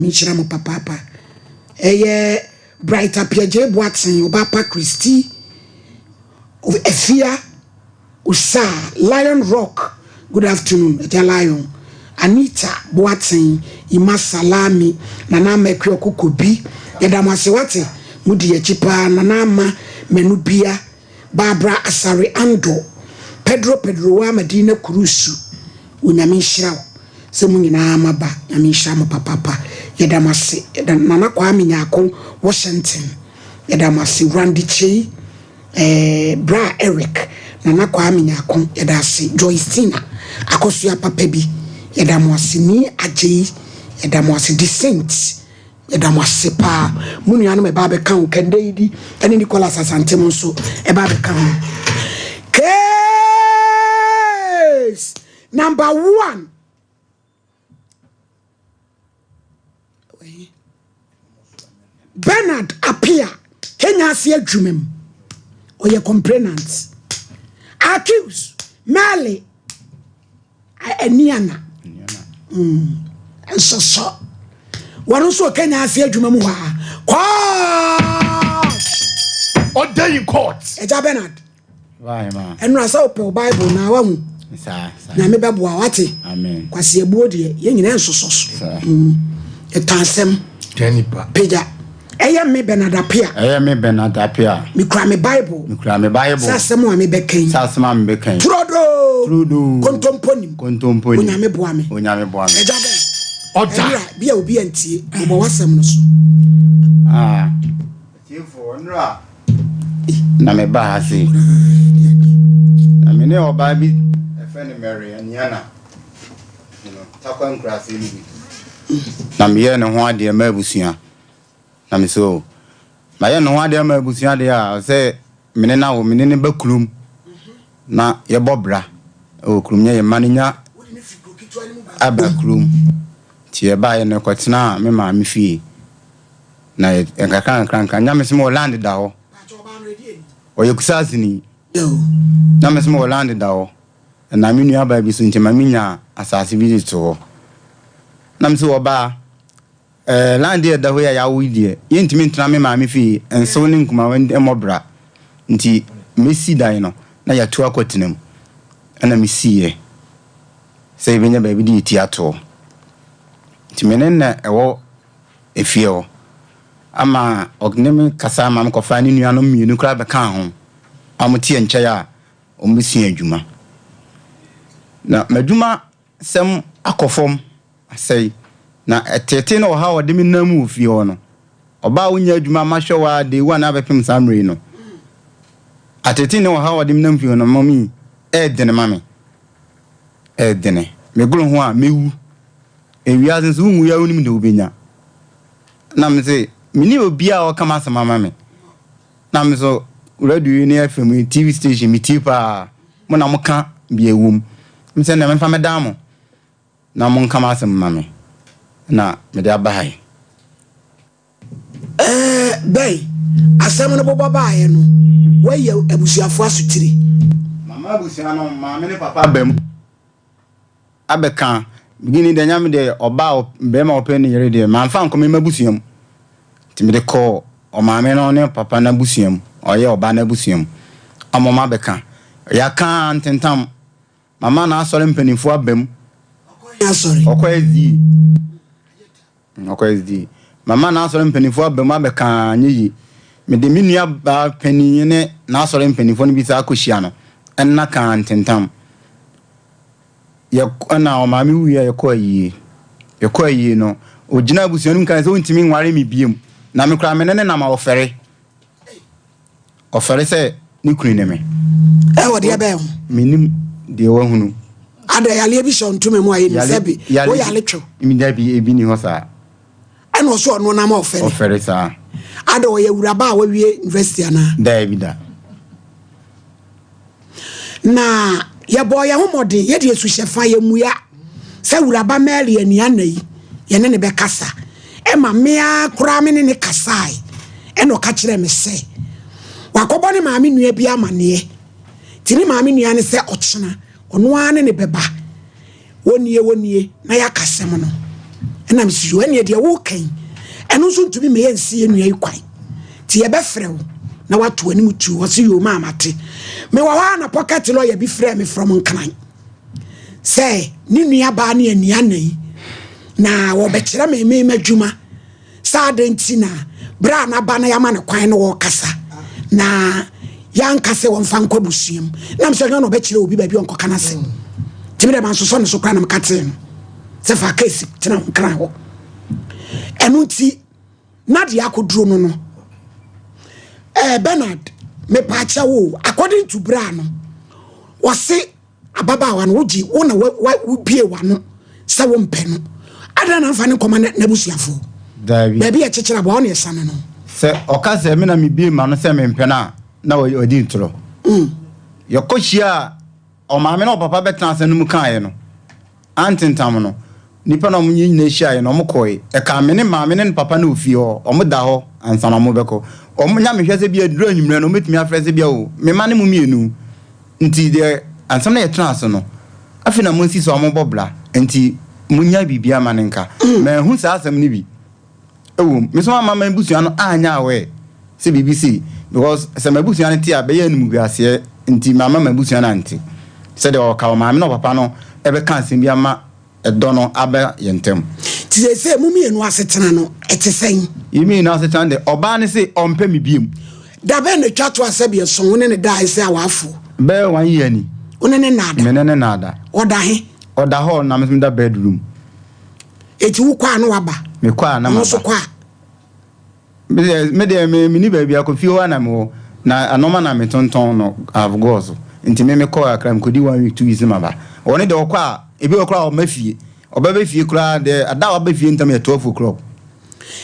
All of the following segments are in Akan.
Nhyira mo papaapa. Ɛyɛ Bright Appiagyei Boateng, Obaapa Christy, Afia Osaa, Lion Rock, good afternoon, Agya Lion, Anita Boateng, Ima Salami, Nana Ama Akua Kokobi, yɛda mo ase wate, modi yɛn akyi paa, Nana Ama Manubia, Barbara Asare Andor, Pedro Pedrowa Madina Kurusu, Onyame nhyira wo sɛ mo nyinaa moaba, Nyame nhyira mo papaapa, yɛda mo ase, yɛda Nana Kwame Nyarko Washington, yɛda mo ase, Randy Kyei, eh, Bra Eric, Nana Kwame Nyarko, yɛda ase, Joyce Tina, Akosua papa bi, yɛda mo ase, Nii Agyei, yɛda mo ase, Decent, Yɛda mo ase paa. Mo nuanom ɛba abɛka ho. Kɛndɛ yi di ɛne Nicholas Asante mo nso ɛba abɛka ho. Case number one. Bernard Apia Kenya ase adwuma mu. Ɔyɛ complainant. Accused Mary Aniana. Nsosɔ. Wɔn nso wɔ Kenya ase adwuma mu hɔ a. Court. Order in court. Ɛgya Bernard. Ɛnura sɛ wopɛ wo Bible na wahu. Nyame bɛboa wate. Kwasi abuo deɛ yɛn nyinaa nsosɔ so. Ɛtɔ asɛm. Pagya. Ɛyɛ me Bernard Appiah. Ɛyɛ me Bernard Appiah. Mekura me Bible. Mekura me Bible. Sɛ asɛm a mebɛka yi. Sɛ asɛm a mebɛka yi. Turodoo. Turodoo. Kontompo nim. Kontompo nim. Onyame boa me. Onyame boa me. Ɛgya bɛn. Ɔda. Ɛnura bi a obi antie. Bobɔ w'asɛm no so. Ah. Atiefo, nnora na meba ha sei. Na me ne ɔbaa bi ɛfɛ no Mary Aniana. Takwa nkuraase no bi. Na meyɛɛ ne ho adeɛ ma abusua. Na me so mayɛ ne ho adeɛ ama abusua deɛ a sɛ me ne no awo me ne no ba kurom na yɛbɔ bra wɔ kurom nyɛ yɛ mma no nya aba kurom. Nti yɛbaeɛ no kɔtenaa me maame fie. Na yɛ nkakra nkakra nkakra nyame sɛ mewɔ land da hɔ. Ɔyɛ kusaaseni. Nyame sɛ mewɔ land da hɔ. Na me nuabaa bi so nti ma minyaa asase bi de too hɔ. Na me sɛ ɔbaa, ɛɛ land a ɛda hɔ yi a yɛawo yi deɛ, yɛntumi ntena me maame fie, nsew ne nkumawa mmɔ bra. Nti mɛsi dan no na yɛatu akɔtena mu. Ɛna mesiiɛ sɛ yɛbɛnya baabi de yɛn ti ato hɔ. Nti me ne no na ɛwɔ efie hɔ. Ama ɔne me kasa ma mekɔfaa ne nuanom mmienu koraa bɛkaa ho a wɔte yɛn nkyɛn a wɔbɛsua adwuma. Na m'adwuma sɛm akɔ fam asɛe. Na ɛteetee ne ɔhaw a ɔde me nam mu wɔ fie hɔ no, ɔbaa a wonnya adwuma mahwɛ wo ara day one abɛpem saa mmerɛ yi no, ateetee ne ɔhaw a ɔde me nam fie hɔ no, mummy, ɛɛdene ma me. Ɛɛdene. Megoro ho a, mɛwu. Ewiase nso, wonwu a wonim deɛ wobɛnya. Na mese, menni obiara a ɔka m'asɛm ama me. Na me nso radio yi ne FM yi, TV station metie paa. Mo na moka deɛ ɛwɔ mu. Me sɛ nea memfa mɛdan mo na monka m'asɛm mma me na mede aba ha yi. Ɛɛ bɛn asɛm no bobɔ baeɛ no, woayi abusuafoɔ asotire. Mama abusua no maame ne papa aba mu. Abɛka beginning deɛ nyame deɛ ɔbaa bɛrima ɔpɛ ne yere deɛ manfa ankɔ me m'abusua mu nti mede kɔɔ ɔmaame no ne papa no abusua mu ɔyɛ ɔbaa no abusua mu ama ɔmo abɛka yɛaka ntentam mama n'asɔre mpanimfoɔ aba mu ɔkɔ SDA ɔkɔ SDA mama n'asɔre mpanimfoɔ aba mu abɛka anyɛ yie mede me nua baa panin ne n'asɔre mpanimfoɔ no bi saa akɔhyia no ɛnna kaa ntentam Yɛ ɛna ɔmaame wuiɛ a yɛkɔ ayie. Yɛkɔ ayie no, ɔgyina abusua no mu kae sɛ ɔntumi nware me biom. Na me koraa me ne no nam a ɔfɛre. Ɔfɛre sɛ ne kunu ne me. Ɛwɔ deɛ bɛn ho? Menim deɛ wahunu. Ada yareɛ bi hyɛ ntoma mu a yɛnim sɛ bi wo yare twew. Dabi ebi ni hɔ saa. Ɛna ɔso ɔno nam a ɔfɛre. Ɔfɛre saa. Ada ɔyɛ awuraba a wawie university anaa? Dabi da. Na yɛbɔɔ yɛn ho mmɔden, yɛde asuhyɛ fa, yɛmmua sɛ Awuraba Mary Aniana yi, yɛne no bɛkasa. Ɛma me ara koraa me ne no kasae, ɛna ɔka kyerɛɛ me sɛ wakɔbɔ ne maame nua bi amaneɛ, nti ne maame nua no sɛ ɔkyena ɔno ara ne ne bɛba, wɔnie wɔnie na yɛaka asɛm no. Ɛna mese yoo ɛneɛ deɛ woka yi ɛno nso ntumi ma yɛnsi yɛn nua yi kwan nti yɛbɛfrɛ wo na wato anim tuo. Ɔse yoo maa mate. Mewɔ hɔ a na pocket lawyer bi frɛ me from Nkran sɛ ne nua baa ne anua na yi na wɔbɛkyerɛ me me m'adwuma sɛ adɛn nti na berɛ a n'aba no yɛama no kwan no wɔkasa na yɛanka sɛ wɔmfa nkɔ abusua mu nam sɛ ɔnyɛ na ɔbɛkyerɛ obi baabi ɔnkɔka no asɛm nti me dɛ mansosɔ ne so koraa na meka tee no sɛ fa case tena ho nkran hɔ. Ɛno nti na deɛ akɔduro no no Bernard mepaakyɛ wo according to bra no wɔse ababaawa no wogye wo na wobie w'ano sɛ wompɛ no adɛn na mfa ne nkɔma n'abusuafoɔ? Daabi. Baabi yɛ kyekyere aboa wo na ɛsane no. Sɛ ɔka sɛ me na mebie m'ano sɛ mempɛ no a na ɔdi ntorɔ. Yɛkɔ hyia a ɔmaame na ɔpapa bɛtena asɛm no mu kaeɛ no antentam no nipa na ɔmo nyinaa hyiaeɛ no ɔmo kɔe. Ɛka me ne maame ne ne papa na ofie hɔ ɔmo da hɔ ansa na ɔmo bɛkɔ. Ɔmo nya mehwɛ sɛ bi aduru anwummerɛ no ɔmo bɛtumi afrɛ sɛ bi a o me ma ne mo mmienu nti deɛ ansɛm na yɛtena ase no afei na mo nsi sɛ ɔmo bɔ bra nti mo nya biribi ama ne nka. Manhu saa asɛm no bi ɛwɔ mu. Me nso ama m'abusua no anya aware sɛ biribi sei because sɛ m'abusua no te a bɛyɛ animguaseɛ nti mama m'abusua no ante sɛdeɛ ɔka ɔmaame na ɔpapa no ɛbɛka asɛm bi ama ɛdɔ no aba yɛn ntam. Nti sɛ mo mmienu asetena no ɛte sɛn? Yɛn mmienu asetena de ɔbaa no se ɔmpɛ me biem. Da bɛn na twa to asɛ bi ɛso wo ne ne daa ɛsɛ awaafo? Bɛyɛ 1 year ni. Wo ne ne naada? Me ne ne naada. Ɔda he? Ɔda hɔ na me nso meda bedroom. Eti wo kɔ a na waba? Me kɔ a na Ɔno maba. nso kɔ a? Me deɛ me ni baabi akɔ fie hɔ a na mewɔ na anɔma na metontɔn no I've got so nti me mekɔ akra mekɔdi 1 week 2 weeks na maba. Ɔno deɛ ɔkɔ a ebi wɔ koraa ɔma fie ɔba bɛ fie koraa deɛ ada a waba fie ntam yɛ 12 o'clock.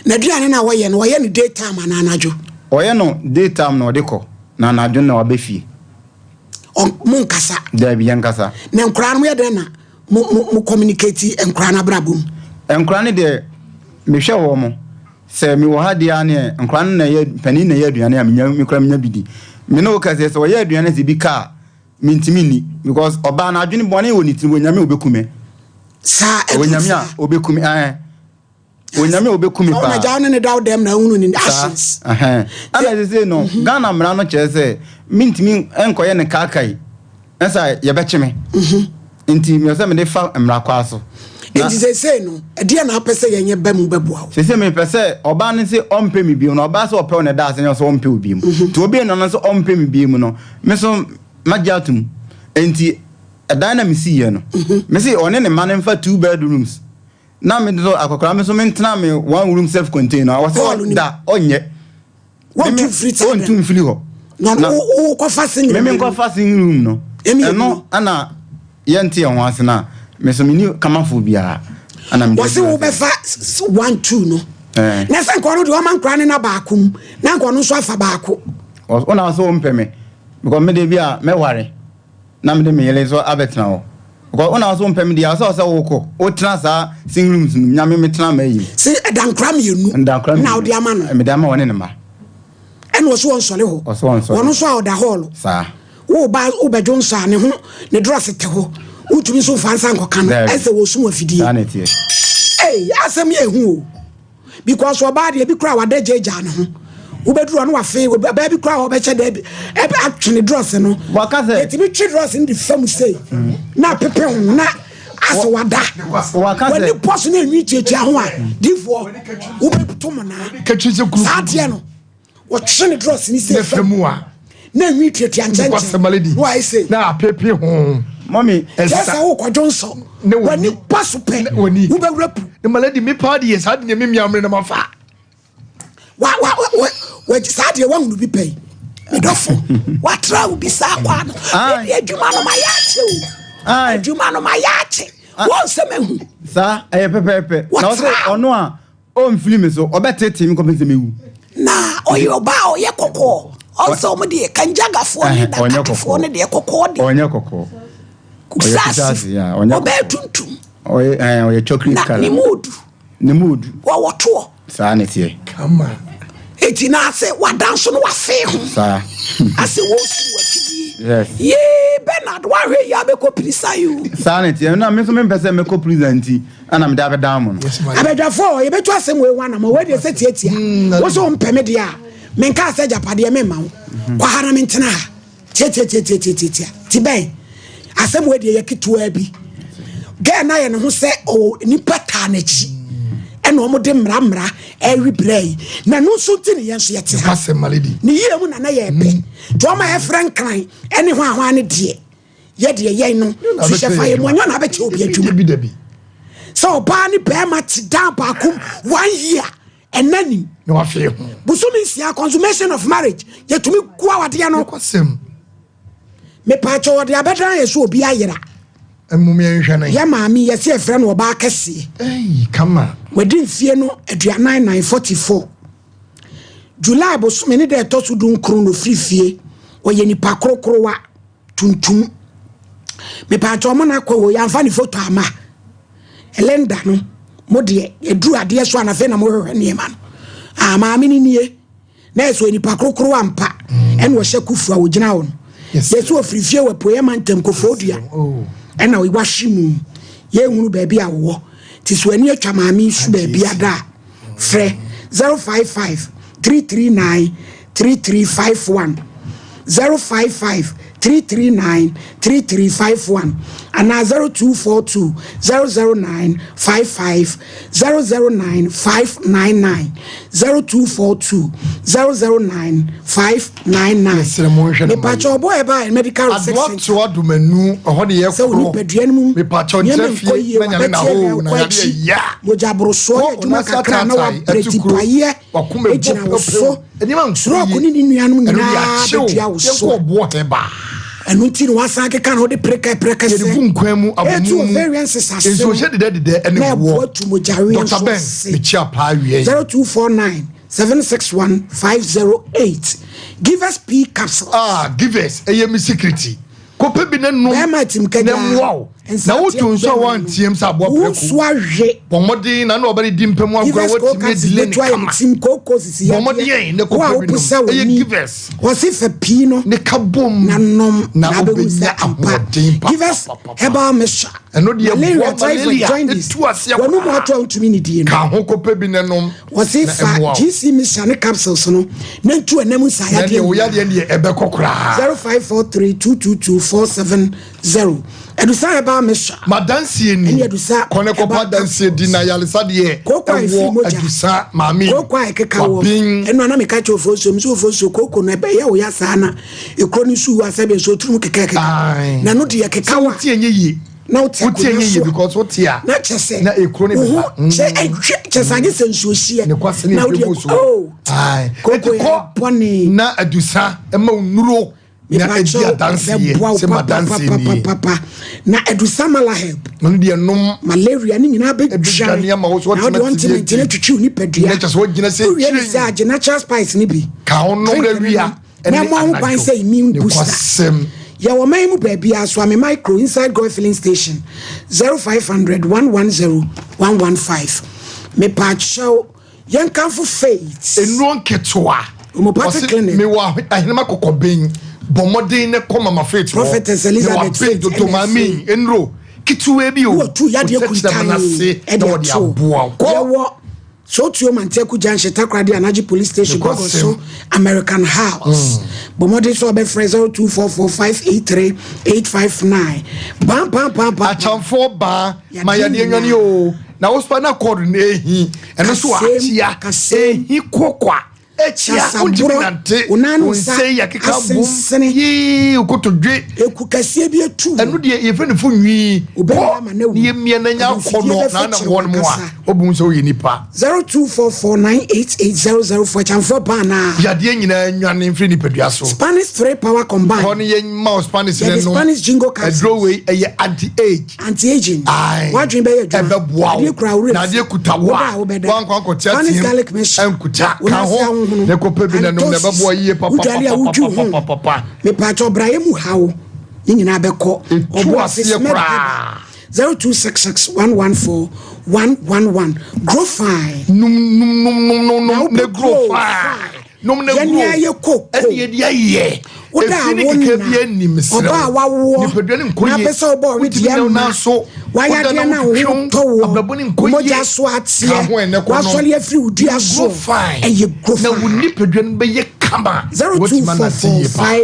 Na aduane no a wɔyɛ no wɔyɛ no day time anaa anadwo? Ɔyɛ no day time na ɔde kɔ na anadwo na waba fie. Mo nkasa? Daabi yɛn nkasa. Na nkoraa no mo yɛ dɛn na mo communicate nkoraa no abrabɔ mu? Nkoraa no deɛ mehwɛ wɔ mo sɛ mewɔ ha deɛ ne nkoraa no na yɛ panin na yɛ aduane a menya me koraa menya bi di. Me ne wo kasa sɛ ɔyɛ aduane sɛ bi ka a mentumi nni because ɔbaa no adwene bɔne wɔ ne tirim onyame obɛku me. Saa onyame a obɛku me ɛɛ. Onyame obɛku me paa. Ɔna gya ne ne daw dɛm na ahunu ne actions. Ɛhɛn. Ɛna sese no Ghana mmara no kyerɛ sɛ mentumi nkɔyɛ ne kaakai ɛsɛ yɛbɛkye me. Nti meyɛ sɛ mede fa mmara kwaa so. Nti sese no ɛdeɛ na apɛ sɛ yɛnyɛ bɛ mu bɛboa wo. Sese mepɛ sɛ ɔbaa no sɛ ɔmpɛ me bio no ɔbaa sɛ ɔpɛ wo na ɛda ase nyɛ sɛ ɔmpɛ wo bio. Nti obi no no sɛ ɔmpɛ me bio mu no me so magye atom. Nti ɛdan na mesiiɛ no mese ɔne ne mma no mfa 2 bedrooms. Na me nso akɔkora me nso mentena me 1 room self contained no ɔsɛ da ɔnyɛ. Wɔntu mfiri hɔ. Na wokɔfa single room. Me nkɔfa single room no. Ɛno ana yɛnte yɛn ho ase na me so menni kamafo biara. Ana me wɔse wobɛfa 1 2 no. Na sɛ nkɔ no deɛ ɔma nkora ne na baako mu na nkɔ no nso afa baako. Ɔna sɛ ɔmpɛ me because me de bi a mɛware na me de me yere nso abɛtena hɔ. Because ɔna sɛ ɔmpɛ me deɛ ɔsɛ ɔsɛ wokɔ wotena saa single rooms no nyame metena ma yi. Sɛ ɛda nkora mmienu na wode ama no. Mede ama wɔne ne mma. Ɛna ɔsɛ wɔnsɔre hɔ. Ɔsɛ wɔnsɔre. Ɔno nso a ɔda hɔɔlo. Saa. Wo ba wobɛdwo nso a ne ho ne drɔs te hɔ. Wotumi nso mfa nsa nkɔka no. Ɛsɛ wɔsum afidie. Saa na ɛteɛ. Ee asɛm yɛ ehu o. Because ɔbaa deɛ bi koraa wada gyaagyaa ne ho. Wobɛduru ɔno wafe ɔbaa bi koraa ɔbɛhyɛ dɛ bi ɛbɛ atwe ne drɔs no. Waka sɛ. Yɛtumi twe drɔs no de fam sei na apepe ho na asɛ wada. Waka sɛ. W'ani bɔ so na enwi tuatua ho a difoɔ wobɛto mo naa. Saa adeɛ no wɔtwe ne drɔs ne sei fam na enwi tuatua nkyɛnkyɛn na wayɛ sei. Na apepe ho. Mami. Kyerɛ sɛ wokɔdwo nsɔ. W'ani bɔ so pɛ wobɛwura pu. Ne maladi mi paa deɛ saa deɛ mi mia mmerɛ na ma fa. Wa wa wa wa saa deɛ wahunu bi pɛn. Medɔfo watra wo bi saa kwa no. Ebi adwuma no ma yɛ akye o. Adwuma no ma yɛ akye. Wɔn nsɛm ehu. Saa ɛyɛ pɛpɛɛpɛ. Na ɔsɛ ɔno a ɔmfiri mi so ɔbɛtete mi kɔpem sɛ mewu. Na ɔyɛ ɔbaa a ɔyɛ kɔkɔɔ. Ɔsɛ ɔmo deɛ kanjagafoɔ ne dakatifoɔ ne deɛ kɔkɔɔ deɛ. Ɔnyɛ kɔkɔɔ. Kusaasi ɔbɛyɛ tuntum. Ɔyɛ ɔyɛ chocolate colour. Na ne mu odu. Ne mu odu. Wɔwɔ toɔ. Saa ne teɛ. Kama. Eti na ase wadanso no wafe ho. Saa. Ase wɔsu wɔ afidie. Yes. Yee Bernard woahwɛ yie abɛkɔ prison yi o. Saa na ɛteɛ na me nso mempɛ sɛ mɛkɔ prison nti ɛna mede abɛdan mo no. Abadwafoɔ yɛbɛtu asɛm wei ho anamɔ wei deɛ sɛ tiatia mm, wo so wompɛ me deɛ a menkaa sɛ agyapadeɛ memma wo mhm. kɔ ha na mentena ha tiatiatiatiatiatia ti bɛn asɛm wei deɛ yɛ ketewaa bi gɛɛ na yɛ ne ho sɛ ɔwɔ nipa taa n'akyi ɛna wɔn de mmara mmara ɛwi brɛ yi na ɛno nso ti ne yɛn nso yɛte ha ne yie mu na na yɛ pɛ tí wɔn a yɛfrɛ nkran ɛne ho ahoa ne deɛ yɛ deɛ yɛn no hyehyɛ fa yɛ mu ɛnyɛ na abɛkyɛ obi adwuma sɛ ɔbaa ne bɛrima te dan baako one year ɛna nim bosome nsia consummation of marriage yɛtumi gu awadeɛ no mepaakyɛ wɔde abɛdan yɛ so obi ayera yɛ maame yɛsɛ yɛfrɛ no ɔbaa kɛseɛ wadi mfie no aduanan nan 44 July bosome ne da ɛtɔ so dunkron na ofiri fie. Ɔyɛ nipa korokorowa, tuntum. Mepaakyɛ ɔmo na akɔ wɔ yɛamfa ne foto ama. Linda no, mo deɛ yɛduru adeɛ so a na afei na mohwehwɛ nneɛma no. Ah, maame no nie. Na ɛsɛ ɔyɛ nipa korokorowa mpa. Mm. Ɛna ɔhyɛ kufu a ɔgyina hɔ no. Yɛsɛ ɔfiri fie wɔ apueɛ mantam Koforidua. Oh. Ɛna wahye mu. Yɛnhunu baabi a wɔwɔ. Nti so ani atwa maame yi so baabi ada a. Frɛ 055 339 3351, 055 339 3351 anaa 0242 009 55 009 599, 0242 009 599. Yɛsrɛ mo nhwɛ no ma Mepakyɛ yɛn. ɔbɔ ɛbaa medical research Adoa center. toa domanu ɛhɔ ne yɛ Sɛ wo korɔ nipadua no mu mepakyɛw nneɛma nkyerɛ nkɔ fie yie, na nyame na wabɛte hoo awia na kɔ yadeɛ akyi, ya mogya borosoɔ yɛ kɔ adwuma ɔnase kakra na ataatae wabrɛ atukuro tipaeɛ wakoma ɛbɔ gyina wo pewpew so. nneɛma nkɔ Stroke yie ne ne nuanom ɛno deɛ nyinaa akyew bɛtua wo yɛnkɔ so. ɔboɔ hɛbaa Ɛno nti na wasan akeka na wode prɛkɛprɛkɛ yɛde sɛ gu nkwan mu ɛtu abomu mu ovarian cysts ase nsuo no hyɛ dedɛdedɛ ɛne na woɔ ɛboa tu mogyaweɛ Dr. nso Ben ase. mekyia paa awia yi 0249 761 508 Give us P capsules. Ah givers ɛyɛ me security kɔpɛ bi ne nom Bɛrima atim na kagyaa mmoa wo na nsateɛ wotu nso a bɛrima no woanteam sɛ aboa wo prɛko nso ahwe bɔ mmɔden na na ɔbɛde di mpɛ mu agorɔ Givers watumi koka adile ne betu ayɛ kama tim kooko sisi bɔ yadeɛ mmɔden na wo a kɔpɛ bi wopɛ nom sɛ ɛyɛ w'ani givers wɔse fa pii no ne ka bom na nom na na abɛhu sɛ wobɛnya ampa ahoɔden Givers papapapa herbal mixture ɛno deɛ malaria boa typhoid malaria jaundice ɛtu aseɛ wɔnom koraa ato a wontumi ne die no ka ho kɔpɛ bi ne nom Wɔse na fa ɛmmoa wo. GC mixture ne capsules no na ntu ɛnam Na nsaeyadeɛ deɛ wo nyinaa. yadeɛ deɛ ɛbɛkɔ koraa. 0543 222 470 Adusa herbal mixture Madansie ni. ɛne Adusa Kɔ ne kɔpa herbal adansie di capsules. na ayaresa deɛ Kooko a ɛfiri ɛwɔ mogya. Adusa maame Kooko a ɛkeka wɔ waben. ɛno a na meka kyerɛ ofosuo me sɛ ofosuo kooko no ɛbɛyɛ wo ya saa na ekuro no nso wu a sɛdeɛ nso otirim kekakeka Ae. na ɛno deɛ ɛkeka Sɛ wo a wote ɛnyɛ yie. na wote Wote akonnwa ɛnyɛ yie so a because wote a na kyɛ sɛ na ekuro no wo ho bɛba. Mm. kyɛ ɛhwɛ kyɛ sɛ agye sɛ nsuo hyeɛ Ne kwase ne na wode ehwie gu so. oh Ae. kooko Eti yɛ kɔ bɔne na Adusa ɛma wo nnuro na ɛdi mepakyɛw adanseɛ bɛboa wo sɛ madanseɛ nie. papapapapapa na Adusa malaheb Ɔno deɛ nom malaria ne nyinaa ɛbɛdwane bɛdwane ama wo so na wode watena ɔntimi tv nti no adi. twitwi wo nipadua Na kyɛ sɛ wogyina sɛ wowie ne kyerɛ sɛ agye natural spice no bi Ka ho nom drink na no wia nom na ɛne ɛmmɔ ho ban anadwo. sɛ immune booster Nokwasɛm. Yɛwɔ man mu baabiara, Suame Micro, inside Goil filling station, 0500 110 115. Mepaakyɛw, yɛnkamfo Faith. Nnuro nketewa. Homeopathic Ɔse, Clinic. Mewɔ ahenema kɔkɔben. Bɔ mmɔden na kɔ Mama Faith hɔ. Prophetess Na Elizabeth waben Faith dodo ɛna maame yi. ɛfiri. Nnuro ketewaa bi o. Na watu yadeɛ Ɔkyerɛkyerɛ kuntann ma no ase ɛde na wɔde ato. aboa wo. Kɔ. Yɛwɔ Sotuo Manteaku Junction, Takoradi Anagye Police Station, Nokwasɛm. Gogo so American House. Bɔ mmɔden sɛ wɔbɛfrɛ 0244583859. Bam bam bam bam. Akyamfoɔ baa ma Yadeɛ yadeɛ nwane nyinaa. o. Na wo spinal cord no ehi. Ɛno nso Kasɛm, akyea. kasɛm. Ehi kɔ kwa. Akyea. Wontumi Sasaborɔ, nante. wo nan ne Wo wo nsa nsa yi akeka abom. asensene. Yee, wo kotodwe. Eku kɛseɛ bi atu wo. Ɛno deɛ yɛfrɛ no fo nwi. Wobɛwu Kɔ ama no awu. na yɛmmia na nya Ɔde mfidie akɔnnɔ na na bɛfekyere wɔn mu a w'ankasa. wobɛhu sɛ woyɛ nipa. 0244988004 Akyamfoɔ baa anaa? Yadeɛ nyinaa nnwane mfiri nipadua so. Spanish 3 power combine. Kɔ ne yɛn ma wo Spanish Yɛde ne nom. Spanish jingo capsules. Aduro wei ɛyɛ anti age. Anti aging. Ae. W'adwene bɛyɛ adwuma. Ɛbɛboa wo. Adeɛ kura wo werɛ Na fi. adeɛ kuta wo Wo da a, a wobɛda. woankɔ ankɔte Spanish ateam garlic mixture. ankuta. Wo Ka nan ase ho ahohono. na kɔpɛ bi na nom na ɛbɛboa yie Wodware a wodwi wo ho. papapapapapapa. Mepaakyɛw brayɛ mu haw ne nyinaa bɛkɔ. Ɛtu Ɔbo ase aseɛ Smith koraa. Herbal 0266 114 111 Grow fine. Num num num num num Na num na wopɛ grow grow fine. fine. Nom na Yɛne grow. ayɛ koko. Ɛne yɛde ayɛ. Woda a Efi ne wo keka nna, bi anim mesrɛ ɔbaa a wo. wawoɔ Nipadua no nkɔ na yie. apɛ sɛ wobɔ Wotumi ɔwedeɛ na wo ma nan so. wayɛ Woda adeɛ na no a wo ho wotwitwiw. tɔ woɔ, Abrabɔ no nkɔ mogya yie. so Ka ateɛ, ho ɛnɛ kɔ nom. wasɔre afiri wo dua Grow soɔ, fine. ɛyɛ grow Na wo fine. nipadua no bɛyɛ kama. Woatumi anante yie paa.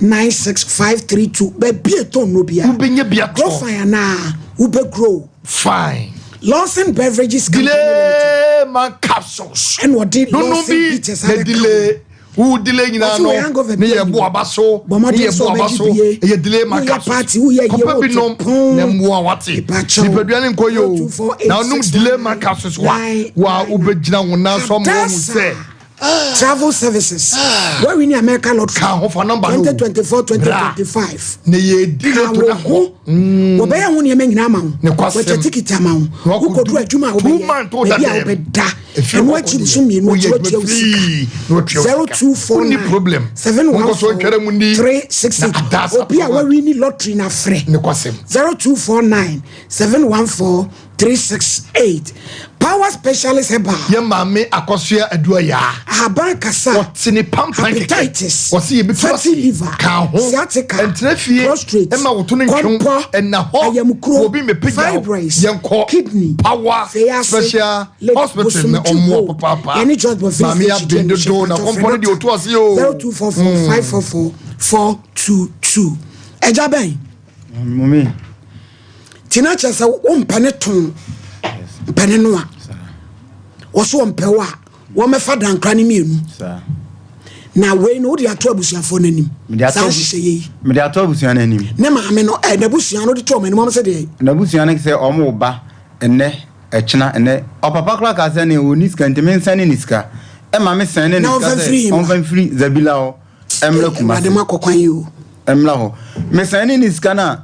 0244596532 baabi a ɛtɔ nnuro biara. Wobɛnya bi atɔ. Grow fine anaa wobɛ grow. Fine. Lawson Beverages Company Limited Delay man capsules. ɛna ɔde Nunu Lawson bi Bitters na abɛka ho. delay. Wo delay nyinaa Wɔsi no wɔ hangover ne bi yɛ anim. bo aba so. Bɔ mmɔden Ne yɛ sɛ bo aba ɔbɛgye so. bie. Ɛyɛ delay man Woyɛ capsules. party, woyɛ yie, Kɔpɛ bi woto nom pon. na mmoa wate. Mepakyɛw. Nipadua ne nkɔ yie o. 0248 Na wonom delay man capsules wa wa wobɛgyina wo nan so ama woahu sɛ Travel services. Wɔwi ni America lottery. Ka ho fa number no o. 2024 Bra. 2025. Na yɛ di Ka lotto wo na ho. kɔ. Wɔbɛyɛ ho nneɛma nyinaa ma wo. Ne kwasɛm. Wɔkyɛ tikiti ama wo. Na wakɔdu Wokɔduru adwuma a two wobɛyɛ. months wo da Baabi a dɛm. wobɛda. Efie Ɛno hɔ akyi kɔ nso deɛ. mmienu Woyɛ akyi adwuma watua wo sika. free na watua wo sika. 0249 Wonni problem. Monkɔ so ntwɛrɛ mu ni. 368. Na ada Obi a asa wawi ni lottery na frɛ. Ne kwasɛm. 0249 714 368. Power Specialist Herbal. Yɛ maame Akɔsoa Aduayaa. Ahaban kasa. Wɔte ne pampan kɛkɛ. Hepatitis. Wɔse yɛbɛtu Fatty ase. liver. Ka ho. Sciatica. Ɛntena fie. Prostate. Ɛma woto no ntwew. Kɔmpɔ. Ɛnna hɔ. Ayamkuro. Obi mmɛpagya wo. Fibroids. Yɛnkɔ. Kidney. Power Feyase. Special Lake Hospital na Bosomtwe ɔmmoa Road. papaapa. Yɛne George Bofin Maame Station aben dodo na kɔmpɔ no deɛ ɔtu ase o. 0244 544 422. Ɛgya bɛn? Mummy. Nti na kyerɛ sɛ wompɛ ne ton mpɛ ne no a wɔso wɔmpɛ wo a wɔmɛfa dankora no mmienu na wei no wode ato abusuafoɔ no anim saa nhyehyɛeɛ yi. Mede ato abusua no anim. Ne maame no ɛ n'abusua no wode to ɔmo anim ɔmo sɛ deɛ. N'abusua no sɛ ɔmo ba ɛnɛ ɛkyena ɛnɛ ɔpapa koraa kaa sɛ ne ɔni sika nti mensɛne ne sika ɛma me sɛne ne sika sɛ ɔmfa mfiri Zabila hɔ ɛmmra Kumasi. Awurade ma kɔkwan yi o. Ɛmmra hɔ mesɛne ne sika no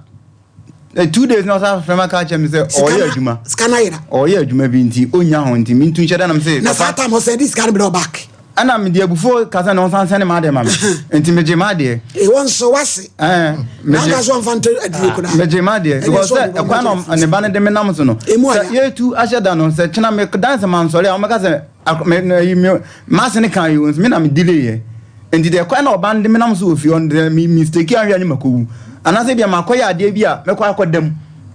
a 2 days na ɔsan frɛ ma ka kyerɛ me sɛ ɔyɛ adwuma. Sika no ayera. Ɔyɛ adwuma bi nti ɔnnya ho nti mentu nhyɛ da nam sɛ. Na saa time ɔsɛn de sika no brɛ back. Ɛna mede abufuo kasa na ɔsan sɛne m'adeɛ ma me nti megye m'adeɛ. Ɛwɔ nso wase. Ɛɛ megye. N'aka so ɔnfa nto aduro koraa. Megye m'adeɛ because sɛ ɛkwan na ne ba no de me nam so no. Sɛ yɛtu ahyɛ da no sɛ kyena me dan sɛ mansɔre a wɔbɛka sɛ m'ase ne kan yi o nso me na me delay yɛ. Nti deɛ kwan na ɔba no de me nam so wɔ fie hɔ no deɛ me mistake ahwɛ a ne makɔwu anaasɛ ebia makɔyɛ adeɛ bi a mɛkɔ akɔda mu.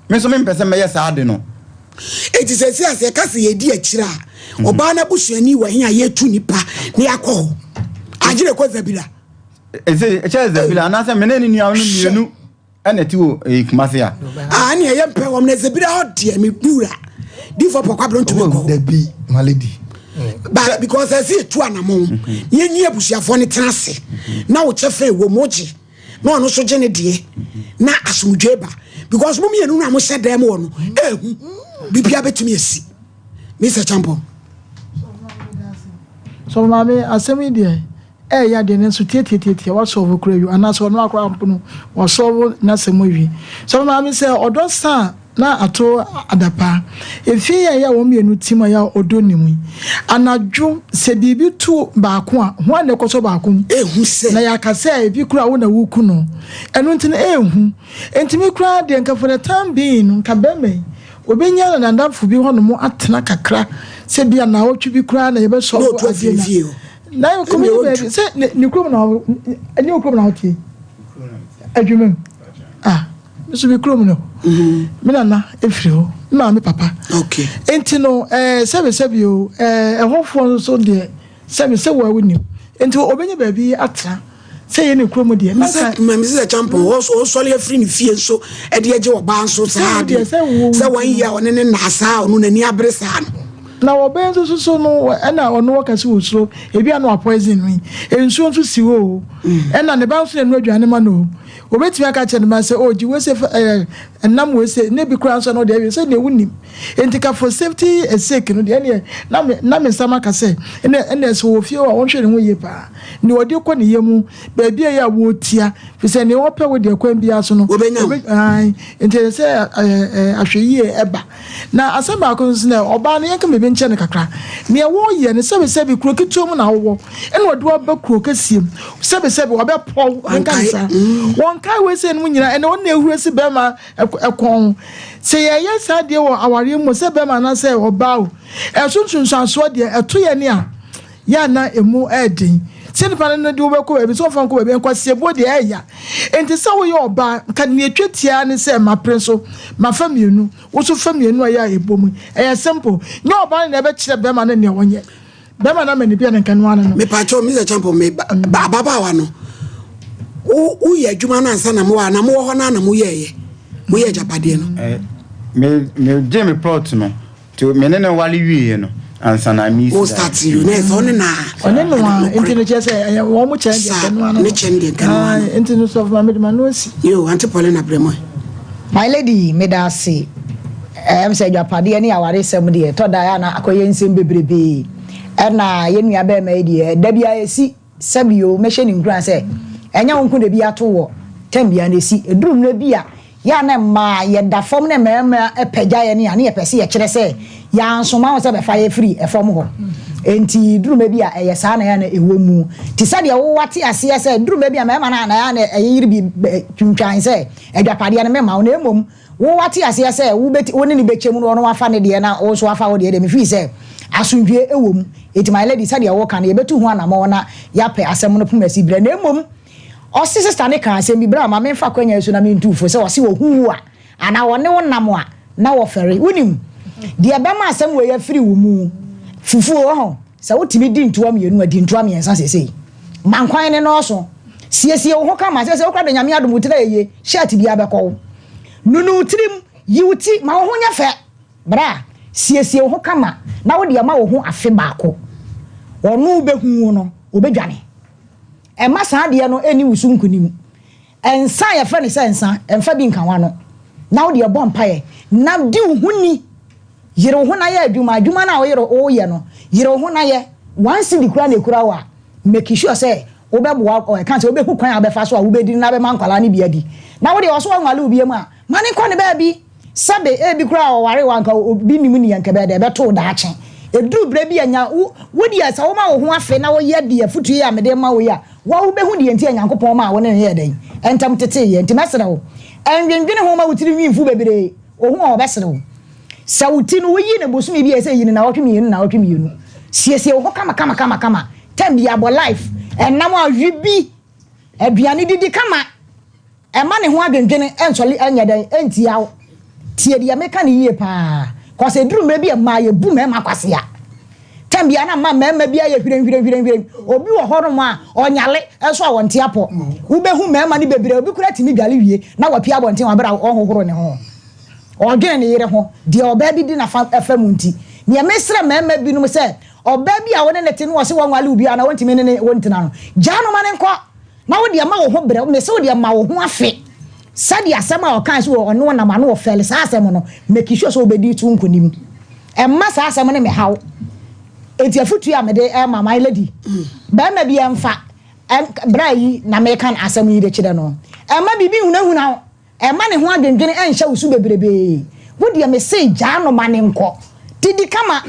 Me nso mempɛ sɛ mɛyɛ saa ade no. Enti seesei a sɛ yɛka sɛ yɛredi akyire a, ɔbaa no abusuani wɔ he a yɛretu nnipa na yɛakɔ hɔ? Agyere kɔ Zabila. Ɛsɛ kyɛ Zabila anaasɛ me ne ne nua no mmienu ɛna ɛte wɔ eh, Kumasi a. Ah, ɛne ɛyɛ mpɛ wɔm na Zabila hɔ deɛ me wura difo pɔkwa bro ntumi nkɔ. Dabi, my lady. But because ɛsɛ yɛtu anamɔn na yɛnyi abusuafoɔ no tena ase na wo kyɛfa ɛwɔ mu wogye na ɔno nso gye ne deɛ na asomdwoe ba because mo mmienu no a mohyɛ dan mu wɔ no ɛhu biribiara bɛtumi asi. Mr. Champon. So maame asɛm yi deɛ ɛyɛ adeɛ nanso tiatiatiatia wasɔlvo koraa awie anaasɛ ɔno ara koraa mpo no wasɔlvo n'asɛm awie. Sɔfo maame sɛ ɔdɔ sa a na ato adapaa. Efie yi a ɛyɛ a wɔn mmienu te mu a ɛyɛ a ɔdɔ nni mu yi, anadwo sɛ biribi to baako a, hwan na ɛkɔsɔ baako mu? Ehu sɛ. Na yɛaka sɛ ebi koraa wo na woku no. Ɛno nti no ɛyɛ hu. Enti me koraa deɛ nka for the time being no nka bɛrima yi Obenya ne n'adamfo bi hɔnom atena kakra, sɛ bi a naawɔtwe bi koraa na yɛbɛsɔ Na otu adeɛ afiri na. fie hɔ. Na Ɛnneɛ kɔmi ne baabi ɔntu. sɛ ne ne kurom na ɔwɔ, ɛnyɛ wo kurom na woteɛ? Adwuma mu. Ah, me nso me kurom no. Me nana efiri hɔ, me maame papa. Okay. Enti no, ɛɛ sɛbi sɛbi o, ɛɛ ɛhɔfoɔ nso deɛ sɛbi sɛ wo a wonim. Enti obenya baabi atena. Sɛ yɛ ne kurom deɛ na nka. Maame sɛ kyampɔn ɔsɔre afiri ne fie nso ɛde agye ɔbaa nso saa deɛ sɛ wɔn yi a ɔne ne nna saa ɔno n'ani abere saa no. Na ɔbaa nso so so no ɛna ɔno ɔka sɛ ɔsuro ebi a na wapoison no yi nsuo nso si hɔ o ɛna ne ba nso na ɛno aduane ma no o obetumi aka kyerɛ ne ba sɛ o gye wei sɛ ɛɛ ɛnam wei sɛ ne bi koraa nso na ɔde awie sɛ nea wonim nti ka for safety sake no deɛ ɛneɛ na me na me nsa maka sɛ ɛnɛ ɛnɛ sɛ wɔ fie hɔ a wɔnhwɛ ne ho yie paa. Nea ɔde kɔ ne yam, baabi a ɛyɛ a wɔretia, firi sɛ nea ɔpɛ wo deɛ kwan biara so no, Wɔbɛnya wo. Ae, nti ɛsɛ sɛ ahwɛyie ɛba. Na asɛm baako nso sɛ, ɔbaa no yɛnka biribi nkyerɛ no kakra. Nea wɔreyɛ no, sɛbesɛbe kuro ketewa mu na wowɔ, ɛna ɔde wo aba kuro kɛseɛ mu, sɛbesɛbe ɔbɛpɔ wo, menka no saa. Wɔnkae wei sɛ nom nyinaa, ɛnna ɔno na ɛhuru asi bɛrima kɔn ho. Sɛ yɛyɛ saa deɛ wɔ awareɛ mu, sɛ bɛrima anaasɛ ɔbaa o, ɛso nsunsuansoɔ deɛ ɛto yɛn a, yɛ a na emu yɛ den. Sɛ nipa no de wo bɛkɔ baabi sɛ ɔmfa nkɔ baabi nkwaseabuo deɛ ɛyɛ ya. Enti sɛ woyɛ ɔbaa nka nea ɛtwa tiaa ne sɛ mapere nso mafa mmienu wo nso fa mmienu a ɛyɛ a ɛbɔ mu. Ɛyɛ simple. Nyɛ ɔbaa no na ɛbɛkyerɛ bɛrima no nea ɔnyɛ. Bɛrima no ama ne bi a na nka noa no no. Mepakyɛw Mister Champon me ba ababaawa no wo woyɛ adwuma no ansa na mowɔ anaa mowɔ hɔ no na moyɛɛyɛ moyɛ agyapadeɛ no. Eh, me me gye me plot no to me ne ne wale wieɛ no ansa na me si start you na ɛsɛ ɔne na ɔne no a nti no kyerɛ sɛ ɛyɛ wɔn mo kyɛn deɛ nkɛnoa no ne kyɛn deɛ nkɛnoa no nti no sɔfo ma me de ma no asi. Yo Auntie Paulina brɛ mo. My lady meda ase ɛm sɛ adwapadeɛ ne awaresɛm deɛ ɛtɔ da a na akɔyɛ nsɛm bebrebee ɛna yɛn nua bɛɛma yi deɛ da biara ɛsi sɛbi o mɛhyɛ ne nkuran sɛ ɛnyɛ wo nko na ebi ato wɔ tɛm biara na ɛsi ɛduru mmerɛ bi a Yɛ a na mmaa yɛda fam ne mmarima pagya yɛn a, na yɛpɛ sɛ yɛkyerɛ sɛ yɛansoma wo sɛ bɛfa yɛn firi fam hɔ. Enti duru mmerɛ bi a, ɛyɛ saa na ɛyɛ a na ɛwɔ mu. Te sɛ deɛ wo ate aseɛ sɛ duru mmerɛ bi a mmarima no a na ɛyɛ a na ɛyere bi twintwan sɛ agyapadeɛ no memma wo na mmom wo ate aseɛ sɛ wobɛti wo ne no bɛkyɛ mu na ɔno wafa ne deɛ na wo nso wafa wo deɛ deɛ mefii sɛ asomdwoeɛ wɔ mu. Enti my lady sɛdeɛ woka no yɛbɛtu ho anamɔn na yɛapɛ asɛm no poma si berɛ na mmom Ɔse sister no kaa asɛm bi, bra ma menfa akwanya yi so na mentu wo fo sɛ ɔse ɔhu wo a anaa ɔne wo nam a na wɔfɛre. Wonim deɛ ɛbɛma asɛm wei afiri wo mu? Fufuo, ɔho, sɛ wotumi di ntoa mmienu a, di ntoa mmiɛnsa seesei. Ma nkwan no nnɔɔso. Siesie wo ho kama. Seesei wo koraa deɛ Nyame adom wo tiri ayɛ yie, shirt biara bɛkɔ wo. Nunu wo tirim, yi wo ti, ma wo ho nyɛ fɛ. Bra, siesie wo ho kama na wo deɛ ma wo ho afe baako. Ɔno bɛhu wo no, ɔbɛdwane. Mma saa adeɛ no nni wo so nkonim. Nsa a yɛfrɛ no sɛ nsa, mfa bi nka w'ano. Na wo deɛ bɔ mpaeɛ na di wo ho ni. Yere wo ho na yɛ adwuma. Adwuma no a woyere woyɛ no, yere wo ho na yɛ. One cedi koraa na ɛkura wo a, make sure sɛ wobɛboa, ɛka sɛ wobɛhu kwan a wobɛfa so a wobɛdi na wobɛma nkwadaa no bi adi. Na wo deɛ ɔso ɔnwale wo biom a, ma no nkɔ ne baabi. Sɛbe, ebi koraa a ɔwaree wo a anka obi nnim nea anka ɛbɛyɛ dɛ, ɛbɛto wo daakye. Ɛduru berɛ bi a, nya wo, wo deɛ sɛ woma wo ho afe na woyɛ deɛ afotuo yi a mede rema wo yi a, wo ara wobɛhu deɛ nti a Nyankopɔn maa wo ne no yɛɛ dɛn? Ntam teteeɛ. Nti mɛsrɛ wo, ɛndwendwene ho mma wo tiri nwi mfu bebree. Ohu a, ɔbɛsere wo. Sɛ wo ti no, woyi no bosome bi a, ɛsɛ sɛ yi no nnawɔtwe mmienu nnawɔtwe mmienu. Siesie wo ho kama kama kama kama. Tɛm biara bɔ life. Ɛnam a, we bi. Aduane didi kama. Mma ne ho adwendwene nsɔre nyɛ dɛn ntia wo. Tie deɛ meka no yie paa. Cause ɛduru mmerɛ bi a mmaa yɛbu mmarima kwasea. Time biara na mma mmarima bi ayɛ hwirenhwirenhwirenhwiren. Obi wɔ hɔnom a ɔnyale nso a ɔnte apɔ. Wobɛhu mmarima no bebree, obi koraa tumi dware wie na wapue abɔnten wɔ berɛ a ɔnhohoro ne ho. Ɔredwene ne yere ho, deɛ ɔbaa bi di n'afa fa mu nti. Deɛ mesrɛ mmarima binom sɛ, ɔbaa bi a wo ne no te na ɔse wɔnwale wo bio anaa ɔntumi ne ne wo ntena no, gyaa no ma no nkɔ. Na wo deɛ ma wo ho brɛ, mese wo deɛ ma wo ho afe sɛdeɛ asɛm a ɔkae sɛ ɔne wo nam ano ɔfɛle saa asɛm no, make sure sɛ wobɛdi so nkonim. Mma saa asɛm no mmɛha wo. Enti afotuo a mede rema my lady, barima bi ɛmfa, bra yi na meka asɛm yi de kyerɛ no, mma biribi nhunahuna wo. Mma ne ho adwendwene nhyɛ wo so bebrebee. Wo deɛ mese gyaa no ma no nkɔ. Didi kama.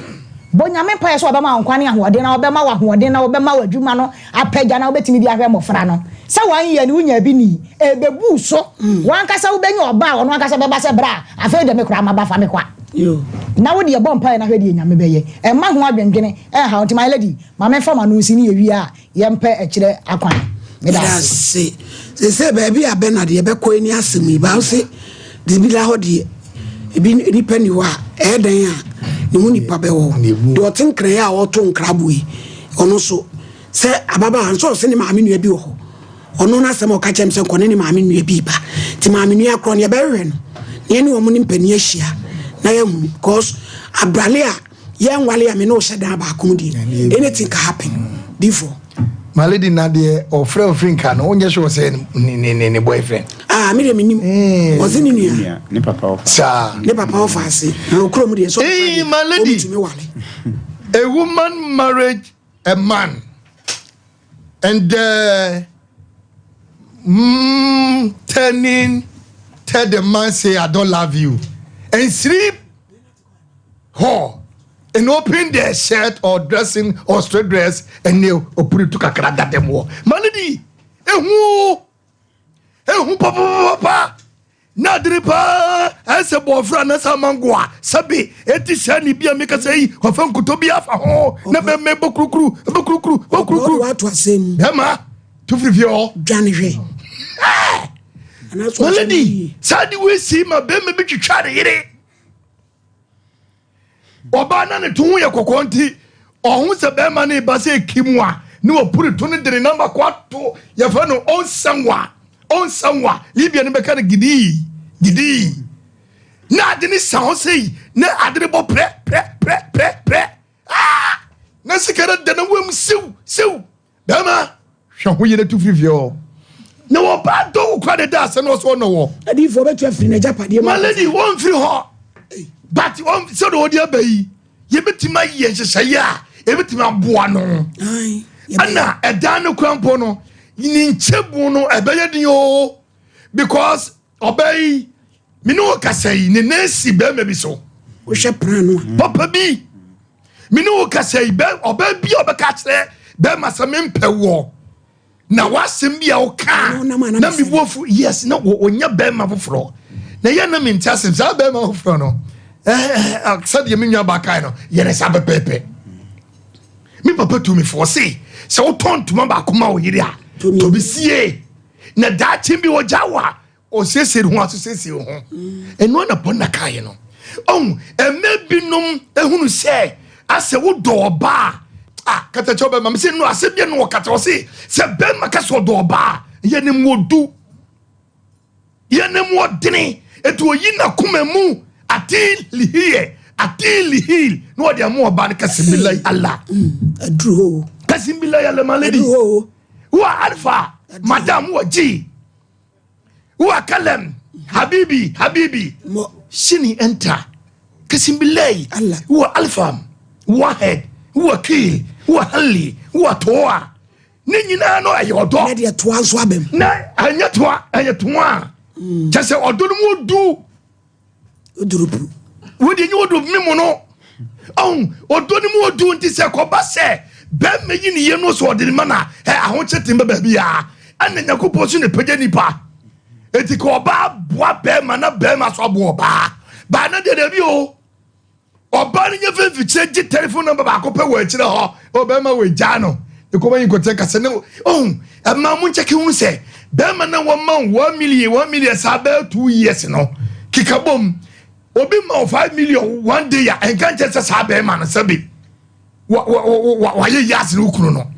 Bɔ Nyame mpaeɛ sɛ ɔbɛma wo nkwa ne ahoɔden na ɔbɛma wo ahoɔden na ɔbɛma wo adwuma no apagya na wobɛtumi de ahwɛ mmɔfra no. Sɛ one year no wonyaa bi nii, ɛbɛbu wo so. W'ankasa wobɛnya ɔba a ɔno ankasa bɛba sɛ bra afei deɛ me koraa maba fa me kwa. Na wo deɛ bɔ mpaeɛ na hwɛ deɛ Nyame bɛyɛ. Mma ho adwendwene nha wo. Nti my lady, ma memfa m'ano nsi ne yɛwie a Yɛmpɛ ɛkyerɛ akwan. Meda ase. Sese baabi a Bernard yɛbɛkɔ ani asɛm yi baa se de bi la hɔ deɛ ebi nipa ni hɔ a ɛyɛ dɛn a ne ho nipa bɛwɔ deɛ ɔte nkran a ɔto nkrabo yi ɔno so sɛ ababaawa nso ɔse ne maame nua bi wɔ hɔ ɔno n'asɛm a ɔka kyerɛ m sɛ nkɔ ne ne maame nua bi ba nti maame nua korɔ no yɛbɛhwehwɛ no na yɛne wɔn ne mpanin ahyia na yɛahu because abrale a Yɛn nwale a me ne wo hyɛ dan baako mu deɛ, anything can happen. Difoɔ. My lady na deɛ ɔfrɛ wo firi nka no wonyɛ sure sɛ ne ne ne boyfriend. Ah me deɛ menim. Ɔse ne nua. Ne papa ɔfa. Saa. Ne papa ɔfa ase. Na okuro mu deɛ sɛ ɔfa deɛ. My lady. Ɔmutumi wale. A woman marriage a man and the mm, turning tell the man say I don't love you and sleep hɔ and open their shirt or dressing or straight dress and they opuri to kakra da dem wɔ ma ne di ehu ehu papapapa. Na adene paa ɛsɛ bɔɔfrɛ anasɛ amango a sɛbe ɛti sɛ ne bi a meka sɛ yi ɔfa nkutɔ bi afa ho na bɛmɛ bɔ kurukuru bɔ kurukuru bɔ kurukuru. Wato asɛm mu. Bɛma tu firi fie hɔ. Dwane hwɛ. My lady, saa de wei si ma bɛma bi twitwa ne yere. Ɔbaa na ne to ho yɛ kɔkɔɔ nti ɔho sɛ bɛrima no ba sɛ ɛki mu a ne wɔpere to no de ne namba kɔ ato yɛfrɛ no ɔnsanwa ɔnsanwa Libya no bɛka no gidii gidii na ade ne sa hɔ sei na ade ne bɔ prɛ prɛ prɛ prɛ prɛ ah na sika no da na wam siw siw Bɛrima, hwɛ ho yere tu firi fie hɔ. Na ɔbaa dɔ wo kora de da asɛm na ɔsɛ ɔnɔ wɔ. Adiifoɔ bɛtu afiri n'agyapadeɛ mu. My lady, wɔmfiri hɔ. But wɔn sɛdeɛ ɔde aba yi, yɛbɛtumi ayɛ nhyehyɛeɛ a yɛbɛtumi aboa no. Ɛna ɛdan no kora mpo no, ne nkyɛmu no ɛbɛyɛ den o because ɔbaa yi me ne wo kasa yi ne nan si bɛrima bi so. Wohwɛ plan no a. Papa bi me ne wo kasa yi bɛ ɔbaa bi a ɔbɛka kyerɛ bɛrima sɛ mempɛ wɔ na w'asɛm bi a woka na mebu afu yes na wɔnya bɛrima foforɔ na yɛ na mente asɛm saa bɛrima foforɔ no sɛdeɛ me nua baa kae no yɛne saa pɛpɛɛpɛ me papa tu me foɔ se sɛ wotɔ ntoma baako ma wo yere a tobi sie na daakye bi wɔgya wo a ɔsiesie ne ho asosiesie wo ho ɛno na bɔ na kaeɛ no ɔhu ɛmɛ binom ehunu sɛ asɛ wodɔ ɔbaa a katakyɛ ɔbɛma me sɛ no asɛ bia no wɔkata wɔ se sɛ bɛrima ka sɛ ɔdɔ ɔbaa yɛ ne mu ɔdu yɛ ne mu ɔdene ɛti ɔyi n'akoma mu ate lihiyɛ ate lihil na ɔde ama ɔbaa no kasimbilai Allah aduru hɔ kasimbilai Allah my lady wa alfa madam wa ji wa kalam habibi habibi shini enter kasimbilai wa alfa wahed wa kil wa halli wa toa ne nyinaa no ɛyɛ ɔdɔ na deɛ toa nso abɛm na ɛnyɛ toa ɛyɛ toa kyɛ sɛ ɔdɔ no mu du odurupu wode nyɛ ɔdɔ mi mu no ɔn ɔdɔ no mu ɔdu nti sɛ kɔba sɛ bɛrima yi ne yɛ no sɛ ɔde ne ma na ɛ ahokyɛ tem bɛ baabi a ɛna Nyankopɔn so ne pagya nipa eti ka ɔbaa boa bɛrima na bɛrima so aboa ɔbaa baa na deɛ daabi o ɔbaa no nyɛ fɛ mfikyire gye telephone number baako pɛ wɔ akyire hɔ ɔbɛrima wɔ gyaa no ekɔma yi nkɔtɛ kasa ne ɔn ɛma mo nkyɛke ho sɛ bɛrima na wɔma 1 million 1 million saa bɛyɛ 2 years no keka bom obi ma wo 5 million one day a ɛnka nkyɛn sɛ saa bɛrima no sɛbi wayɛ yi ase ne wo kunu no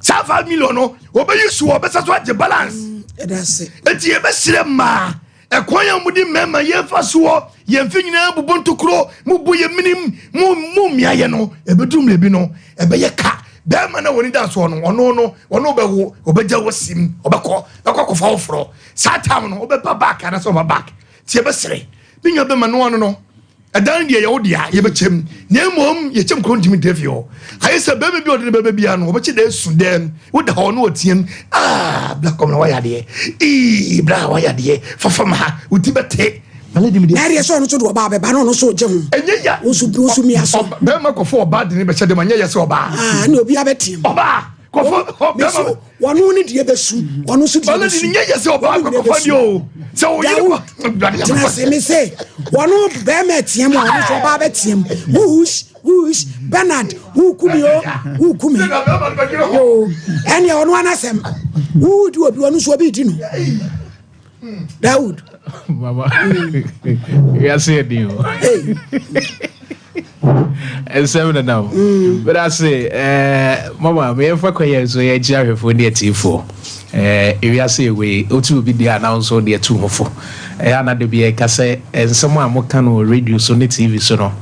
saa 5 million no wɔbɛyi so wɔbɛsa so agye balance eti yɛbɛsrɛ mmaa ɛkwan a mode mmarima yɛmfa soɔ yɛmfe nyinaa bobɔ ntokuro mobɔ yɛ minim mo mo mmea yɛ no ɛbɛduru mmerɛ bi no ɛbɛyɛ ka bɛrima no a wɔni da soɔ no ɔno no ɔno bɛwo ɔbɛgya wɔ sim ɔbɛkɔ bɛkɔ akɔfa foforɔ saa time no ɔbɛba back anaasɛ ɔba back nti yɛbɛsrɛ me nua bɛma no ano no ɛdan deɛ yɛwo deɛ yɛbɛkyɛm na mmom yɛkyɛm kuro ntumi nta fie hɔ ayɛ sɛ bɛrima bi a ɔde ne bɛbɛ bia no wɔbɛkyɛ dɛ su dɛm woda hɔ no wɔteam ah black kɔm na wayɛ adeɛ ii bra wayɛ adeɛ fafa ma ha woti bɛte maladi mi deɛ na ɛdeɛ sɛ ɔno nso de ɔbaa bɛba na ɔno nso gye ho ɛnyɛ ya wosu mia so bɛrima kɔfɔ ɔbaa de ne bɛhyɛ dɛm ɛnyɛ yɛ sɛ ɔbaa ah ne obi abɛteam ɔbaa kɔfɔ bɛrima wɔno ne deɛ bɛsu ɔno nso deɛ bɛsu maladi nyɛ yɛ sɛ ɔbaa kɔfɔ deɛ o sɛ ɔyere kɔ tena se me se wɔno bɛrima team a ɔno nso ɔbaa bɛteam wuhush wuhush Bernard wukumi o wukumi o ɛnea ɔno anasɛm wudi obi ɔno nso obi di no Dawood. Mama, wiase yɛ den o. Nsɛm nenam. But ase, mama, meyɛmfa kwan yɛ nso yɛakyi ahwɛfoɔ ne atiefoɔ. Ewiase yɛ wei, wotu obi deɛ a na wo nso deɛ tu ho fo. Ɛyɛ ana da bi yɛka sɛ nsɛm a moka no wɔ radio so ne TV so no,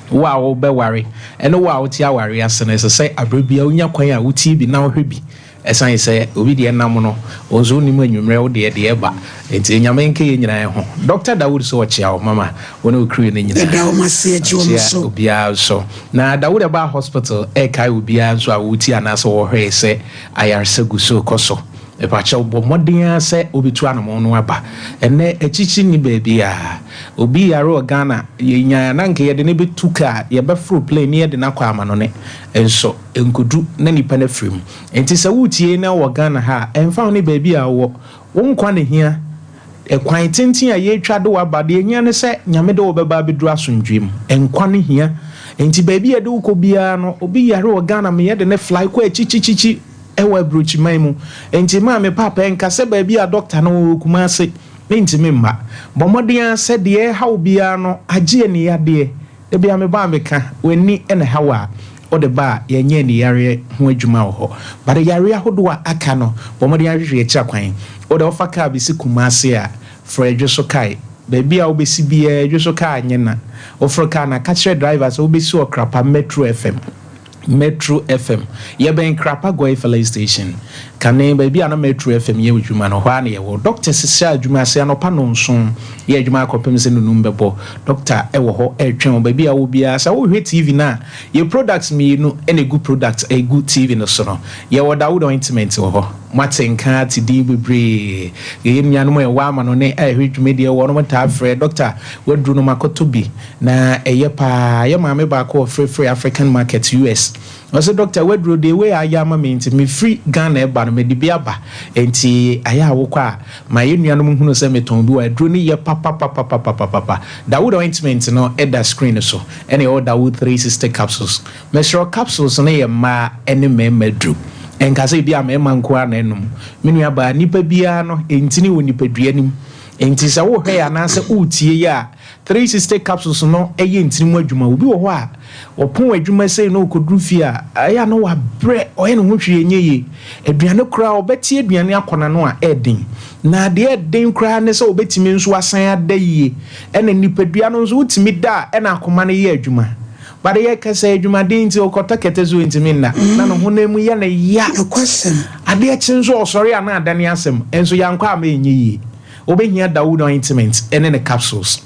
wo a wobɛware ɛne wo a wote aware ase no, ɛsɛ sɛ aberɛ biara wonya kwan a wotie bi na wohwɛ bi. Ɛsiane sɛ obi deɛ nam no, wo nso wonim anwummerɛ wo deɛ deɛ ɛba. Nti Nyame nka yɛn nyinaa ho. Dr. Dawood so ɔkyea wo mama, wo ne wo crew no nyinaa. Yɛda wɔn ase agye wɔn Ɔkyea so. obiara nso. Na Dawood ɛbaa hospital ɛrekae obiara nso a wɔretie anaasɛ wɔhwɛe sɛ ayaresa gu so rekɔ so. Mepakyɛw bɔ mmɔden ara sɛ wobɛtu anamɔn no aba. Ɛnnɛ akyikyi nni baabiara. Obi yare wɔ Ghana, yɛnyae a na anka yɛde no bɛtu kaa, yɛbɛforo plane na yɛde no akɔ amanɔne. Nso nkodu na nipa no afiri mu. Nti sɛ woretie na wɔ Ghana ha a, ɛmfa ho ne baabi a wowɔ, wo nkwa na hia. Ɛkwan tenten a yɛretwa de wo aba, deɛ ɛhia ne sɛ Nyame de wo bɛba abɛduru asomdwoeɛ mu. Nkwa no hia. Enti baabi a yɛde wo kɔ biara no, obi yare wɔ Ghana ma yɛde no fly kɔ akyikyikyikyi wɔ aburokyiman mu. Enti maame paapa ɛnka sɛ baabi a dɔkta no wɔ wɔ Kumase mentumi mma. Bɔ mmɔden ara sɛ deɛ ɛreha wo biara no agye aniyadeɛ. Da biara meba a meka, w'ani na ɛha wo a, wode ba a yɛnyɛ aniyareɛ ho adwuma wɔ hɔ. But yareɛ ahodoɔ a aka no, bɔ mmɔden ara hwehwɛ akyira kwan. Wode wofa kaa bɛsi Kumase a, frɛ Dwoso kae. Baabi a wobɛsi biara, Dwoso kaa nyɛ na. Woforo kaa no a, ka kyerɛ driver sɛ wobɛsi wɔ Krapa Metro FM. Metro FM. Yɛbɛn Krapa Goil Filling Station. Kane, baabi a na Metro FM yɛ adwuma no, hɔ ara na yɛwɔ. Doctors hyɛ adwuma ase anɔpa nnɔnson, yɛ adwuma ara kɔpem sɛ nnɔnum bɛbɔ. Doctor wɔ hɔ retwɛn wo baabi a wowɔ biara. Sɛ worehwɛ TV no a, yɛn products mmienu na ɛgu products ɛgu TV no so no. Yɛwɔ Dawood Ointment wɔ hɔ. Moate nka ate din bebree. Yɛn nuanom a ɛwɔ amanɔne a ɛhwɛ dwumadie wɔnom taa frɛ, Doctor, w'aduru no makɔtɔ bi na ɛyɛ paa. Yɛn maame baako ɔfrɛfrɛ African market, US. Ɔse Doctor, w'aduro deɛ wei a ayɛ ama me nti mefiri Ghana ɛba no mede bi aba. Enti ayɛ a wokɔ a ma yɛn nuanom nhunu sɛ metɔn bi wɔ ha. Aduro no yɛ papapapapapapa. Dawood ointment no da screen no so. Ɛna ɛwɔ Dawood 360 capsules. Mesrɛ wo capsules no yɛ mmaa ne mmarima aduru. Ɛnka sɛ ebia mmarima nko ara na ɛnom. Me nua baa, nipa biara no ntini wɔ nipadua no mu. Enti sɛ wohwɛ yɛ anaasɛ woretie yɛ a, 360 capsules no yɛ ntini mu adwuma. Obi wɔ hɔ a, ɔpɔn adwuma sei na ɔkɔduru fie a, ɛyɛ a na wabrɛ, ɔyɛ ne ho hwee nyɛ yie. Aduane koraa, ɔbɛte aduane akɔ n'ano a, ɛyɛ den. Na deɛ ɛyɛ den koraa ne sɛ ɔbɛtumi nso asan ada yie. Ɛna nipadua no nso, wotumi da a, ɛna akoma no yɛ adwuma. But yɛ kɛsɛ adwumaden nti ɔkɔtɔ kɛtɛ so ntumi nna na ne honam mu yɛ no ya. Nokwasɛm. Adeɛ kye nso ɔsɔre a na adane asɛm nso yankɔ amma ɛnyɛ yie. Wobɛhia Dawood ointment ne ne capsules.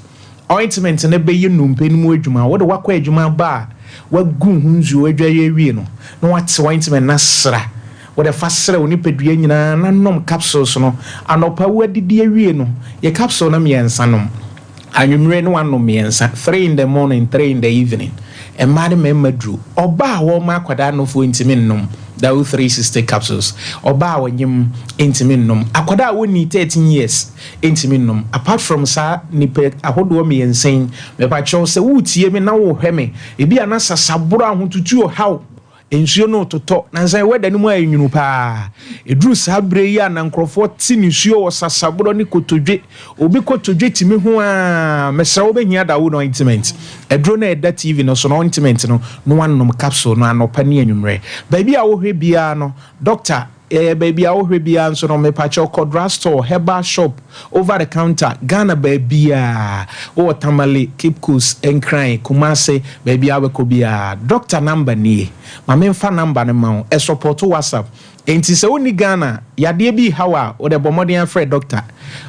Ointment no bɛyɛ nnompe no mu adwuma. Wode wakɔ adwuma aba a wagu ho nsuo adware awie no na wate ointment no asra. Wode fa sra wo nipadua nyinaa na nom capsules no. Anɔpa woadidi awie no yɛ capsule no mmiɛnsa nom. Anwummere na wanom mmiɛnsa, three in the morning, three in the evening. Mmaa ne mmarima duru. Ɔbaa a wɔma akwadaa nofoɔ ntumi nnom Dawu 360 capsules. Ɔbaa a ɔnyem ntumi nnom. Akwadaa a wɔnnii 13 years ntumi nnom. Apart from saa nnipa ahodoɔ mmiɛnsa yi, mepakyɛw sɛ woretie me na worehwɛ me, ebi a na sasaboro ahotutuo haw Nsuo no retotɔ, nansa yi wɛda no mu ayɛ nwunu paa. Ɛduru saa berɛ yi a na nkurɔfoɔ te nisuo wɔ sasaborɔ ne kotodwe. Obi kotodwe tumi ho ara. Mesrɛ wo wobɛhia Dawood ointment. Aduro no a ɛda TV no so no, ointment no, na woanom capsule no anɔpa ne anwummerɛ. Baabi a wohwɛ biara no, dɔkta Ɛyɛ baabi a wohwɛ biara nso no mepakyɛw kɔ drug store, herbal shop, over the counter, Ghana baabiara, wowɔ Tamale, Cape Coast, Nkran, Kumase, baabiara wobɛkɔ biara doctor number nie, ma memfa number no ma wo, ɛsupporto WhatsApp, enti sɛ wonni Ghana, yadeɛ bi reha wo a, wode bɔ mmɔden ara frɛ doctor,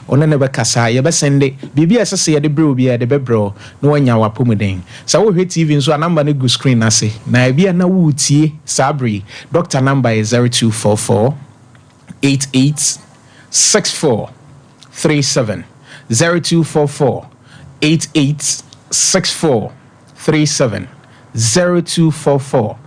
wo ne no bɛkasa, yɛbɛsɛnde biribi a ɛsɛ sɛ yɛde brɛ wo biara yɛde bɛbrɛ wo na woanya w'apɔmuden. Sɛ worehwɛ TV nso a number no gu screen no ase, na ebia na woretie saa bere yi. Doctor number yɛ 0244 88 64 37, 0244 88 64 37, 0244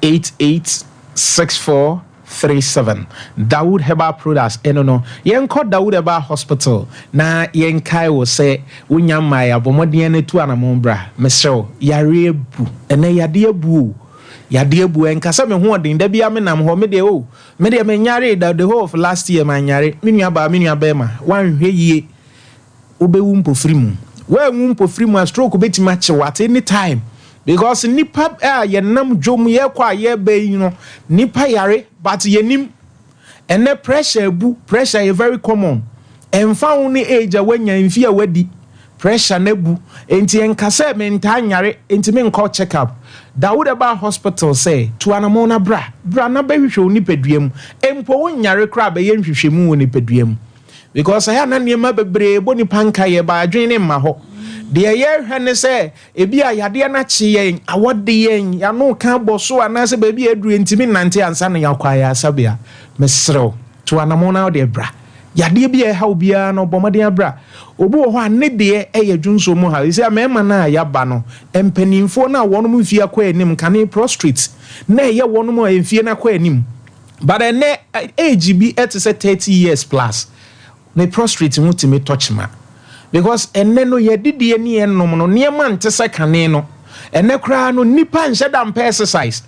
88 64 37. Dawood Herbal Products ɛno no. Yɛnkɔ Dawood Herbal Hospital na yɛnkae wo sɛ wonya mmaeɛ a, bɔ mmɔden na tu anamɔn bra. Mesrɛ wo, yareɛ abu. Ɛnnɛ yadeɛ abu o. Yadeɛ abu. Ɛnka sɛ me ho ɔden, da biara menam hɔ, me deɛ o, me deɛ menyaree da, the whole of last year manyare. Me nua baa, me nua bɛɛma, woanhwɛ yie wobɛwu mpofiri mu. Woanwu mpofiri mu a stroke bɛtumi akye wo at any time because nnipa a yɛnam dwom yɛkɔ a yɛba yi no nnipa yare but yɛnim. Ɛnɛ pressure abu, pressure yɛ very common. Ɛmfa ho ne age a woanya, mfie a woadi, pressure no abu. Enti ɛnka sɛ mentaa nyare enti menkɔ check up. Dawood ɛbaa hospital sɛ tu anamɔn na bra, bra na bɛhwehwɛ wo nipadua mu. Mpo wonyare koraa bɛyɛ nhwehwɛmu wɔ nipadua mu. Because ɛyɛ a na nneɛma bebree bɔ nipa nkaeɛ ba adwene ne mma hɔ. Deɛ yɛhwɛ ne sɛ ebi a yadeɛ no akye yɛn, awɔ de yɛn, yɛano ka bɔ so anaasɛ baabi a aduru yɛntumi nnante ansa na yɛakɔ ayaresabea. Mesrɛ wo, tu anamɔn na wodeɛ bra. Yadeɛ bi a ɛha wo biara no, bɔ mmɔden bra. Obi wɔ hɔ a ne deɛ ɛyɛ dwonsɔ mu haw. Seesei mmarima no a yɛaba no, mpanimfoɔ no a wɔnom mfie akɔ anim, kane prostrate na ɛyɛ wɔnom a mfie no akɔ anim. But ɛnɛ age bi te sɛ 30 years plus. Ne prostrate ho tumi tɔ kyema. Because ɛnnɛ no yɛdidie ne yɛnom no nneɛma nte sɛ kane no. Ɛnnɛ koraa no nnipa nhyɛ da mpɛ exercise.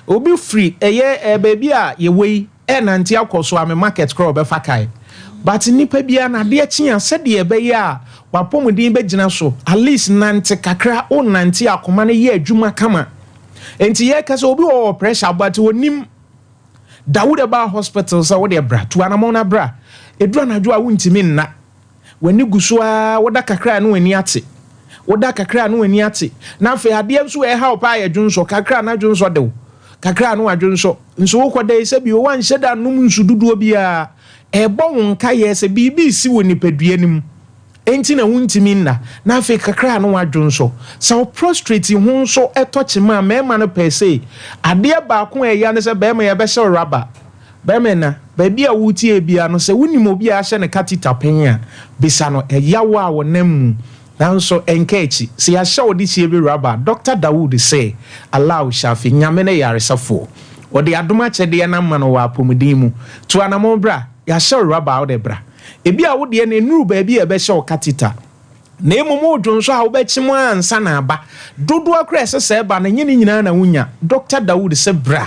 Obi firi ɛyɛ eh, baabi a yɛwɔ yi ɛrenante akɔ Suame market koraa ɔbɛfa kae. But nnipa biara no adeɛ kye a sɛdeɛ ɛbɛyɛ a w'apɔmuden bɛgyina so at least nante kakra, wonante a akoma no yɛ adwuma kama. Enti yɛka sɛ obi wɔ hɔ ɔwɔ pressure but ɔnim da wo de ba hospital sɛ wo deɛ bra, tu anamɔn na bra. Ɛduru anadwo a wontumi nna. W'ani gu so ara, woda kakra a na w'ani ate. Woda kakra a na w'ani ate. Na afei adeɛ nso a ɛha wo paa yɛ dwonsɔ. Kakra a na dwonsɔ de wo. Kakra a na wadwonsɔ. Nso wokɔda yi sɛ bio woanhyɛ da nnom nsu dodoɔ biara. Ɛrebɔ wo nkaeɛ sɛ biribi resi wɔ nipadua no mu. Enti na wontumi nna. Na afei kakra a na wadwonsɔ. Sɛ wo prostrate ho nso tɔ kyema a, mmarima no pɛ sei. Adeɛ baako a ɛya ne sɛ barima yɛbɛhyɛ wo rubber. Bɛrima nna, baabi a woretie biara no, sɛ wunim obi a yɛahyɛ no catheter pɛn a, bisa no ɛyaw a ɔnam mu. Nanso ɛnka akyi, sɛ yɛahyɛ wo dehyeɛ bi rubber a, Dɔkta Dawood se, Allahu Shafi, Nyame ne yaresafoɔ. Ɔde adom akyɛdeɛ no ama no wɔ apɔmuden mu. Tu anamɔn bra, yɛahyɛ wo rubber a wode bra. Ebia wo deɛ no nnuru baabi a yɛbɛhyɛ wo catheter. Na mmom wodwonsɔ a wobɛkyem ara ansa na aba. Dodoɔ koraa a ɛsɛ sɛ ɛba no, ɛnyɛ ne nyinaa na wonya. Dɔkta Dawood se, Bra.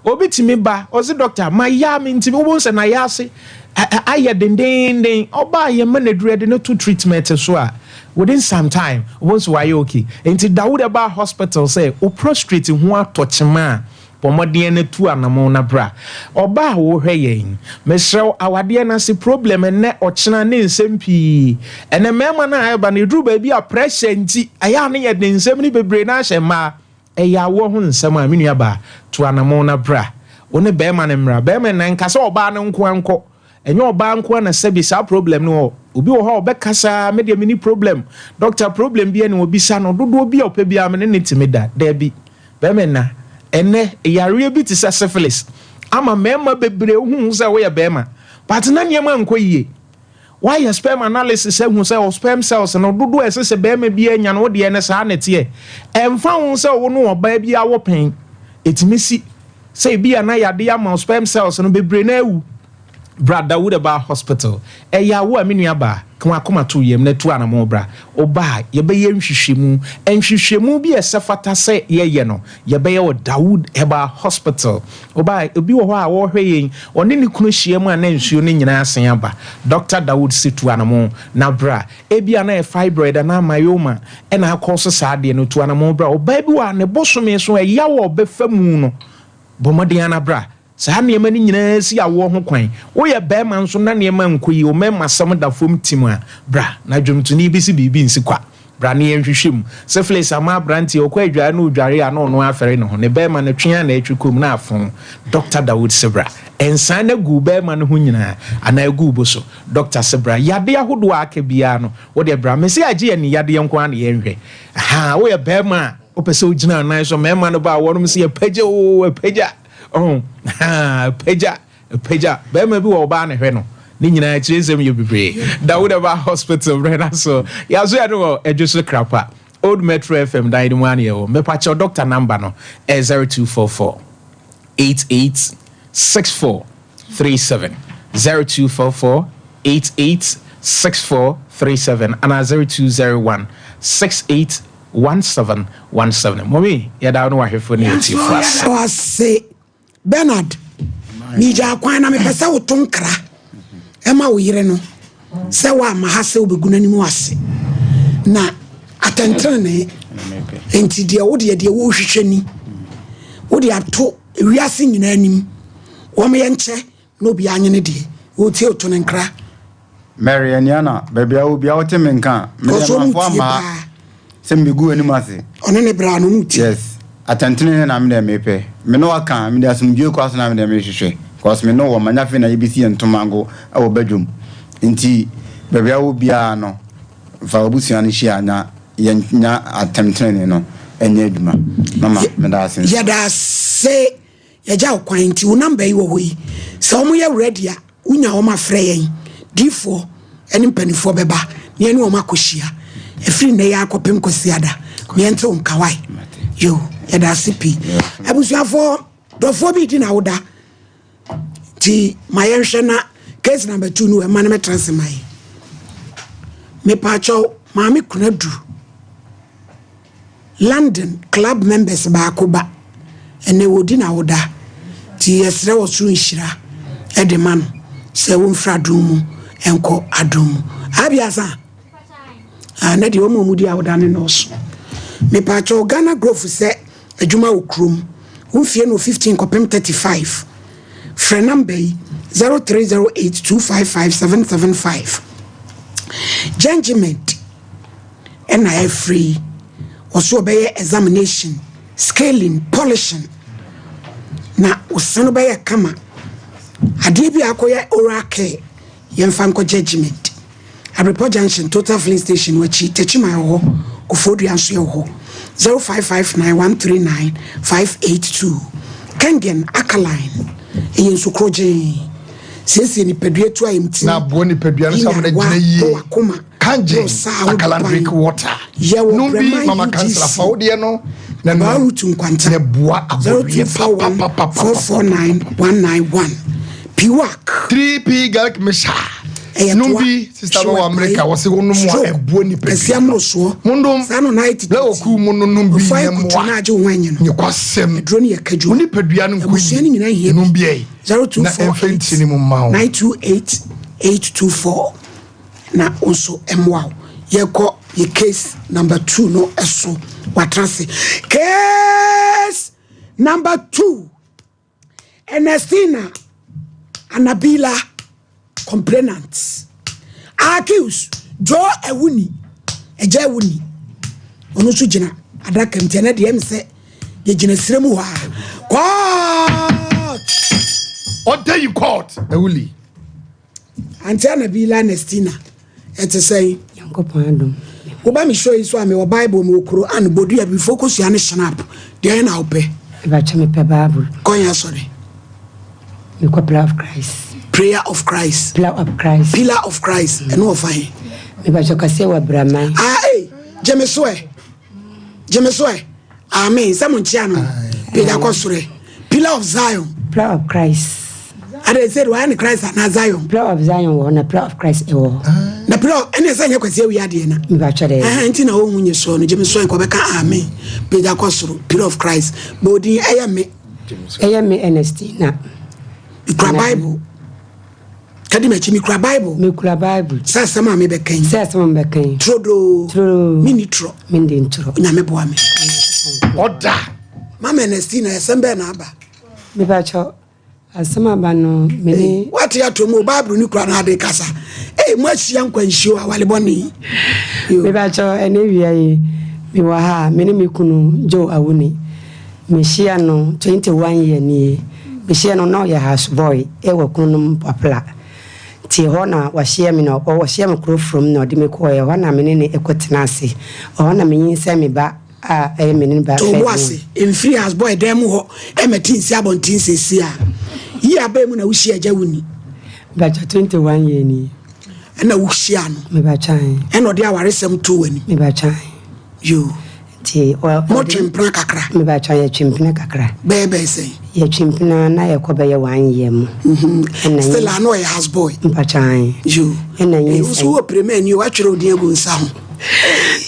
Obi tumi ba, ɔse doctor, mayɛ a mentumi, wobɛhu sɛ n'ayɛ ase ayɛ dendeenden. Ɔba a yɛma no aduru, yɛde no to treatment so a, within some time, wobɛhu sɛ wayɛ okay. Nti da wo ba hospital sɛ wo prostrate ho atɔ kyema a, bɔ mmɔden na tu anamɔn na bra. Ɔba a wohwɛ yɛn, mesrɛ wo, awadeɛ no ase problem ɛnnɛ, ɔkyena ne nsɛm pii. Ɛnnɛ mmarima no a ɛba no, ɛduru baabi a pressure nti, ɛyɛ a ne yɛde nsɛm no bebree no ahyɛ mmaa. Ɛyɛ awoɔ ho nsɛm a, me nuabaa, tu anamɔn na bra. Wo ne barima no mmra. Barima no, nka sɛ ɔbaa no nko ara nkɔ. Ɛnyɛ ɔbaa nko ara na sɛbi saa problem no wɔ. Obi wɔ hɔ a ɔbɛkasa ara, me deɛ menni problem. Doctor, problem biara nni hɔ, bisa no. Dodoɔ bi a ɔpɛ biara me ne no tumi da. Dabi. Barima nna. Ɛnnɛ, yareɛ bi te sɛ syphilis ama mmarima bebree hu sɛ woyɛ barima, but na nneɛma nkɔ yie. Woayɛ sperm analysis ahu sɛ wo sperm cells no dodoɔ a ɛsɛ sɛ barima biara nya no, wo deɛ no saa na ɛteɛ. Ɛmfa ho sɛ wo ne ɔbaa bi awo pɛn, ɛtumi si sɛ ebia na yadeɛ ama wo sperm cells no bebree no awu. Bra Dawood Herbal Hospital. Ɛyɛ awo a me nua baa, ka w'akoma to wo yam na tu anamɔn bra. Woba a, yɛbɛyɛ nhwehwɛmu. Nhwehwɛmu bi a ɛsɛ fata sɛ yɛyɛ no, yɛbɛyɛ wɔ Dawood Herbal Hospital. Ɔbaa, obi wɔ hɔ a ɔrehwɛ yɛn, ɔne ne kunu hyiam a na nsuo no nyinaa asen aba. Dɔkta Dawood se tu anamon na bra. Ebia na ɛyɛ fibroid anaa myoma na akɔɔso saa adeɛ no, tu anamon bra. Ɔbaa bi wɔ hɔ a ne bosome so ɛyaw a ɔbɛfa mu no, bɔ mmɔden ara na bra. Saa nneɛma no nyinaa si awoɔ ho kwan. Woyɛ barima nso na nneɛma nkɔ yie, wo mmarimasɛm da fam tim a, bra na dwomtoni bi se biribi nsi kwa. Bra na yɛnhwehwɛ mu. Syphilis ama aberanteɛ, ɔkɔ adware na ɔdware a na ɔno ara fɛre ne ho. Ne bɛrima no twe ara na ɛtwe kɔ mu na afɔn. Dɔkta Dawood se bra. Nsaa no agu wo bɛrima no ho nyinaa anaa agu wo bo so. Dɔkta se bra. Yadeɛ ahodoɔ a aka biara no, wo deɛ bra. Mese agye yɛn yadeɛ nko ara na yɛnhwɛ. Ahaa, woyɛ bɛrima a wopɛ sɛ wogyina wo nan so, mmarima no ba a wɔnom se yɛpagya oo, ɛpagya. Ɔho, ahaa, ɛpagya. Pagya bɛrima bi wɔ ɔbaa na hwɛ no. Ne nyinaa akyire nsɛm yɛ bebree. Dawud ɛba hospital brɛ na so. Yaso yɛ no wɔ Adwo so Krapa. Old Metro FM dan no mu ano yɛ wɔ. Mepa kyɛw doctor number no ɛ 0244 88 64 37 0244 88 64 37 ana 0201 68 17 17. Mɔmi yɛda wo ne wahwɛfoɔ ne yɛtiefo ase. Ase. Bernard, megyaa kwan na mepɛ sɛ woto nkra ɛma wo yere no sɛ woamma ha sɛ wobɛgu n'anim ase na atɛntenenee nti deɛ wodeɛ deɛ wohwehwɛ ni wode ato wiase nyinaa anim wɔn yɛ nkyɛ na obiara nye ne deɛ wɔtie oto ne nkra. Mary Aniana, baabi a wɔ biara wote me nka a, mede Ɔsɔ amanfoɔ mu tie ama ha paa. sɛ mebɛgu w'anim ase. Ɔne ne bra no ɔmo tie. Yes, atɛntenenee na me deɛ mepɛ. Me ne wo aka, mede asomdwoeɛ kɔ so na me deɛ mehwehwɛ. Cause me ne wo wɔ manya afei na yɛbɛsi yɛn ntomago wɔ badwam. Nti baabi a wɔ biara no, fa w'abusua no hyia na yɛnya atɛntenenee no nyɛ adwuma. Mama, meda ase nso. Yɛda ase. Yɛgya wo kwan nti wo number yi wɔ hɔ yi sɛ wɔn yɛ ready a wonya wɔn afrɛ yɛn diifoɔ ɛne mpanifoɔ bɛba na yɛne wɔn akɔhyia ɛfiri nnɛ yɛ akɔpem kwasiada meɛnte wo nka wae yo yɛda ase pii abusuafoɔ dɔfoɔ bi di na woda nti ma yɛnhwɛ na Case number 2 no ɛma no mɛtra se ma yi. Mepaakyɛw maame Kunadu London club members baako ba ɛnɛ wɔdi na woda nti yɛsrɛ wɔ soro nhyira ɛde ma no sɛ wɔmfiri adom mu ɛnkɔ adom mu. Abiasa ah, na deɛ wɔn a wɔdi awoda ne nɔɔso. Mepaakyɛw Ghana Growth sɛ adwuma wɔ kurom wo mfie no 15 kɔpem 35 frɛ number yi 0308 255 775. Gentleman ɛna ɛfiri yi ɔso ɔbɛyɛ examination, scaling, polishing na ɔsan no bɛyɛ kama. Adeɛ bi a akɔyɛ oral care, yɛmfa nkɔ Judgement, Abrepɔ Junction, Total Filling Station wakyi. Tɛkyima ɛwɔ hɔ, Kofodua nso ɛwɔ hɔ. 0559 139 582. Kengen Alkaline ɛyɛ nsu gyee siesie nipadua tu a yɛm ti. Na aboa nipadua no sɛ amena gyina yie. Wakoma. Kangen alkaline drink water. Yɛwɔ Nom bi. Breman Mama UGC. Kansala, fa wodeɛ no na Baa nom route Nkwanta. Na boa abɔdeɛ. 0241 449 191. Piwak. 3P Garlic Mixture. Ɛyɛ Nom toa, bi, sister bɛ wɔ hyew America ɛpae, wɔse wonom a stroke, ɛboa nipadua. Kɛseɛ mmorosoɔ. Mondom. Saa no na ayɛ tete. Na oku mu no nom bi. Ofa nyɛ ekutu mmoa na agye wo ho anyɛ no. Nyekwasɛm. Aduro no yɛ kadwo. Wo nipadua no nkɔ. Abusua no nyinaa hia. Nom bi ɛ 0248 na ɛmfa ntini mu mma wo. 928 824 na wo nso mmoa wo. Yɛkɔ yɛ case number 2 no ɛso. Watena se case number 2, Ernestina Anabila, complainant. Accused Joe Awuni, ɛgya Awuni, ɔno nso gyina adaka mu. Nti ɛnɛ deɛ ɛm sɛ yɛgyina sire mu hɔ a court. Order in court, Awuli. Auntie Anabila Ernestina, ɛte sɛn? Nyankopɔn adom. Woba me show yi so a, mewɔ Bible, mewɔ Koran, bodua bifo kosua ne snap deɛ ɛyɛ na wopɛ. Ɛbɛkyɛ mepɛ Bible. Kɔnyɛ asɔre? Mekɔ Pillar of Christ. Prayer of Christ? Pillar of Christ. Pillar of Christ, ɛno wɔfa he? Mebakyɛ kɔsɛ wɔ Braman. Ah, ei, gye me so ɛ, gye me so ɛ. Amen sɛ mo nkyea no pagya kɔ soro ɛ. Pillar of Zion? Pillar of Christ. Ade sɛ de wayɛ ne Christ anaa Zion? Pillar of Zion wɔ hɔ na Pillar of Christ ɛwɔ hɔ. Na pillar of- ɛne sɛ nyɛ Kwasi Awi adeɛ na Mebakyɛ dɛ. Ɛhɛn, nti na wɔhu nye soɔ no. Gye me so ɛ, nkɔbɛka amen. Pagya kɔ soro, Pillar of Christ. Bɔɔdin ɛyɛ me. Ɛyɛ me Ernestina. Mekura Bible, kadi m'akyi, mekura Bible. Mekura Bible. Sɛ asɛm a mebɛka yi. Sɛ asɛm a mebɛka yi. Turodoo. Turodoo. Menni torɔ. Mende ntorɔ. Onyame boa me. Ɔda. Mama Ernestina, ɛsɛm bɛɛ na aba? Mebakyɛ asɛm aba no mene. Wate ato mu o, Bible ne kura no ade kasa. Ei, mo ahyia nkwanhyio awale bɔne. Yo. Mebakyɛ ɛne wia yi mewɔ ha a, me ne me kunu Joe Awuni mehyia no 21 year nie. Mehyia no na ɔyɛ house boy ɛwɔ Kununom Papla, nti hɔ na wahyia me na ɔhyia me kuro from na ɔde me kɔɔ ɛhɔ na me ne ne ɛkɔtena ase. Ɔhɔ na menyinsɛn me ba a ɛyɛ me ne ne ba To bo first ase. Mfiri house boy dan mu hɔ ɛmɛte nsi abɔnten sɛsi a yi aba mu na wohyia agya wo ni? Mebakyɛ 21 year nie. Ɛna wohyia no? Mebakyɛ. Ɛna ɔde awaresɛm to w'anim? Mebakyɛ. Yo. Nti motwe mpena kakra? Mebakyɛ yɛtwe mpena kakra. Bɛyɛ bɛyɛ sɛn? Yɛtwe mpena na yɛkɔ bɛyɛ one year mu. Ɛna Still a na ɔyɛ house boy? Mpakyɛ. Yo. Ɛna Eh, wo so nyinsɛn wɔ prema ni o, watwerɛ wo din agu nsa ho.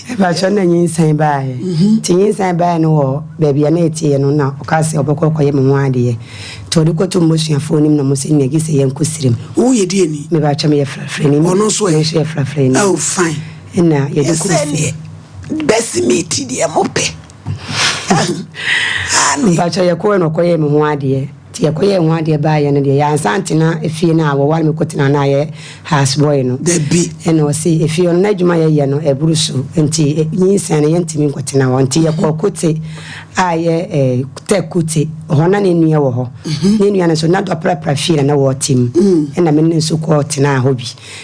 Mebakyɛ na nyinsɛn baeɛ, nti nyinsɛn baeɛ no wɔ baabi a na ɛteɛ no na ɔka sɛ ɔbɛkɔ kɔyɛ me ho adeɛ, nti ɔde kɔto mmusuafoɔ nim na mo sɛ nea gye sɛ yɛnkɔ sirim. Woyɛ deɛ ni? Mebakyɛ meyɛ frafrani. Ɔno nso ɛ? Ɔno nso yɛ frafrani. Oh, fine. Ɛna yɛde kɔ ɛsɛ sirim. neɛ bɛsi meti deɛ mopɛ ane. Mpakyɛ yɛkɔɛ na ɔkɔyɛɛ me ho adeɛ, nti yɛkɔyɛɛ ho adeɛ baeɛ no deɛ yɛansa ntena efie no a wɔware me kɔtena no a yɛ house boy no. Dabi. Ɛna ɔse efie no n'adwuma yɛyɛ no ɛboro so, nti nyinsɛn no yɛntumi nkɔtena hɔ, nti yɛkɔ Kote a yɛ tɛ Kote hɔ na ne nua wɔ hɔ. Ne nua no nso na dɔprapra fie na na wɔte mu, ɛna me ne nso kɔɔ tenaa hɔ bi.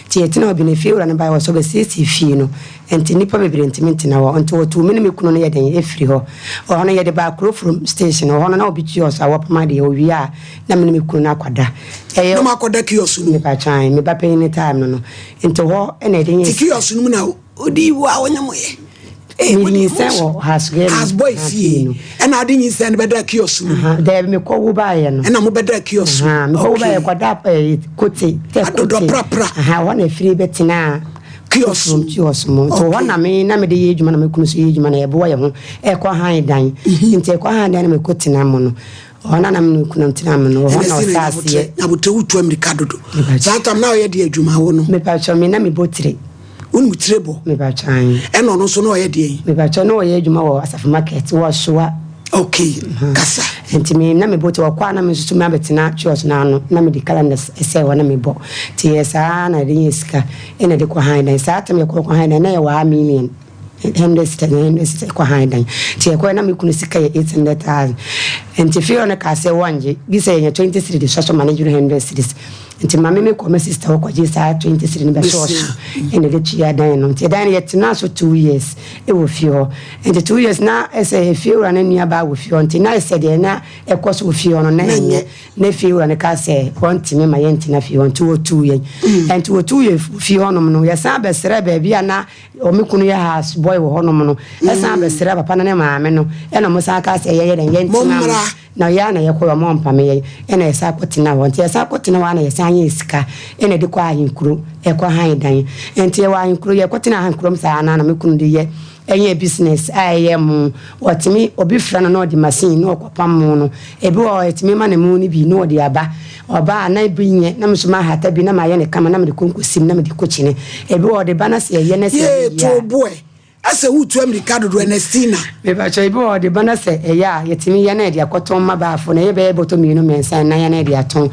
Nti yɛtena hɔ bi no, efie wura no baeɛ wɔ sɛ ɔbɛsiesie fie no, nti nnipa bebree ntumi ntena hɔ, nti wɔtuu me ne me kunu no yɛ den ɛfiri hɔ. Ɔhɔ no yɛde baa kuro from station ɔhɔ no na obi kiosk a wɔpam adeɛ. Owie a na me ne me kunu no akɔda. Ɛyɛ Na makɔda kiosk no mu? Mepatwan me ba panyin ne time no, nti hɔ ɛna ɛde Nti nyɛ kiosk no mu na odi wo a wonyɛ mo yɛ? Eh, Me nyinsɛn wɔ house girl house boy fie ɛna ade nyinsɛn no bɛda kiosk mu. Dɛbi mekɔ wo baayɛ no. Ɛna mo bɛda kiosk mu. Mekɔ wo baayɛ kɔda eh, kote tɛ kote. Adodɔ prapra. Hɔ na efiri bɛtena kiosk mu. Kiosk mu. Nti hɔ na me na mede yɛ adwuma na me kunu so yɛ adwuma na yɛboa yɛn ho ɛkɔ han dan. Mhm. Nti ɛkɔ han dan na mekɔ tena mu no. Hɔ na na me ne kunu tena mu no. Hɔ na ɔsa aseɛ. Nyabotrɛ wotu amirika dodo. Saa tam na ɔyɛ deɛ adwuma wo no. Mepatwɔ me na mebɔ tire. Wonim tire bɔ? Mepatwɔ ae. Ɛna ɔno nso na ɔyɛ deɛn? Mepatwɔ na ɔyɛ adwuma wɔ Asafo market wɔ Soa. Okay, kasa. Nti me na mebɔ tire ɔkɔ a na me nso so mabɛtena kiosk no ano na mede calendars ɛsɛ hɔ na mebɔ. Nti yɛ saa na yɛde nya sika ɛna yɛde kɔ han dan. Saa tam yɛkɔ kɔ han dan na yɛwɔ 1 million 100 cedis na 100 cedis kɔ han dan. Nti yɛkɔɛ na me kunu sika yɛ 800,000. Nti fie hɔ no kaa sɛ wɔngye gye sɛ yɛnya 20 cedis de sɔ so ma no dwene 100 cedis. Nti maame me kɔ me sister hɔ kɔgye saa 20 cedis no bɛsɔɔ so ɛna ɛde tua dan no. Nti dan no yɛtenaa so 2 years ɛwɔ fie hɔ. Nti 2 years na ɛsɛ efie wura no nua baa wɔ fie hɔ, nti na ɛsɛ deɛ na ɛkɔ so wɔ fie hɔ no na ɛnyɛ na fie wura no ka sɛ wɔntumi ma yɛntena fie hɔ, nti wɔtuu yɛn. Nti wɔtuu yɛn fie hɔnom no, yɛsan bɛsrɛ baabi a na ɔme kunu yɛ house boy wɔ hɔnom no, ɛsan bɛsrɛ papa no ne maame no, ɛna ɔmo san ka sɛ yɛyɛ dɛn yɛntena mu Mommra. Na yɛa na yɛkɔ ɔmo mpame yɛn, ɛna yɛsan kɔtena hɔ. Nti yɛsan kɔtena hɔ a na yɛsan yɛ sika ɛna ɛde kɔ ahenkuro ɛkɔ han dan. Nti yɛwɔ ahenkuro, yɛkɔtena ahenkuro mu saa na me kunu de yɛ ɛnyɛ business a ɛyɛ mo wɔtumi obi frɛ no na ɔde machine na ɔkɔpam mo no. Ebi wɔ hɔ ɛtumi ma ne mu no bi na ɔde aba ɔba a na ebi nyɛ na me nso ma hata bi na ma yɛ ne kama na mede kɔ nkosim na mede kɔ kyene. Ebi wɔ ɔde ba na sɛ ɛyɛ na sɛ yee ɛyɛ yie to a boɛ ɛsɛ wotu amirika dodo, Ernestina. Mepakyɛ, ebi wɔ ɔde ba na sɛ ɛyɛ a yɛtumi yɛ na yɛde akɔtɔn ma baafo na ɛyɛ bɛyɛ bɔtɔ mmienu mmiɛnsa nnan yɛ na yɛde atɔn.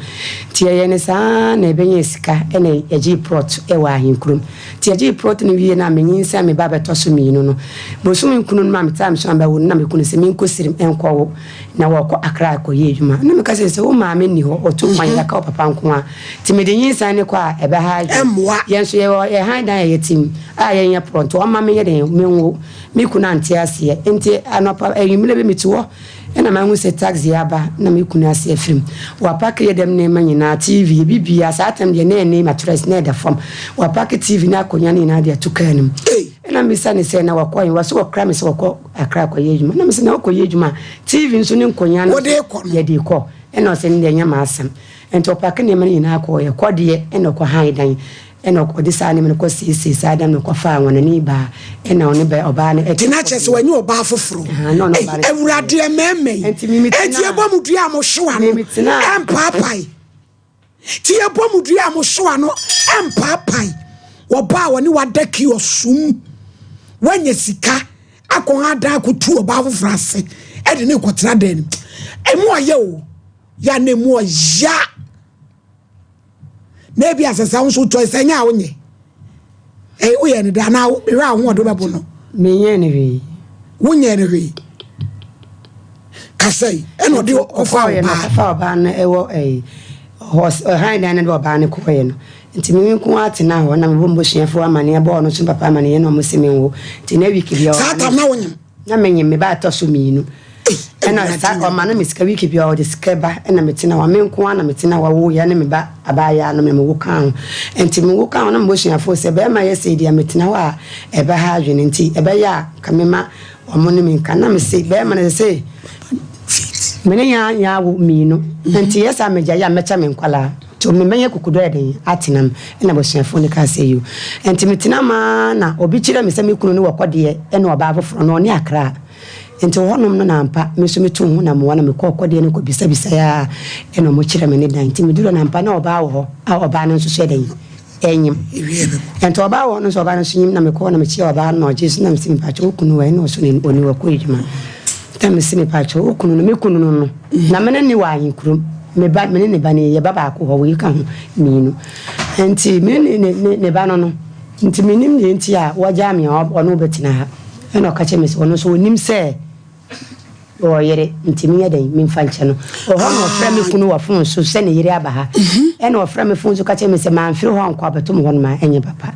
Nti yɛyɛ ne saa na ɛbɛnya sika ɛna yɛgye plot ɛwɔ ahenkurom. Nti yɛgye plot no wie na menyinsɛn me ba bɛtɔ so mmienu no, bosome nkunu no ma metaa me so ambɛwo no na mekunu sɛ menkɔ sirim ɛnkɔwo na wɔkɔ Akra akɔyɛ adwuma na meka sɛ wo maame nni hɔ, ɔtu kwan, yɛka wo papa nko a, nti mede nyinsɛn ne kɔ a ɛbɛha adwene. Ɛmmoa. Yɛn nso yɛwɔ yɛhan dan a yɛtim a yɛnyɛ porɔ, nti ɔma menyɛ den menwo. Me kunu ante aseɛ, nti anɔpa anwummerɛ bi mete hɔ ɛna mahu sɛ taxi aba na me kunu ase afirim wapark yɛ dɛm nneɛma nyinaa, TV bibia. Saa tam deɛ na ɛne mattress na ɛda fam. Wapark TV ne akonnwa no nyinaa de ato kaa no mu. Ɛna mbisa ne sɛ na wakɔ yɛn wɔ so wɔkra me sɛ wɔkɔ Akra akɔyɛ adwuma, na mesɛ na wɔkɔyɛ adwuma a TV nso ne nkonnwa no Wode kɔ no? Yɛde kɔ. Ɛna ɔsɛ ne deɛ nyɛ m'asɛm. Nti ɔpark nneɛma no nyinaa kɔ yɛkɔ deɛ, ɛna ɔkɔ han dan, ɛna ɔde saa nneɛma no kɔ siesie saa dan no, kɔfa wɔnani baa, ɛna ɔne bɛ ɔbaa no ɛte. Na kyerɛ sɛ wɔnyɛ ɔbaa foforɔ. Na ɔne ɔbaa no. Awurade, mmarima yi Nti mimi enti tena- yɛbɔ mu dua a mo hyew ano Mimi tena- ɛmpaapae. Nti yɛbɔ mu dua a mo hyew ano ɛmpaapae. Ɔbaa a wɔne wada kiosk mu wanya sika akɔ ha dan akɔtu ɔbaa foforɔ ase ɛde ne kɔtena dan no mu. Ɛmu ɔyɛ o ya na emu ɔya na ebi asesa wo nso tɔ sɛ nyɛ a wonyɛ ɛyɛ woyɛ no de anaa mehwɛ a ho ɔde bɛbo no. Menyɛ ne hwee. Wonyɛ no hwee kasa yi ɛna ɔde ɔfa ɔkɔɔyɛ no ɔbaa. Ɔkɔfa ɔbaa no ɛwɔ ɛyi hɔ ɔhan dan no de ɔbaa no kɔɔyɛ no, nti mimi nko atena hɔ na mebɔ mbosuafoɔ amaneɛ bɔɔ no so papa amaneɛ na ɔmo se menwo, nti na week bi Saa tam na wonyim? Na menyim me ba atɔ so mmienu. Ɛna saa ɔma no me sika week bi a ɔde sika ba, ɛna metena hɔ me nko ara na metena hɔ wo yɛ ne me ba abaayewa no na mewo ka ho. Nti mewo ka ho na mebosuafoɔ sɛ bɛrima yɛ sɛ deɛ metena hɔ a ɛbɛha adwene, nti ɛbɛyɛ a ka mema ɔmo ne me nka na mese bɛrima no sɛ me ne yɛn awo mmienu, nti yɛ saa megya yɛ a mɛkyɛ me nkwalaa, nti me mɛnyɛ kukudo yɛ den atena mu. Ɛna abusuafoɔ no kaa sɛ yo. Nti metena maa na obi kyerɛ me sɛ me kunu no wɔ kɔdeɛ ɛne ɔbaa foforɔ no ɔne Akra, nti hɔnom no na ampa me nso metu ho na mmoa na mekɔɔ kɔdeɛ no kɔbisabisa a ɛna ɔmo kyerɛ me ne dan. Nti meduru na ampa na ɔbaa wɔ hɔ a ɔbaa no nso so yɛ den ɛnyim, nti ɔbaa wɔ hɔ no nso ɔbaa no nso nyim, na mekɔɔ na mekyia ɔbaa no na ɔgye so na mesi mepakyɛ wo kunu wɔ ɛna ɔso ne ɔni wɔkɔ adwuma, na mesi mepakyɛ wo kunu no me kunu no na mene ne wɔ ahenkurom, me ba mene ne ba ne yɛ ba baako hɔ wei ka ho mmienu, nti mene ne ba no, nti menim deɛ nti a wɔgyaa me a ɔno wobɛtena ha. Ɛna ɔka kyerɛ me sɛ ɔno nso ɔnim sɛ ɔyere, nti menyɛ dɛn memfa nkyɛ no. Ɔhɔ na ɔfrɛ me kunu wɔ phone so sɛ ne yere aba ha. Ɛna ɔfrɛ me phone so ka kyerɛ me sɛ mamfiri hɔ ankɔ abɛto me hɔ no ma ɛnyɛ papa.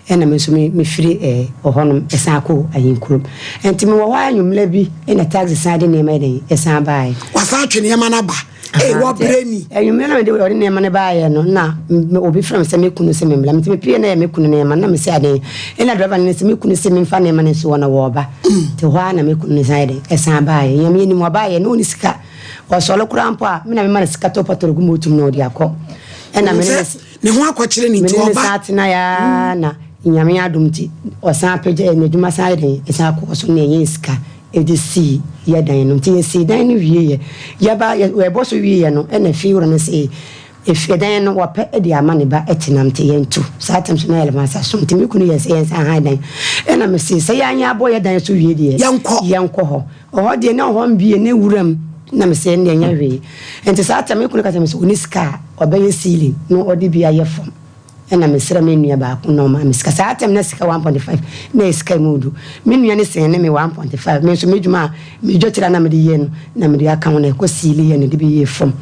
Ɛna me nso me mefiri ɛɛ ɔhɔnom ɛsan kɔ ahenkurom. Nti mewɔ hɔ ara anwummerɛ bi ɛna taxi san de nneɛma yɛ dɛn ɛsan baeɛ. Wasan atwe nneɛma no aba. Ee, wɔbrɛ ni. Anwummerɛ na mede ɔde nneɛma no baeɛ no na obi frɛ me sɛ me kunu sɛ memmra. Nti mepue na ɛyɛ me kunu nneɛma na mese adɛn. Ɛna driver no sɛ me kunu se memfa nneɛma no nsi hɔ na wɔreba. Nti hɔ ara na me kunu no san yɛ dɛn ɛsan baeɛ. Nyame anim ɔbaeɛ na ɔnni sika. Ɔsɔre koraa mpo a me na mema no sika tɔ pɔtɔre gu moto mu na ɔde akɔ. Ɛna me ne no Ne ho akɔkyere no Me nti ne no ɔba. san tenae ara na Nyame adom nti ɔsan pagya n'adwuma san yɛ dɛn ɛsan kɔɔ so na yɛnyaa sika de sii yɛ dan no. Nti yɛsii dan no wieeɛ, yɛba yɛbɔ so wieeɛ no ɛna fie wura no se efi dan no wɔpɛ de ama ne ba tena nti yɛntu. Saa tam so na yɛ masa so nti me kunu yɛɛ sɛ yɛnsan han dan. Ɛna mese sɛ yɛanyɛ abɔ yɛ dan so wie deɛ Yɛnkɔ. yɛnkɔ hɔ. Ɔhɔ deɛ na ɔhɔ mbie ne wuram na mese ɛndeɛ nyɛ hwee. Nti saa tam me kunu ka kyerɛ me sɛ ɔnni sika a ɔbɛyɛ ceiling na ɔde bi ayɛ fam. Ɛna mesrɛ me nua baako na ɔmaa me sika. Saa tam na sika 1.5 na ɛyɛ sika mu du. Me nua no sɛne me 1.5 me nso m'adwuma a me dwatire a na mede yɛ no na mede aka ho na ɛkɔ siili yɛ na ɛde bɛyɛɛ fam.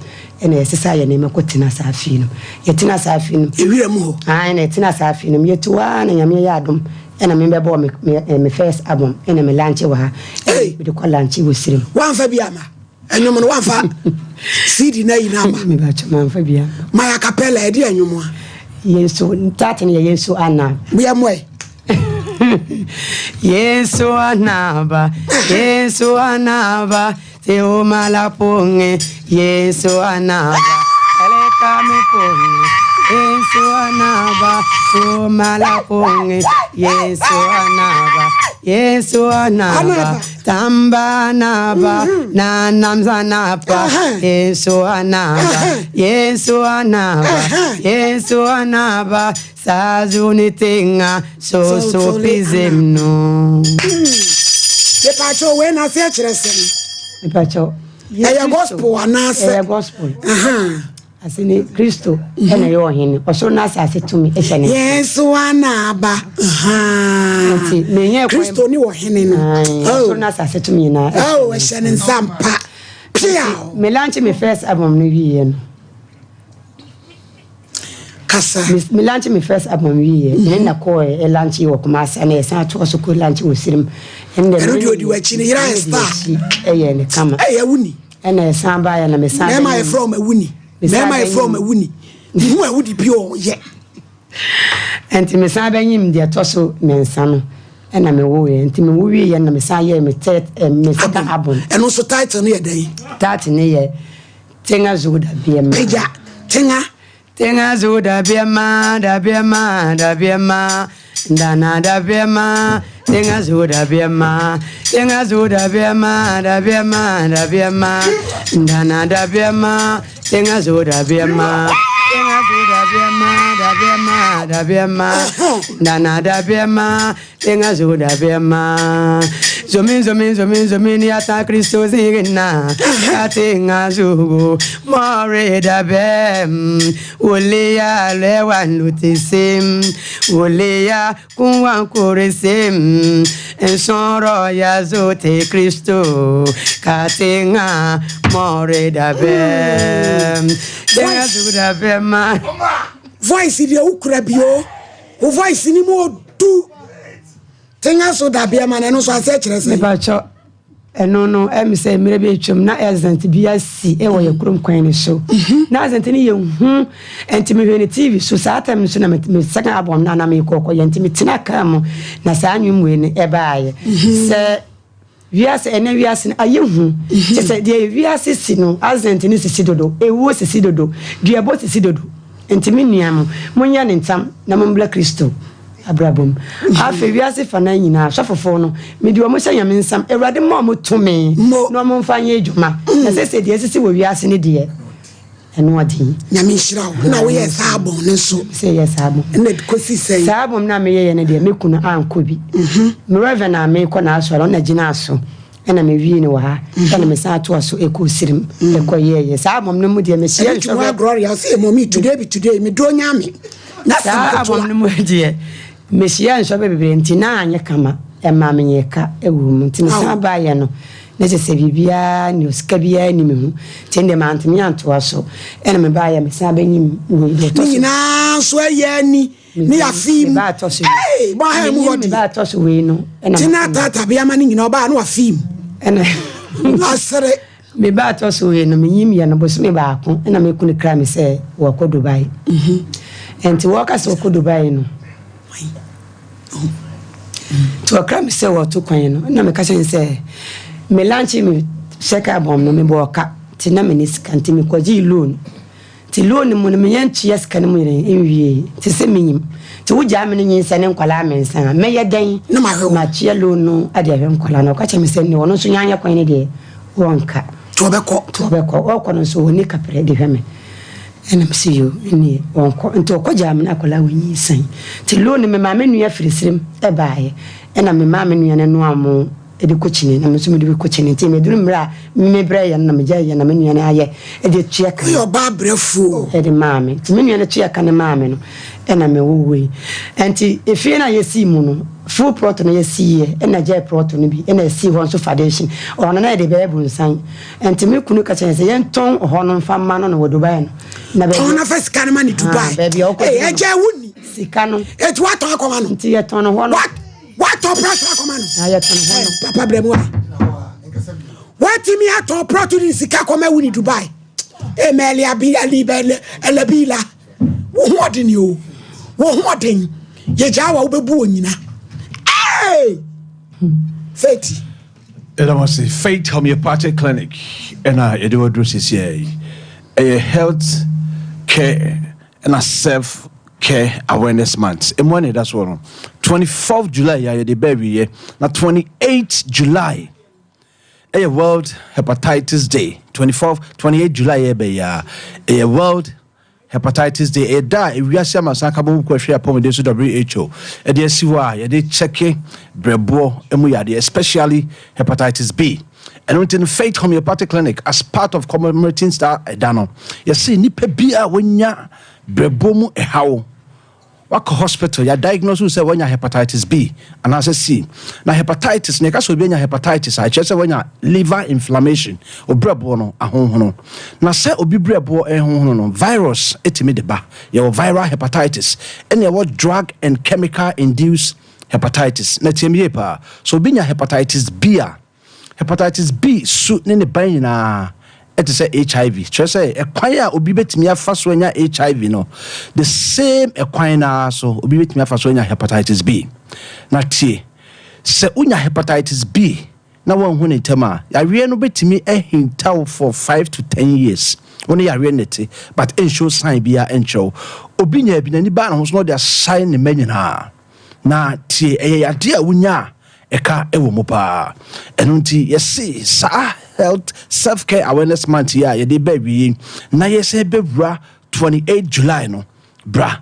Ɛna yɛsesaa yɛn nneɛma kɔ tena saa fie no mu. Yɛtena saa fie no mu. Ewira mu hɔ. Aane na yɛtena saa fie no mu. Yɛte hɔ ara na Nyame yɛ adom ɛna me bɛbɔɔ me me me first album ɛna me lanche wɔ ha. Ɛna mede kɔ lanche wɔ Sirem. Woamfa bi amma? Ɛnwom no woamfa CD no ayi no amma? Mebakyɛ mamfa bi amma. My acapella ɛde ɛnwom a? Yesu ntaate no yɛ Yesu ana. Yɛ mɔe. Yesu anaba, Yesu anaba, te omala ponge, Yesu anaba, eleka me ponge, Yesu anaba, te omala ponge, Yesu anaba, Yesu anaba, Tamba anaba, na namza napa, Yesu anaba, Yesu anaba, Yesu anaba, Sazuni tenga soso pizem no. Mepakyɛw wei na aseɛ kyerɛ sɛn? Mepakyɛw. Ɛyɛ gospel anaasɛ? Ɛyɛ gospel. Ase ne Kristo ɛna ɛyɛ ɔhene. Ɔsoro na asase tumi ɛhyɛ ne nsa. Yesu anaba. Nti menyɛ Kristo ne ɔhene no. Ɔsoro na asase tumi nyinaa. Oh, ɛhyɛ ne nsa mpa. Pia. Me launch me first album no wieɛ no. Kasa. Me launch me first album wieɛ. Mm -hmm. Na kɔɔ ɛ launch wɔ Kumasi na yɛsan atoa so kɔ launch wɔ Sirim. Ɛno deɛ odi w'akyi ne yera yɛ star. Ɛyɛ ne kama. Ɛyɛ awuni. Ɛna ɛsan baeɛ na mesan. Mɛɛma yɛfrɛ wɔn awuni. Mɛɛma yɛfrɛ wɔn awuni. Mehu awudi bi ɔyɛ. Nti mesan bɛnyim deɛ ɛtɔ so mmiɛnsa no ɛna mewoeɛ. Nti mewo wieɛ na mesan yɛɛ me third eh, me second album. Ɛno nso title no yɛ dɛn? Title no yɛ Tenga Zugu Dabeɛ Ma. Pagya Tenga. Tenga Zugu Dabeɛ Ma, Dabeɛ Ma, Dabeɛ Ma, Ndana Dabeɛ Ma, Tenga Zugu Dabeɛ Ma, Tenga Zugu Dabeɛ Ma, Dabeɛ Ma, Dabeɛ Ma, Ndana Dabeɛ Ma, Tenga Zugu Dabeɛ Ma, Tenga Zugu Dabeɛ Ma, Dabeɛ Ma, Dabeɛ Ma, Ndana Dabeɛ Ma, Tenga Zugu Dabeɛ Ma. Zomi, zomi, zomi, zomi, ni ata Kristo zigina, ya tenga zugu, more dabeɛ, Wuliya lewa lutisim, wuliya kunwan kurisim, nsoro ya zote Kristo, katinga more dabeɛ, Tenga Zugu Dabeɛ Ma. Voice deɛ wokura bio, wo voice ni mu odu. Tenga so dabeɛ ma no, ɛno nso aseɛ kyerɛ sɛn? Mepakyɛ ɛno no ɛmi sɛ mmerɛ bi atwam na accident bi asi ɛwɔ yɛ kurom kwan no so. Na accident no yɛ hu nti mehwɛ ne TV so saa time no so na me second album na na mekɔ kɔ yɛ nti metena kaa mu na saa nnwom wei no ɛbaayɛ sɛ wiase ɛnɛ wiase no ayɛ hu kyɛ sɛ deɛ wiase si no accident no sisi dodo, ewuo sisi dodo, duabɔ sisi dodo nti me nua mo monyɛ ne ntam na mombla Kristo abrabɔ mu. Afei wiase fanan nyinaa asɔfofoɔ no mede wɔn hyɛ Nyame nsam, Awurade mma wɔn tumi na wɔn mfa nyɛ adwuma. Na sɛsɛ deɛ asisi wɔ wiase no deɛ ɛno ɔden. Nyame nhyira wo. Na woyɛ saa album no nso. Sɛ yɛ saa album. Na kɔsi sɛn? Saa album no a meyɛyɛ no deɛ me kunu ankɔ bi. Me reverend a mekɔ n'asɔre ɔno na gyinaa so ɛna mewie no wɔ ha ɛna mesan atoa so ɛkɔ Sirim ɛkɔ yɛɛyɛ saa album no mu deɛ mehyia Ɛno twuma Gloria ɔsɛ mɔmi today be today me duro nyame. Na saa album no mu deɛ mehyia nsɔhwɛ bebree nti na anyɛ kama ɛmaa menyɛ ka ɛwɔ mu nti mesan baayɛ no na kyerɛ sɛ biribiara ni sika biara ni me ho nti ɛndeɛ mantumi antoa so ɛna mebaayɛ mesan bɛnyim wei deɛ ɛtɔ Ne so nyinaa nso ɛyɛ ani. Ne yɛafii mu. Me ba atɔ so. Ee, bɔ ha mu hɔ Me deɛ. ba atɔ so wei no. Ɛna Ti na ataata bi ama ne nyina ɔbaa na wafii mu. Ɛna Na asere. Me ba atɔ so wei no, menyim yɛ no bosome baako ɛna me kunu kra me sɛ wɔkɔ Dubai. Nti wɔka sɛ wɔkɔ Dubai no. Nti wɔkra me sɛ wɔto kwan no, ɛna meka kyerɛ no sɛ me lunch me hyɛ bɔm no mebɔ ɔka nti na menni sika nti mekɔgyee loan. Nti loan no mu no menya ntua sika no mu nyina nwie nti sɛ menyim nti wogyaa me no nyinsɛn ne nkwadaa mmiɛnsa a mɛyɛ dɛn Na mahwɛ wo. Matua loan no ade ahwɛ nkwadaa no. Ɔka kyerɛ me sɛ ne ɔno nso nyanyɛ kwan no deɛ wɔnka. Nti ɔbɛkɔ. Nti ɔbɛkɔ. Ɔkɔ no nso ɔnni kaprɛ de hwɛ me. Ɛna mese yo ɛneɛ ɔnkɔ. Nti ɔkɔ gyaa me no akwadaa wɔ nyinsɛn. Nti loan no me maame nua firi serem ɛbaeɛ. Ɛna me maame nua no noa mo de kɔ kyini na me nso mede bi kɔ kyini. Nti meduru mmerɛ a me brɛ yɛ no na megyae yɛ na me nua no ayɛ de tua ka. Woyɛ ɔbaa brɛfoɔ o. Ɛde maa me. Nti me nua no tua ka no maa me no ɛna me wo wei. Nti efie no a yɛsii mu no full plot no yɛsiiɛ ɛna gyae plot no bi ɛna ɛsii hɔ nso foundation. Ɔhɔ no na yɛde bɛyɛ bonsan. Nti me kunu ka kyerɛ yɛn sɛ yɛntɔn hɔ no mfa mma no no wɔ Dubai no. Na baabi Tɔn na fa sika no ma ne Dubai. Ah, baabi a ɔkɔ Ee, no. ɛgya wo ni. Sika no. Eti watɔn akɔma no. Nti yɛtɔn hɔ no. What? Watɔn plot akɔma no. Na yɛtɔn hɔ no. Papa brɛ mu a. Watumi atɔn plot ne sika kɔma wo ni Dubai. Ee, mɛli abi ali bɛlɛ ɛlɛbi la. Wo ho ɔden o. Wo ho ɔden. Yɛgyaa wa wobɛbu wɔ nyina. Ee! Faith. Ɛda mo ase. Faith Homeopathic Clinic ɛna yɛde waduro sisiɛ yi. Ɛyɛ health care ɛna self care awareness month. Emu ɛna ɛda soɔ no. 24th July yɛ a yɛde bɛɛ wieɛ na 28 July ɛyɛ World Hepatitis Day. 24th 28 July yɛ bɛyɛ a ɛyɛ World Hepatitis Day. Ɛyɛ da a ewiase amansan ka bɔ mu kɔhwɛ apɔmuden so WHO ɛde asi hɔ a yɛde kyɛke brɛboɔ mu yadeɛ, especially hepatitis B. Ɛno nti no Faith Homeopathic Clinic, as part of commemorating saa ɛda no, yɛse nnipa bi a wɔnya brɛboɔ mu ɛhaw, wakɔ hospital, yɛ diagnose wo sɛ wanya hepatitis B anaasɛ C. Na hepatitis na yɛka sɛ obi anya hepatitis a, ɛkyerɛ sɛ wanya liver inflammation, obrɛboɔ no ahonhono. Na sɛ obi brɛboɔ ɛhonhono no, virus ɛtumi de ba. Yɛwɔ viral hepatitis ɛne ɛwɔ drug and chemical induced hepatitis. Na tiɛm yie paa, so obi nya hepatitis B a, hepatitis B su ne ne ban nyinaa ɛte sɛ HIV. Kyerɛ sɛ ɛkwan a obi bɛtumi afa so anya HIV no, the same ɛkwan naa so obi bɛtumi afa so anya hepatitis B. Na tie, sɛ wonya hepatitis B na wɔnhu ne ntɛm a, yareɛ no bɛtumi ahintaw for 5 to 10 years. Wo ne yareɛ no te but ɛnhyɛ sign biara ɛnkyerɛ wo. Obi nya bi n'ani baa ne ho so na ɔde asae ne mma nyinaa. Na tie, ɛyɛ yadeɛ a wonya a ɛka ɛwɔ mu paa. Ɛno nti yɛse saa health self care awareness month yi a yɛde bɛ awie na yɛsɛ bɛwura 28 July no, bra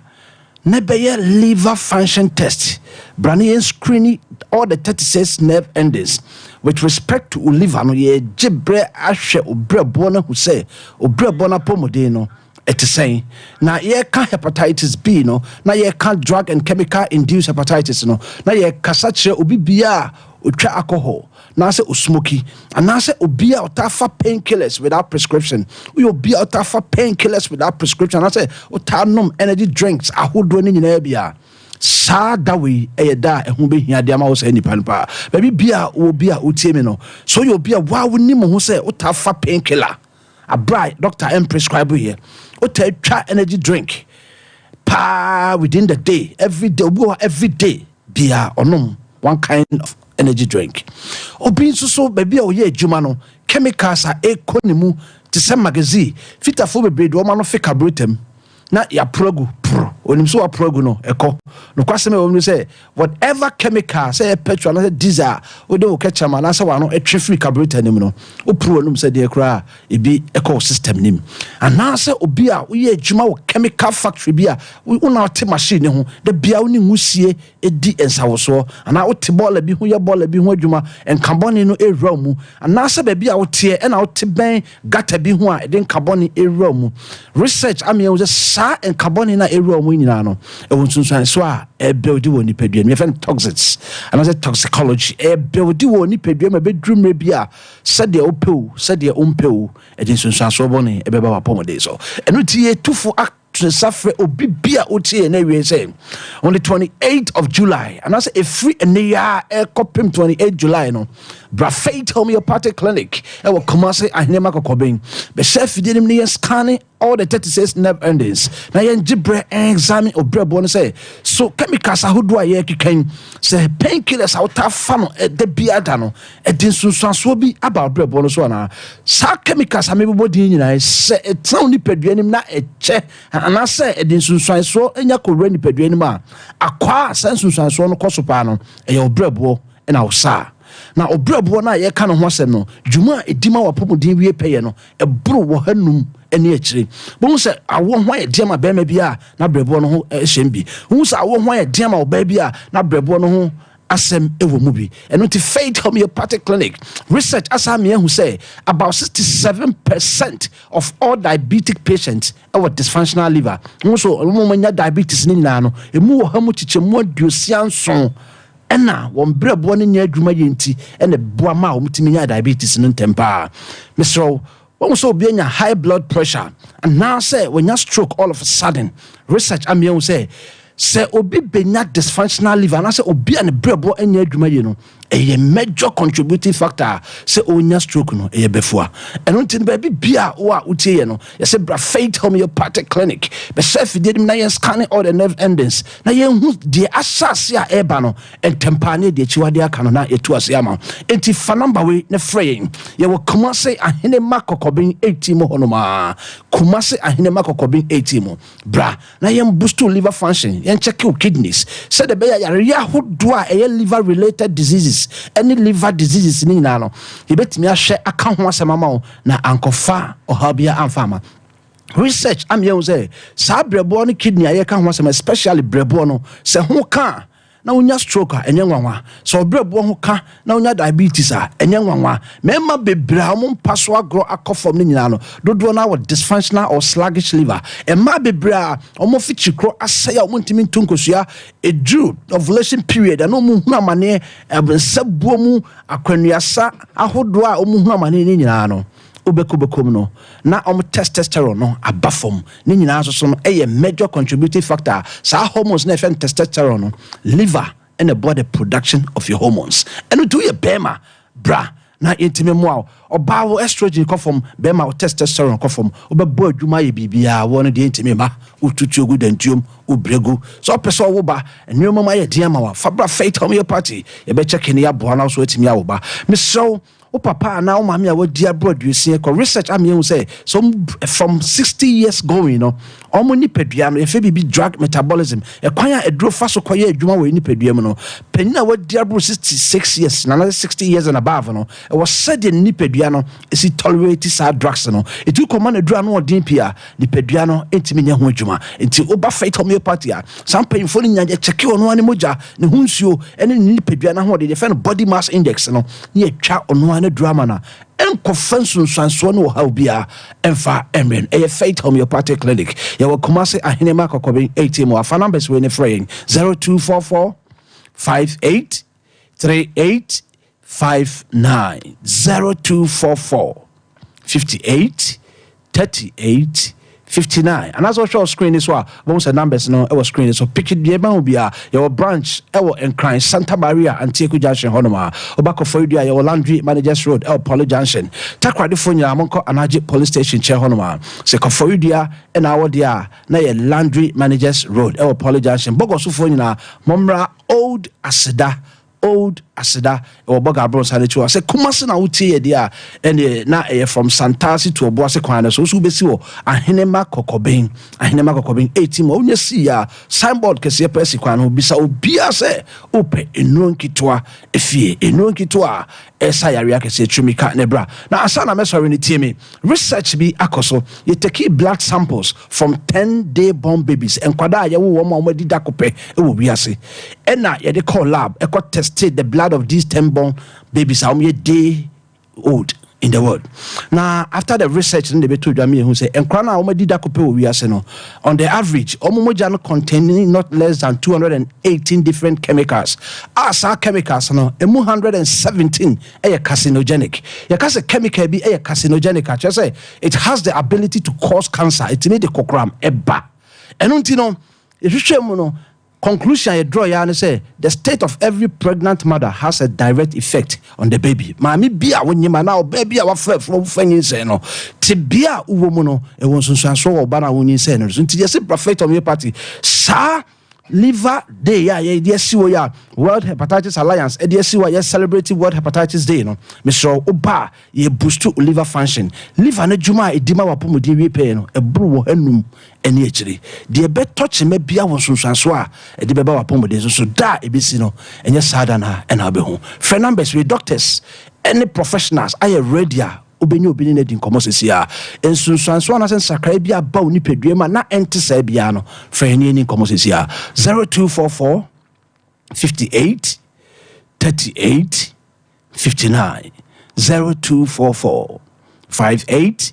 na bɛyɛ liver function test. Bra na yɛn screen all the 36 nerve endings with respect to liver no. Yɛgye berɛ ahwɛ obrɛboɔ no ahu sɛ obrɛboɔ no apɔmuden no ɛte sɛn. Na yɛka hepatitis B no, na yɛka drug and chemical induced hepatitis no, na yɛkasa kyerɛ obi bia a otwa alcohol anaasɛ osmoke anaasɛ obi a ɔtaa fa painkillers without prescription. Woyɛ obi a ɔtaa fa painkillers without prescription anaasɛ ɔtaa nom energy drinks ahodoɔ no nyinaa bi a, saa da wei ɛyɛ da a ɛho bɛhia de ama wo saa nipa no paa. Baabi bia wɔ bi a wotie me no, so woyɛ obi a waa wonim ho sɛ wotaa fa painkiller abra doctor ɛm prescribe yɛ, wotaa twa energy drink paa within the day, every day, obi wɔ hɔ every day bia ɔnom one kind of energy drink. Obi nso so baabi a ɔyɛ adwuma no, chemicals a ɛkɔ ne mu te sɛ magazine fitafoɔ bebree de wɔn ano fe carburetor mu na yɛaporo agu poro onim so waporo agu no ɛkɔ. Nokwasɛm a ɛwɔ mu no sɛ whatever chemical, sɛ ɛyɛ petrol anaasɛ diesel a wode wo kɛkyɛm anaasɛ wano ɛtwe firi carburetor no mu no, woporo w'anum sɛ deɛ koraa ebi ɛkɔ wo system nim. Anaasɛ obi a woyɛ adwuma wɔ chemical factory bi a wona wote machine ne ho da bia wo ne nwusie ɛdi nsawosoɔ, anaa wote bɔɔla bi ho yɛ bɔɔla bi ho adwuma, nkabɔne no ɛwura wo mu, anaasɛ baabi a woteɛ ɛna wote bɛn gutter bi ho a ɛde nkabɔne ɛwura wo mu. Research ama yɛhu sɛ saa nkabɔne no a ɛwura wo mu nyinaa no ɛwɔ nsunsuanso a ɛbɛwdi wɔ nipadua no. Yɛfrɛ no toxics anaasɛ toxicology. Ɛbɛwdi wɔ nipadua mu, ɛbɛduru mmerɛ bi a sɛdeɛ wopɛ o, sɛdeɛ wompɛ o, ɛde nsunsuansoɔ bɔne ɛbɛba w'apɔmuden so. Ɛno nti yɛtufo. To nsa frɛ obi bi a wotie yɛn awie sɛ on the 28th of July, anaasɛ ɛfiri ɛnɛ yi a ɛkɔpem 28 July no, bra Faith Homeopathic Clinic ɛwɔ Kumase Ahenema Kɔkɔben, bɛhyɛ afidie no mu ne yɛn scanning all the 36 nerve endings na yɛngye berɛ examine obrɛboɔ no sɛ so chemicals ahodoɔ a yɛrekeka, sɛ painkillers a wotaa fa no ɛda biara da no, ɛde nsunsuansoɔ bi aba ɔbrɛboɔ no so, anaa saa chemicals a mebɛbɔ din nyinaa, sɛ ɛtena wo nipadua nim na ɛkyɛ, anaasɛ ɛde nsunsuansoɔ nya kɔwura nipadua nim a, akwaa a saa nsunsuansoɔ no kɔ so paa no, ɛyɛ ɔbrɛboɔ ɛna wo saa. Na ɔbrɛboɔ no a yɛka no ho asɛm no, dwuma a ɛdi ma wapɔmuden wie pɛyɛ no, ɛboro wɔ hanum ne akyire. Bohu sɛ awoɔ ho ayɛ deɛ ma bɛrima bi a na brɛboɔ no ho hyɛm bi, wohu sɛ awoɔ ho ayɛ deɛ ma ɔbaa bi a na brɛboɔ no ho asɛm wɔ mu bi. Ɛno nti Faith Homeopathic Clinic research asa ame ahu sɛ about 67% of all diabetic patients ɛwɔ dysfunctional liver ho. So wɔn anya diabetes ne nyinaa no, emu wɔ ha mu kyekyɛ 57 ɛna wɔn brɛboɔ no nyɛ adwuma yɛ, nti ɛna boa ma a wɔn tumi nya diabetes no ntɛm paa. Mesrɛ wɔn sɛ obi anya high blood pressure anaasɛ wɔnya stroke all of a sudden, research ame ahu sɛ obi benya dysfunctional liver anaasɛ obi a ne brɛboɔ nyɛ adwuma yie no, ɛyɛ major contributing factor sɛ ɔnya stroke no, ɛyɛ bɛfoa. Ɛno nti no, baabi bia wo a wotie yɛ no, yɛsɛ bra Faith Homeopathic Clinic, bɛhyɛ afidie no mu na yɛn scanning all the nerve endings na yɛnhu deɛ ahyɛ ase a ɛreba no ntɛmpaa ne deɛ akyiwadeɛ aka no na yɛtu ase ama. Enti fa number wei ne frɛ yɛn. Yɛwɔ Kumase Ahenema Kɔkɔben 18 mu hɔnom a, Kumase Ahenema Kɔkɔben 18 mu. Bra na yɛn boost liver function, yɛn check your kidneys sɛdeɛ ɛbɛyɛ yareɛ ahodoɔ a ɛyɛ liver related diseases ɛne liver diseases ne nyinaa no, yɛbɛtumi ahwɛ aka ho asɛm ama wo na ankɔfa ɔhaw biara amfa ama. Research ama yɛhu sɛ saa brɛboɔ no, kidney a yɛka ho asɛm, especially brɛboɔ no, sɛ ho ka a na wonya stroke a, ɛnyɛ nwanwa. Sɛ ɔbrɛboɔ ho ka na wonya diabetes a, ɛnyɛ nwanwa. Mmarima bebree a wɔn mpa so agorɔ akɔ fam no nyinaa no, dodoɔ no awɔ dysfunctional or sluggish liver. Mmaa bebree a wɔn fikyikoro asɛe a wɔn ntumi nto nkosua, eduru ovulation period ɛna wɔn hunu amaneɛ, nsabuo mu akwanuasa ahodoɔ a wɔn hunu amaneɛ no nyinaa no, wobɛkɔ mu no na ɔmo testosterone no aba fam. Ne nyinaa nso so no, ɛyɛ major contributing factor. Saa hormones na ɛfɛ no testosterone no, liver ɛna ɛboa the production of your hormones. Ɛno nti woyɛ bɛrima, bra na yɛntumi mmoa wo. Ɔbaa, wo estrogen kɔ fam, bɛrima, wo testosterone kɔ fam, wobɛbɔ adwuma yɛ biribiaa, wɔ no deɛ ntumi ma wotutu gu dantuom, wobrɛ gu. Sɛ ɔpɛ sɛ ɔwo ba, nneɛma mu ayɛ den ama wa, fa bra Faith Homeopathy, yɛbɛkyɛke ne yɛaboa no so atumi awo ba. Mesrɛ wo, wo papa anaa wo maame a wadi aboro 60 kɔ, research ama yɛhu sɛ so from 60 years going no, ɔmo nipadua no, yɛfɛ biribi drug metabolism, ɛkwan a aduro fa so kɔyɛ adwuma wɔ nipadua mu no, panyin a wadi aboro 66 years na 60 years and above no, ɛwɔ sɛdeɛ ne nipadua no ɛsi tolerate saa drugs no. Ɛtu kɔma no aduro ano ɔden pii a, nipadua no ntumi nyɛ ho adwuma. Nti woba Faith Homeopathy a, saa mpanyimfoɔ no nya yɛkyɛke ɔno ane mogya ne ho nsuo ɛne ne nipadua no ahoɔden, yɛfɛ no body mass index no, ne yɛtwa ɔno ane duro ama no a ɛnkɔfa nsunsuansoɔ no wɔ ha obiara ɛmfa mmerɛ no. Ɛyɛ Faith Homeopathic Clinic, yɛwɔ Kumase Ahenema Kɔkɔben 18 mu. Afa numbers wei ne frɛ yɛn: 0244 58 38 59, 0244 58 38 59. Anaasɛ wɔhwɛ wɔ screen ni so a, wɔn sɛ numbers no ɛwɔ screen ni so. Pick deɛ ɛbɛn wo bia. Yɛwɔ branch ɛwɔ Nkran, Santa Maria Antieku Junction hɔnom a ɔba Kɔfɔridua, yɛwɔ Laundry Managers Road ɛwɔ Poly Junction. Takoradefoɔ nyinaa, monkɔ Anagye Police Station kyɛn hɔnom a, sɛ Kɔfɔridua ɛna awɔ deɛ a, na yɛ Laundry Managers Road ɛwɔ Poly Junction. Bɔgɔsofoɔ nyinaa, mommra Old Aseda, Old Aseda ɛwɔ Bɔga Abrɔnsa no akyi hɔ. Sɛ Kumase na wotie yɛ deɛ a, ɛneɛ na ɛyɛ from Santase to Ɔboase kwan no so, woso wobɛsi wɔ Ahenema Kɔkɔben, Ahenema Kɔkɔben 18 mu a, wonya sii a, signboard kɛseɛ pɛ si kwan no ho. Bisa obiaa sɛ wopɛ nnuro nketewa efie, nnuro nketewa a ɛsa yareɛ akɛseɛ. Twumika ne bra na ansa na mɛsɔre no, tie me. Research bi akɔ so. Yɛtake blood samples from 10 day born babies, nkwadaa a yɛwo wɔn a wɔadi da kopɛ wɔ wiase, ɛna yɛde kɔɔ lab ɛkɔ tested the blood of these 10 born babies a wɔyɛ day old in the world. Na after the research no de bɛto dwa, mmiɛhu sɛ nkwadaa no a wɔadi da kopɛ wɔ wiase no, on the average, wɔn mogya no containing not less than 218 different chemicals, a saa chemicals no emu 117 ɛyɛ carcinogenic. Yɛka sɛ chemical bi ɛyɛ carcinogenic a, kyerɛ sɛ it has the ability to cause cancer, ɛtumi de kokoram ɛba. Ɛno nti no, yɛhwehwɛ mu no, conclusion a yɛdraw yɛ ne sɛ the state of every pregnant mother has a direct effect on the baby. Maame bi a wonyim anaa ɔbaa bi a wafa afuro wofa nyinsɛn no, tebea a wowɔ mu no, ɛwɔ nsunsuansoɔ wɔ ɔba no a wonyinsɛn no so. Nti yɛse bra Faith Homeopathy saa Liver Day a yɛde asi hɔ yi a World Hepatitis Alliance de asi hɔ a yɛ celebrate World Hepatitis Day no, mesrɛ wo woba a yɛ boost wo liver function. Liver no adwuma a ɛdi ma w'apɔmuden wie pɛyɛ no, ɛboro wɔ hanum ne akyire. Deɛ ɛbɛtɔ kyema biara wɔ nsunsuansoɔ a ɛde bɛba w'apɔmuden so, so da a ɛbɛsi no, ɛnyɛ saa da no a ɛna wobɛhu. Frɛ numbers wei, doctors ne professionals ayɛ ready a wobɛnya obi ne no adi nkɔmmɔ seesei ara. Nsunsuansoɔ anaasɛ nsakraeɛ bi aba wo nipadua mu a na ɛnte saa biara no, frɛ yɛn ne yɛnni nkɔmmɔ seesei ara. 0244 58 38 59 0244 58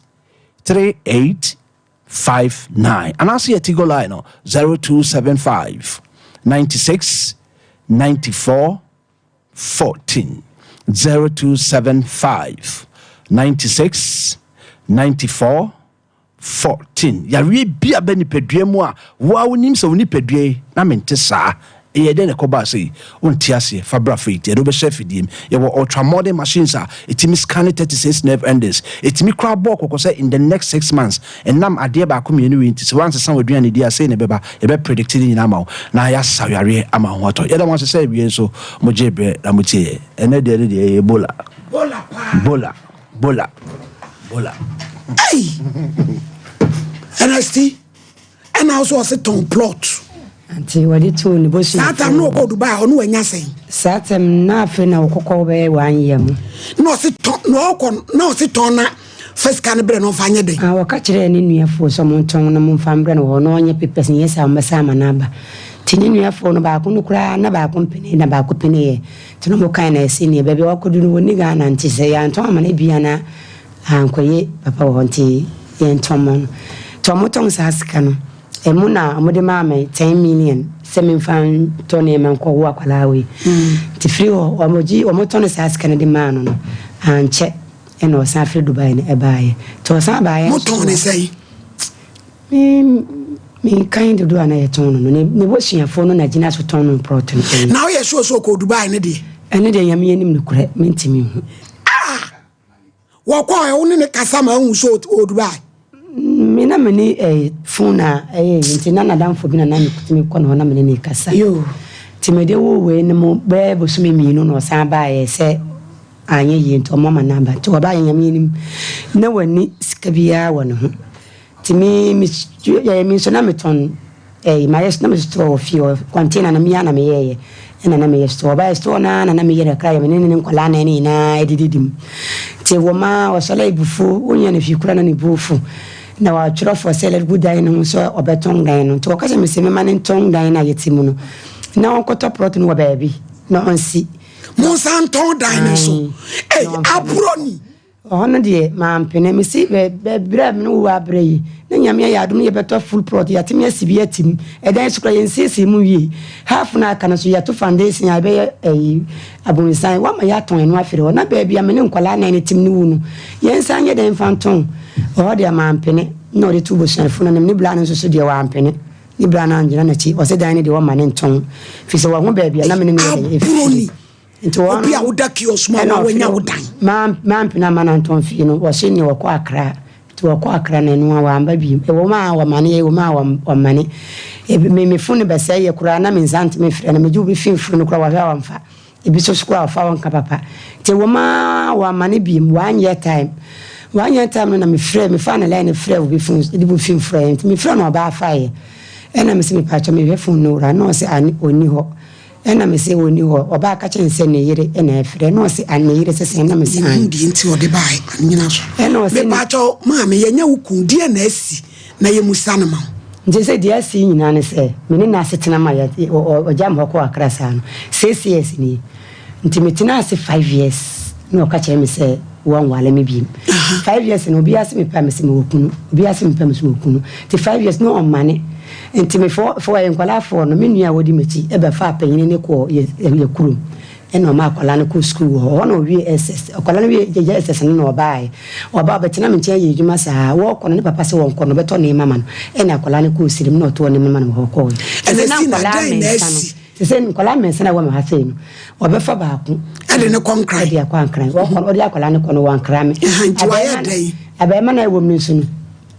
38 59 anaasɛ yɛ Tigo line no 0275 96 94 14 0275 96 94 14 Yareɛ bi aba nipadua mu a wo ara wonim sɛ wo nipadua yi na mente saa. Ɛyɛɛ dɛn na ɛkɔbaa sei? Wonte aseɛ? Fa bra Faith, yɛde wo bɛhyɛ afidie mu. Yɛwɔ ultra modern machines a ɛtumi scanne 36 nerve endings. Ɛtumi koraa bɔ wo kɔkɔ sɛ in the next six months, ɛnam adeɛ baako mmienu wei nti, sɛ woansesa w'aduane di a, sei na ɛbɛba. Yɛbɛ predict ne nyinaa ama wo na yɛasa wo yareɛ ama wo ho atɔ. Yɛda mo ase sɛ awiei nso mogyee berɛ na motiee yɛn. Ɛnnɛ deɛ ne deɛ ɛyɛ Ebola. Bola. Bola. Bola. Ei! Ernesti, ɛna wo so ɔse tɔn plot. Nti wɔde too ne bosuafoɔ. Saa tam na ɔkɔ Dubai a ɔno wanya sɛn? Saa tam na afei na ɔkɔkɔ bɛyɛ one year mu. Na ɔse tɔn na ɔkɔ na ɔse tɔn na fa sika no brɛ no ɔmfa nyɛ dɛn? Ah wɔka kyerɛɛ ne nuafoɔ sɛ ɔmo ntɔn na ɔmo mfa mbrɛ no wɔ hɔ na ɔnyɛ papers nyɛ saa ɔmo bɛsan ama no aba. Nti ne nuafoɔ no baako no koraa na baako mpenee na baako peneeɛ. Nti na ɔmo kae na ɛse neɛ baabi a wakɔdu no wɔnni Ghana nti sɛ yɛantɔn ama no ebia na ankɔye papa wɔ hɔ nti yɛntɔn mma no. Nti ɔmo tɔn saa sika no ɛmu na ɔmo de maa me ten million sɛ memfa ntɔ nneɛma nkɔ wo akwadaa wei. Nti firi hɔ ɔmo gye ɔmo tɔn saa sika no de maa no no ankyɛ ɛna ɔsan firi Dubai no ɛbaeɛ. Nti ɔsan baeɛ nso Motɔn ne sɛn? Me menkan dodoɔ a na yɛtɔn no no ne ne bosuafoɔ no na gyina so tɔn no prɔt no ɛyi. Na woyɛ sure sɛ ɔkɔɔ Dubai no deɛ? Ɛno deɛ Nyame anim nokorɛ mentumi nhu. Ah! Wɔkɔɔ ɛ wo ne ne kasa ma ahu sɛ ɔwɔ Dubai? Me na me ne eh, phone a ɛyɛ yi nti na nadamfo bi na na metumi kɔ ne hɔ na me ne ne kasa. Yoo. Nti mede woo wei no mu bɛyɛ bosome mmienu na ɔsan baeɛ sɛ anyɛ yie nti ɔmo ama no aba. Nti ɔbaeɛ Nyame anim na wanni sika biara wɔ ne ho. Nti me me yɛyɛ me nso na metɔn ɛyi mayɛ na me store wɔ fie hɔ container no mea na meyɛɛyɛ ɛna na meyɛ store ɔbaeɛ store no ara na na meyɛ no kakra yɛ me ne ne nkwadaa nan no nyinaa ɛdididi mu nti wɔ ma ɔsɔre abufuo wonyɛ no hwee kura na ne bu fu na wɔatwerɛ fɔ sɛ lɛgu dan no ho sɛ ɔbɛtɔn dan no nti wɔka kyerɛ me sɛ mema no ntɔn dan no a yɛte mu no na ɔnkɔtɔ plot no wɔ baabi na ɔnsi Monsan ntɔn dan no nso. Ei, aborɔ ni. Ɔhɔ no deɛ mampene. Mese bɛ bɛ berɛ a me ne wo wɔ abrɛ yi, na Nyame ayɛ adom na yɛbɛtɔ full plot, yɛatumi asi bi atim. Ɛdan yi so koraa yɛnsiesiee mu nwiei. Half no a aka no nso yɛato foundation a ɛbɛyɛ ɛyi abonsan. Woama yɛatɔn ɛno afiri hɔ. Na baabi a me ne nkwadaa nnan no tim no wu no, yɛnsan nyɛ dɛn mfa ntɔn? Ɔhɔ deɛ mampene. Na ɔde too bosuafo no anim. Ne bra no nso so deɛ wampene. Ne bra no angyina n'akyi. Ɔse dan no deɛ ɔmma no ntɔn. Firi sɛ wahu baabi a na me ne no yɛ dɛn ɛfiri. Aborɔ ni. Nti wɔn Obi a woda kiosk mu a ɛna wanya ɔfrɛ wo dan. Mampene amma no antɔn fie no, wɔse neɛ wɔkɔ Accra. Nti wɔkɔ Accra no ɛno a wamba biom. Ɛwɔ mu a wɔmane, ɛwɔ mu a wɔmmane. Ebi me me phone bɛsɛe yɛ koraa na me nsa ntumi mfrɛ no, megye obi fi phone no koraa wɔhwɛ a wɔmfa. Ebi nso so koraa wɔfa wɔnka papa. Nti ɛwɔ mu a wɔammane biom, one year time. One year time no na mefrɛ, mefaa ne line no frɛɛ obi phone de bi fi frɛɛ. Nti mefrɛ no ɔbaa faeɛ. Ɛna mese mepaakyɛw mehwɛ phone no wura na ɔse ah ɔnni hɔ. Ɛna me se ɔnni hɔ. Ɔbaa ka kyerɛ no sɛ ne yere na ɛfrɛ. Ɛna ɔse ah ne yere sɛ sɛn? Ɛna me se Yɛnhu aane. deɛ nti ɔde baeɛ ma no nyina so. Ɛna ɔse ne. Mepaakyɛw maame yɛnyɛ wo kun deɛn na asi na yɛmusa no ma wo. Nti sɛ deɛ asi nyinaa ne sɛ me ne no asetena ma yɛ ɔgya me hɔ kɔɔ Accra saa no six years nie. Nti me tenaa ase five years na ɔka kyerɛ me sɛ wɔnwale me biem. Five years no obiara se mepɛ a mese mewɔ kunu, obiara se mepɛ a mese mewɔ kunu. Nti five years no ɔmmane. Nti me fɔ fɔ ɛyɛ nkwadaa foɔ no me nua a ɔdi m'akyi bɛfaa panyini no kɔɔ yɛ yɛ kurom. Ɛna ɔmaa akwadaa no kɔɔ sukuu wɔ hɔ. Ɛhɔ na ɔwiee SS. Akwadaa no wie gyagya SS no na ɔbaeɛ. Ɔbaa ɔbɛtena me nkyɛn yɛɛ adwuma saa. Wɔrekɔ no ne papa sɛ wɔnkɔ no ɔbɛtɔ nneɛma ama no. Ɛna akwadaa no kɔɔ sirim na ɔtɔɔ nneɛma ma no wɔ hɔ kɔɔɛ. Sese na Ernestina, nkwadaa dɛn na mmiɛnsa no, asi? sese nkwadaa mmiɛnsa na ɛwɔ me ha sei no, ɔbɛfa baako. Ɛde no kɔ Nkran. Ɛde akɔ Nkran. Wɔkɔ no, ɔde akwadaa no kɔ no, wankra me. Ɛha, nti wayɛ Abarimaa no, dɛn? abarimaa no a ɛwɔ mu no nso no,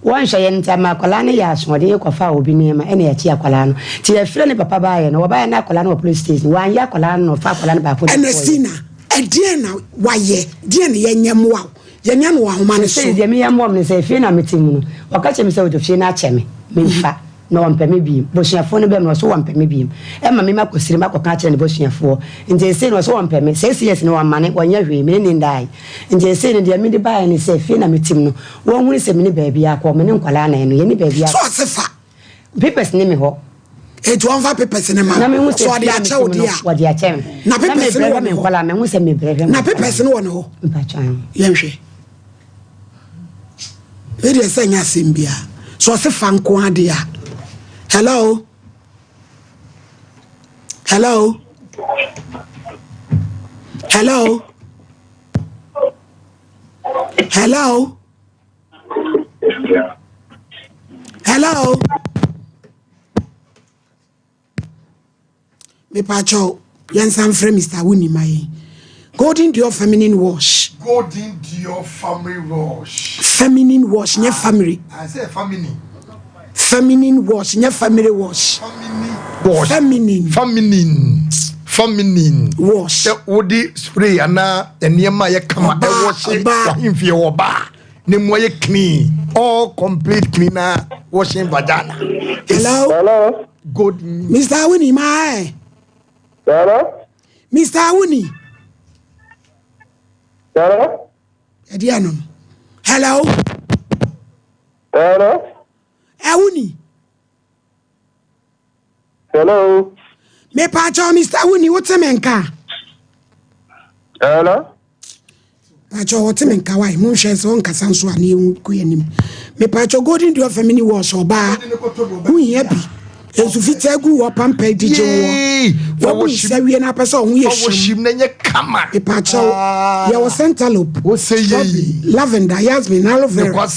Wɔnhwɛ yɛn nti ama akwadaa no yɛ asoɔden kɔfaa obi nneɛma ɛna yɛkye akwadaa no. Nti yɛfrɛ ne papa baeɛ no, wɔbaeɛ na akwadaa no wɔ police station. Wanyɛ akwadaa no na ɔfaa akwadaa no baako de kɔeɛ. Ernestina, ɛdeɛn na wayɛ? Deɛn na yɛnyɛ mmoa wo? Yɛnyɛ no wɔ ahoma no so. Seesei deɛ meyɛ mmoa mo ne sɛ, fie no a mete mu no, wɔka kyerɛ me sɛ wɔde fie no akyɛ me, memfa, na wɔmpɛ me bio. Bosuafoɔ no bɛm no, wɔse wɔmpɛ me bio. Ɛma me makɔsiri makɔka akyerɛ ne bosuafoɔ. Nti seesei no wɔse wɔmpɛ me. 6 years no wɔmmane, wɔnyɛ hwee, me ne no nnaae. Nti seesei no deɛ mede baeɛ ne sɛ, fie no a mete mu no, Wɔnhunu sɛ mene baabi akɔ, me ne nkwadaa nan no, yɛnni baabi akɔ. So ɔse fa. Papers ne me hɔ. Enti ɔmfa papers ne ma Na mehu wo. sɛ So ɔde fie a akyɛ mete wo mu no, deɛ a. wɔde akyɛ me. Na Na papers no mebrɛ wɔ hwɛ ne me hɔ. nkwadaa, mehu sɛ mebrɛ hwɛ me Na nkwadaa. papers no wɔ ne hɔ. Mpakyɛ ahe. Yɛnhwɛ. Wei deɛ sɛ nyɛ asɛm biara. So ɔse fa nko ara deɛ a. Hello. Hello. Hello. Hello. Hello. Mepakyɛw, yɛnsan mfrɛ Mr. Wuni ma yɛn. Golden Dior Feminine Wash. Golden Dior Family Wash. Feminine wash, nyɛ family. I say feminine. Feminine wash, nyɛ family wash. Feminine wash. Feminine. Feminine. Feminine. Wash. Sɛ wode spray anaa nneɛma a yɛ kama ɛwɔ hye wahemfie wɔ baa ne mu ayɛ clean all complete cleaner washing vagina. Hello. Hello. Good. Mr. Awuni my. Hello. Mr. Awuni. Hello. Ɛdi ano no. Hello. Hello. Awuni. Hello. Mepaakyɛw Mr. Wuni wote me nka? Hello. Paakyɛw wɔte me nka wae monhwɛ sɛ ɔnkasa nso a ne yɛn kɔ yɛn anim. Mepaakyɛw Golden Dior Family Wash ɔbaa wohia bi nsu fitaa gu wɔ pampa di gye woɔ wabu nsa wie na apɛ sɛ ɔho yɛ hyɛm mepaakyɛw yɛwɔ centaloupe strawberry lavender yasmin aloe vera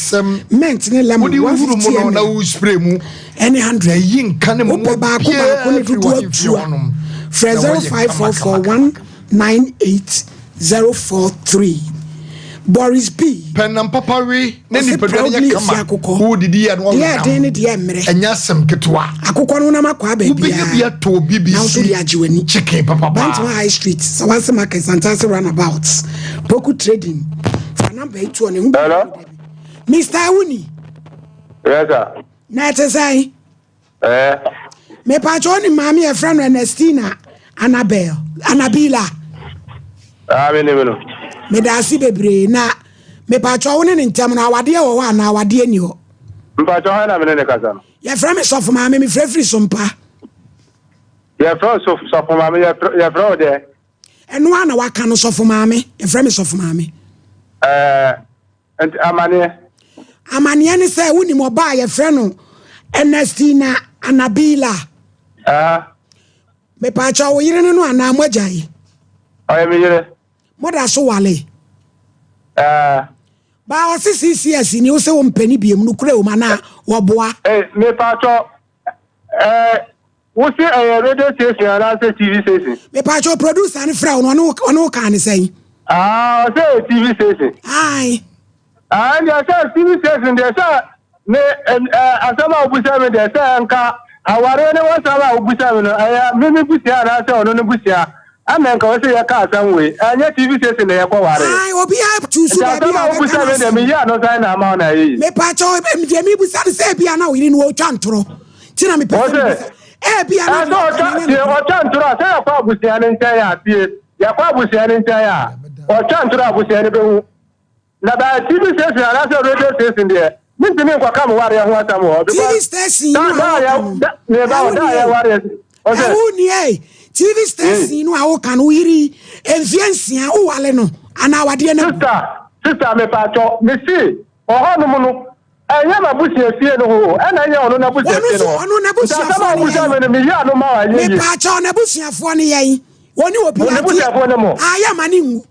mint ne lemon 150 ml ɛne 100 wopɛ baako baako ne dodoɔ atua frɛ 0544198043 Boris B. Pɛ nam papa we ne Ɔse nipadua no proudly yɛ efi kama. akokɔ. Wodidi yɛ no Deɛ ɛden ɔnam. ne deɛ mmerɛ. Ɛnyɛ asɛm ketewa. Akokɔ no wonam akɔ aba Wobɛnya bi biara. atɔ obi Na wo nso de BBC agye w'ani. chicken Bantama papapaa. High Street, Sawase Market, Santase Runabout, Poku Trading. Fa number yi to hɔ na ehu Hello? baabi a Mr. Awuni, Yes, sir. na ɛte sɛn? Eh. Mepatwa wo ne maame yɛfrɛ no Ernestina Annabel, Annabila. Ah, me ne me no. Meda ase bebree na mepatwa wo ne ne ntam no awadeɛ wɔ hɔ anaa awadeɛ ni hɔ? Mpatwa hɔ na me ne ne kasa no. Yɛfrɛ me sɔfo maame, mefrɛ firi Sompa. Yɛfrɛ wo sɔfo maame, yɛfrɛ wo deɛ? Ɛno ara na waka no sɔfo maame, yɛfrɛ me sɔfo maame. Ɛɛ, Nti amaneɛ? Amaneɛ ne sɛ wonim ɔbaa a yɛfrɛ no Ernestina Anabila? Aha. Mepaakyɛw wo yere no no anaa moagyae? Ɔyɛ me yere. Moda so wale? Ɛɛ. Baa ɔse CCS ni wo se wo mpɛ ne biom nokorɛ wom anaa wɔboa? Ee mepaakyɛw ɛɛ wo se ɛyɛ radio station anaasɛ TV station? Mepaakyɛw producer no frɛ wo no ɔne wo ɔne wo kaa ne sɛn? Ah, ɔsɛ ɛyɛ TV station. Ae. Ah, ɛndeɛ sɛ TV station deɛ sɛ me ɛ asɛm a wobusa me deɛ sɛ nka awareɛ ne wasɛm a wobusa me no ɛyɛ me me busua anaasɛ ɔno ne busua ɛna nka ɔsɛ yɛka asɛm wei ɛnyɛ TV station na yɛkɔ ware. Ae, obiara choose Nti baabi asɛm a a ɔbɛka wobusa me deɛ n'asɛm. meyi ano san na ama wo na ɛyɛ yi. Mepaakyɛw deɛ mebusa no sɛ ebia na wo yere no ɔretwa ntorɔ nti na mepɛ sɛ Ɔsɛ mebusa. Ebia na ɛsɛ deɛ ɔka ɔtwa no ɛnyɛ tie nokorɛ. ɔtwa ntorɔ a sɛ yɛkɔ abusua no nkyɛn a tie yɛkɔ abusua no nkyɛn a ɔtwa ntorɔ a abusua no bɛhu. Na by TV station anaasɛ radio station deɛ mentumi nkɔka mo wareɛ ho asɛm wɔ hɔ TV because station da no a da a woka yɛ no da meba ɛwo hɔ da a nie yɛwareɛ ɔsɛ ɛwo nie TV station no a woka no wo yere yi mfie nsia wowale no anaa awadeɛ no agu. Sister sister mepatwɔ mese ɔhɔnom no ɛnyɛ m'abusua fie no ho o ɛna ɛnyɛ ɔno n'abusua Ɔno fie no nso hɔ ɔno nti asɛm a n'abusuafoɔ ne wobusa yɛn me no meyi ano ma wo ɛnyɛ yie. mepaakyɛw n'abusuafoɔ ne yɛn. Wɔne obi Ne busuafoɔ ne mo. Ah, yɛ ma ne nwu.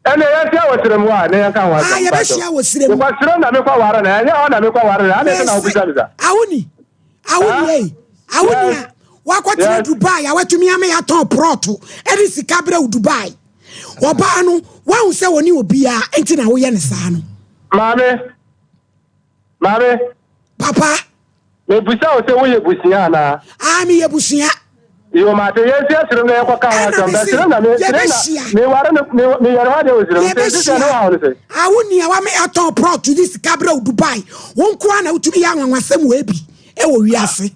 Ɛnna yɛnhyia wɔ serɛ mu a, na yɛnka ho asɛm. Ah, yɛbɛhyia wɔ serɛ mu. Mekɔ serɛ na mekɔ ware no, ɛnyɛ hɔ na mekɔ ware no, adɛn nti na wobisa me saa? Awoni, awoni ei, awoni a wakɔtena Dubai a watumi ama yɛatɔn prɔto ɛde sika brɛ wo Dubai. Ɔbaa no, wahu sɛ wɔne obiara nti na woyɛ ne saa no. Maame, maame. Papa. Mebisa wo sɛ woyɛ busua anaa? Ah, meyɛ busua. Yoo, mate. Yɛnsi asirim na yɛnkɔka ho asɛm. Bɛ sirim na me, sirim na meware no, me, meyɛ ne ho adeɛ wɔ sirim. Nti sisi ɛne wahaw no sɛ. Ah, wo nua wa me atɔn prɔt de sika brɛ wo Dubai. Wo nko ara na wotumi yɛ anwanwasɛm wɔ ebi ɛwɔ wiase.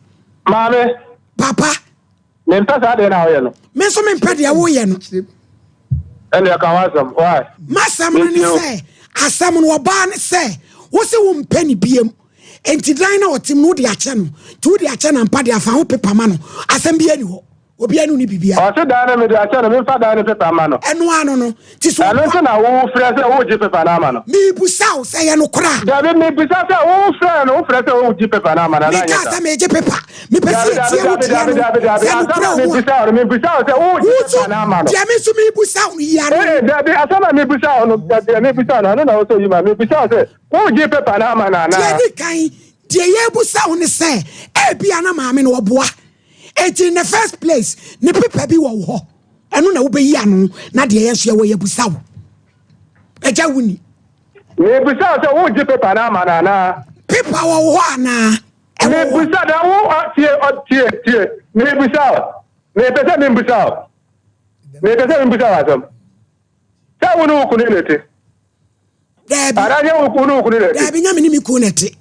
Maame. Papa. Mempɛ saa deɛ na woyɛ no. Me nso mempɛ deɛ woyɛ no. Ɛnna ɛka ho asɛm. Why? M'asɛm no ne sɛ, asɛm no ɔbaa ne sɛ, wo se wompɛ ne biem. Enti dan na ɔtem no wode akyɛ no. Nti wode akyɛ no ampa de afa ho pepa ma no. Asɛm biara ni hɔ. Obiara ne wo ni biribiara. Ɔse dan no mede akyɛ no, memfa dan no pepa mma no. Ɛno ano no. Nti so Ɛno nti na wofrɛ sɛ wogye pepa no ama no? Mebusa wo sɛ ɛyɛ nokorɛ a. Dabi, mebisa sɛ wofrɛ no, wofrɛ sɛ wogye pepa no ama no anaa nyɛ saa? Menkaa sɛ megye pepa. Mepɛ sɛ yɛtie wo deɛ no, sɛ nokorɛ wɔ mu a. Mebisa wo no, mebisa wo sɛ wogye pepa no ama no? Deɛ me nso mebusa wo no, yi ano. Ee, dabi, asɛm a mebisa wo no, deɛ mebisa wo no, ɛno na wo sɛ yi ma. Mebisa wo sɛ wogye pepa no ama no anaa? Deɛ ɛdi kan, deɛ yɛbusa wo ne sɛ, ebia na maame no ɔboa. Enti in the first place, ne pepa bi wɔ wo hɔ. Ɛno na wobɛyi ano na deɛ yɛn nso yɛwɔ yɛbusa wo. Agya wo ni. Mebisa wo sɛ wogye pepa no ama no anaa? Pepa wɔ wo hɔ anaa? Mebisa da wo tie tie tie. Mebisa wo. Mepɛ sɛ membisa wo. Mepɛ sɛ membisa wo asɛm. Sɛ wo ne wo kunu na ɛte. Daabi. Anaa nyɛ wo ne wo kunu na ɛte. Daabi nyɛ me ne me kunu na ɛte.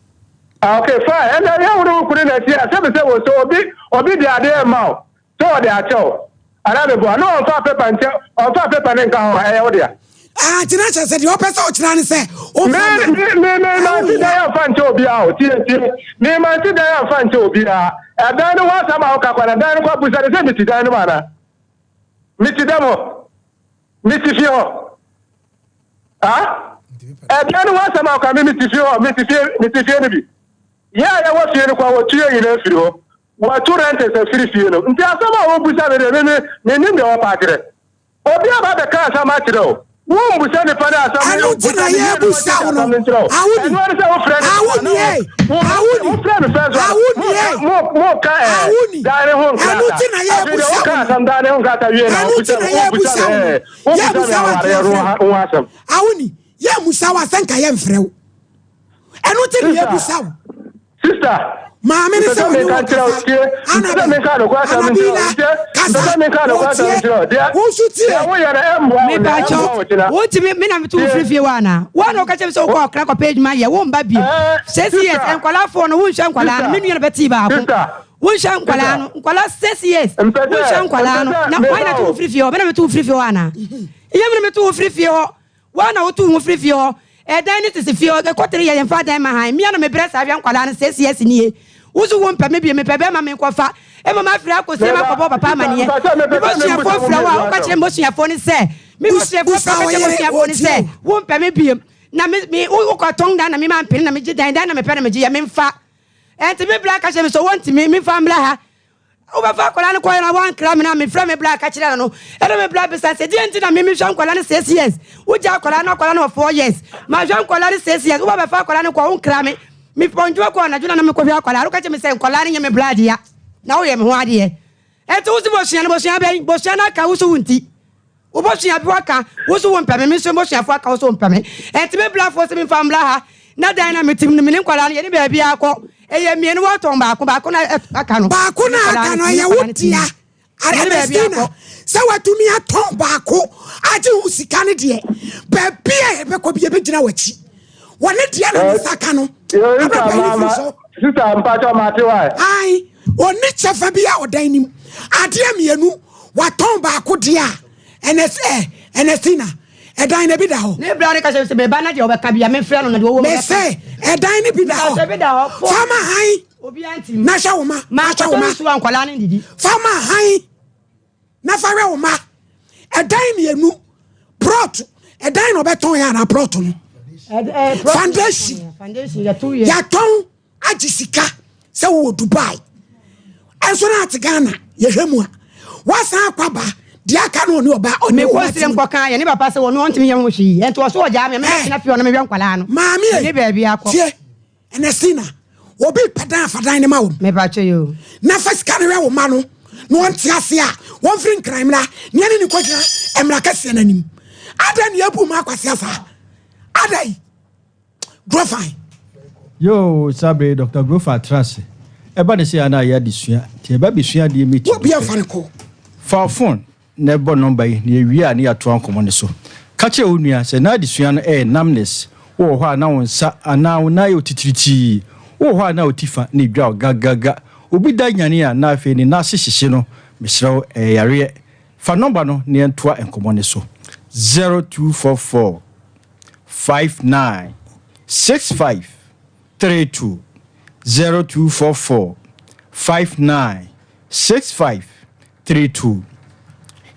Ah, okay, fine. Ɛnna nyɛ wo ne wo kunu na ɛte a, sɛ me sɛ wɔ sɛ obi obi de adeɛ ma wo sɛ ɔde akyɛ wo anaa meboa na ɔmfa pepa nkyɛ ɔmfa pepa ne nka ho a ɛyɛ wo dea. Ah, nti na kyerɛ sɛ deɛ ɔpɛ sɛ ɔkyerɛ ne sɛ ɔmfa ma. Me me me mante dan amfa nkyɛ obiara o tie tie me mante dan amfa nkyɛ obiara ɛdan no ho asɛm a woka kwa na dan no kɔ busa ne sɛ mete dan no mu anaa mete dɛm hɔ mete fie hɔ ah ɛdan no ho asɛm a woka me mete fie hɔ mete fie mete fie no bi yɛ a yɛwɔ fie no kwa wɔtu yɛ nyinaa firi hɔ wɔatu renters afiri fie no nti asɛm a wobusa me deɛ me me menim deɛ wɔpa akyerɛ Obi aba abɛka asɛm akyerɛ wo. Wombusa nipa no asɛm no. Ɛno nti na yɛbusa wo no. Awuni. Ɛno ne sɛ wofrɛ no. Awuni ei. Awuni. Wofrɛ no fɛ so. Awuni ei. Mo ka ɛ. Awuni. Dan ne ho nkrata. Ɛno nti na yɛbusa wo no. Woka asɛm dan ne ho nkrata wie na Ɛno nti na yɛbusa wo no. Yɛbusa wo awareɛ ho asɛm. Awuni. Yɛmusa wo asɛnka yɛmfrɛ wo. Ɛno nti na yɛbusa wo. Sister. Maame ne sɛ wɔne wɔ kasa. Anabel. Anabila. Kasa. Wɔtie. Wo nso tie. Mepakyɛw, wontumi me na meto wo firi fie hɔ anaa? Wo na woka kyerɛ me sɛ wokɔ ɔkra kɔpɛ adwuma yɛ, womba bio. 6 years, nkwadaa no, wonhwɛ nkwadaa no. Me nua no bɛtee baako. Wonhwɛ nkwadaa no, nkwadaa 6 years, wonhwɛ nkwadaa no. Na wɔn na to wo firi fie hɔ, me na meto wo firi fie hɔ anaa? Ɛnyɛ me na meto wo firi fie hɔ. Wo na wotu wo ho firi fie hɔ. Ɛdan no sisi fie hɔ. Ɛkɔtere yɛ yɛmfa dan ma han. Mea na mebrɛ saa hwɛ nkwadaa no 6 years nie. Wo nso wompɛ me bio. Mepɛ bɛrima menkɔfa. Mmom afiri akɔsie ma kɔbɔ papa amaneɛ. Me bosuafoɔ frɛ wo a woka kyerɛ me bosuafoɔ no sɛ me bosuafoɔ frɛ wo ka kyerɛ bosuafoɔ no sɛ wompɛ me bio. Na me me wokɔtɔn dan na me mampene na megye dan dan na mepɛ na megye yɛ memfa. Ɛnti me bra ka kyerɛ me sɛ wɔntumi memfa mmra ha. Wobɛfa akwadaa no kɔɛ na wankra me na mefrɛ me bra ka kyerɛ no no ɛna me bra bisa sɛ deɛ nti na me mehwɛ nkwadaa no 6 years wogya akwadaa no akwadaa no wɔ 4 years mahwɛ nkwadaa no 6 years woba bɛfa akwadaa no kɔ wonkra me mepɔndwuma kɔ anadwo na na mekɔhwɛ akwadaa no woka kyerɛ me sɛ nkwadaa no nyɛ me bra dea na woyɛ me ho adeɛ ɛnti wo so bosua no bosua bɛn bosua no aka wo so wo nti wobosua bi waka wo so wo mpɛ me me nso bosuafoɔ aka wo so wo mpɛ me ɛnti me brafoɔ sɛ memfa mmra ha na dan na metim no mene nkwadaa no yɛne baabi akɔ ɛyɛ mmienu wɔtɔn baako baako na aka no baako na aka no ɛyɛ wo dea Ernestina sɛ watumi atɔn baako agye ho sika no deɛ baabi a yɛbɛkɔ bi yɛbɛgyina w'akyi wɔne deɛ na ne nsa ka no abrabɔ yi firi so Sister mpakyɛ mate wa. Ai ɔne kyɛfa bi a ɔdan nim adeɛ mmienu watɔn baako deɛ a ɛnɛ sɛ Ernestina ɛdan no bi da hɔ. Ne bra ne ka kyerɛ sɛ meba na deɛ ɔbɛka bia memfrɛ no na deɛ ɔwɔ mu bɛka. Mese ɛdan no bi da hɔ. Bi da hɔ. Fama han. Obiara ntim. Na hwɛ wo ma. Ma hwɛ wo ma. nsuo a nkwadaa no ndidi. Fama han. Na fa hwɛ wo ma. Ɛdan mmienu. Plot. Ɛdan na ɔbɛtɔn yɛ ana plot no. Foundation. Foundation yɛto yɛ. Yɛatɔn agye sika sɛ wowɔ Dubai. Ɛnso na ate Ghana yɛhwɛ mu a. Wasan akɔ aba. Deɛ aka no ɔne ɔba ɔne Mekɔ ɔba nsirem ti mu. kɔka yɛ ne papa sɛ ɔno ɔntumi nyɛ ho hwee ɛnti ɔso ɔgyaa me a mɛtena fie ɔno mehwɛ nkwadaa no. Maame ei, Menni baabi akɔ. tie, Ernestina, obi pɛ dan a fa dan no ma wɔn. Mepakyɛ yoo. Na fa sika no hwɛ wo mma no na wɔnte ase a wɔmfiri Nkran mmra na yɛne no nkɔgyina mmara kɛseɛ no anim. Adɛn na yɛbu mmaa kwasea saa? Adɛn? Grofine. Yoo saa bere yi Doctor Grofa atra ase. Ɛba ne sɛ a na ayɛ adesua nti yɛba abɛsua adeɛ meeting Wo bia fa no kɔ. Fa wo phone na bɔ nɔmba yi na yɛwie a na yɛatoa nkɔmmɔ no so. Ka kyerɛ wo nua sɛ n'adesua no ɛyɛ numbness, wowɔ hɔ a na wo nsa anaa wo nan yɛ wo titiritii, wowɔ hɔ a na wo ti fa na edwa wo gagaga, obi da nyane a na afei ne nan ase hyehye no, mesrɛ wo ɛyɛ yareɛ. Fa nɔmba no na yɛntoa nkɔmmɔ no so. 0244 59 65 32 0244 59 65 32.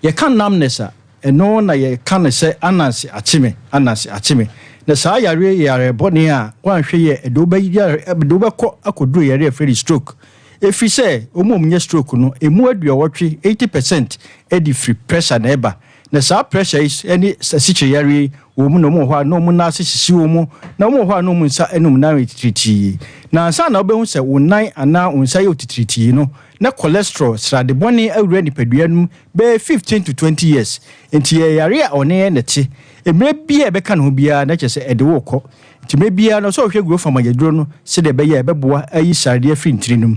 Yɛka numbness a, ɛno na yɛka no sɛ ananse akye me, ananse akye me. Na saa yareɛ yi yɛ yareɛ bɔne a woanhwɛ yie a ɛde wo bɛyare, ɛde wo bɛkɔ akɔduru yareɛ a yɛfrɛ no stroke. Ɛfiri sɛ wɔn a wɔnya stroke no, ɛmu aduɔwɔtwe, 80 percent, de firi pressure na ɛba. Na saa pressure yi ne asikyire yareɛ yi wɔ mu na wɔn wɔ hɔ a na wɔn nan ase hyehye wɔn, na wɔn wɔ hɔ a na wɔn nsa ne wɔn nan yɛ titiritii. Na ansa na wobɛhu sɛ wo nan anaa wo nsa yɛ wo titiritii no, na cholesterol, srade bɔne, awura nipadua no mu bɛyɛ 15 to 20 years. Enti ɛyɛ yareɛ a ɔne yɛn na ɛte. Mmerɛ biara a ɛbɛka ne ho biara na kyerɛ sɛ ɛde wo rekɔ. Nti mmerɛ biara no ɛsɛ sɛ wohwɛ growth hormone aduro no sɛdeɛ ɛbɛyɛ a ɛbɛboa ayi sradeɛ afiri ntini no mu.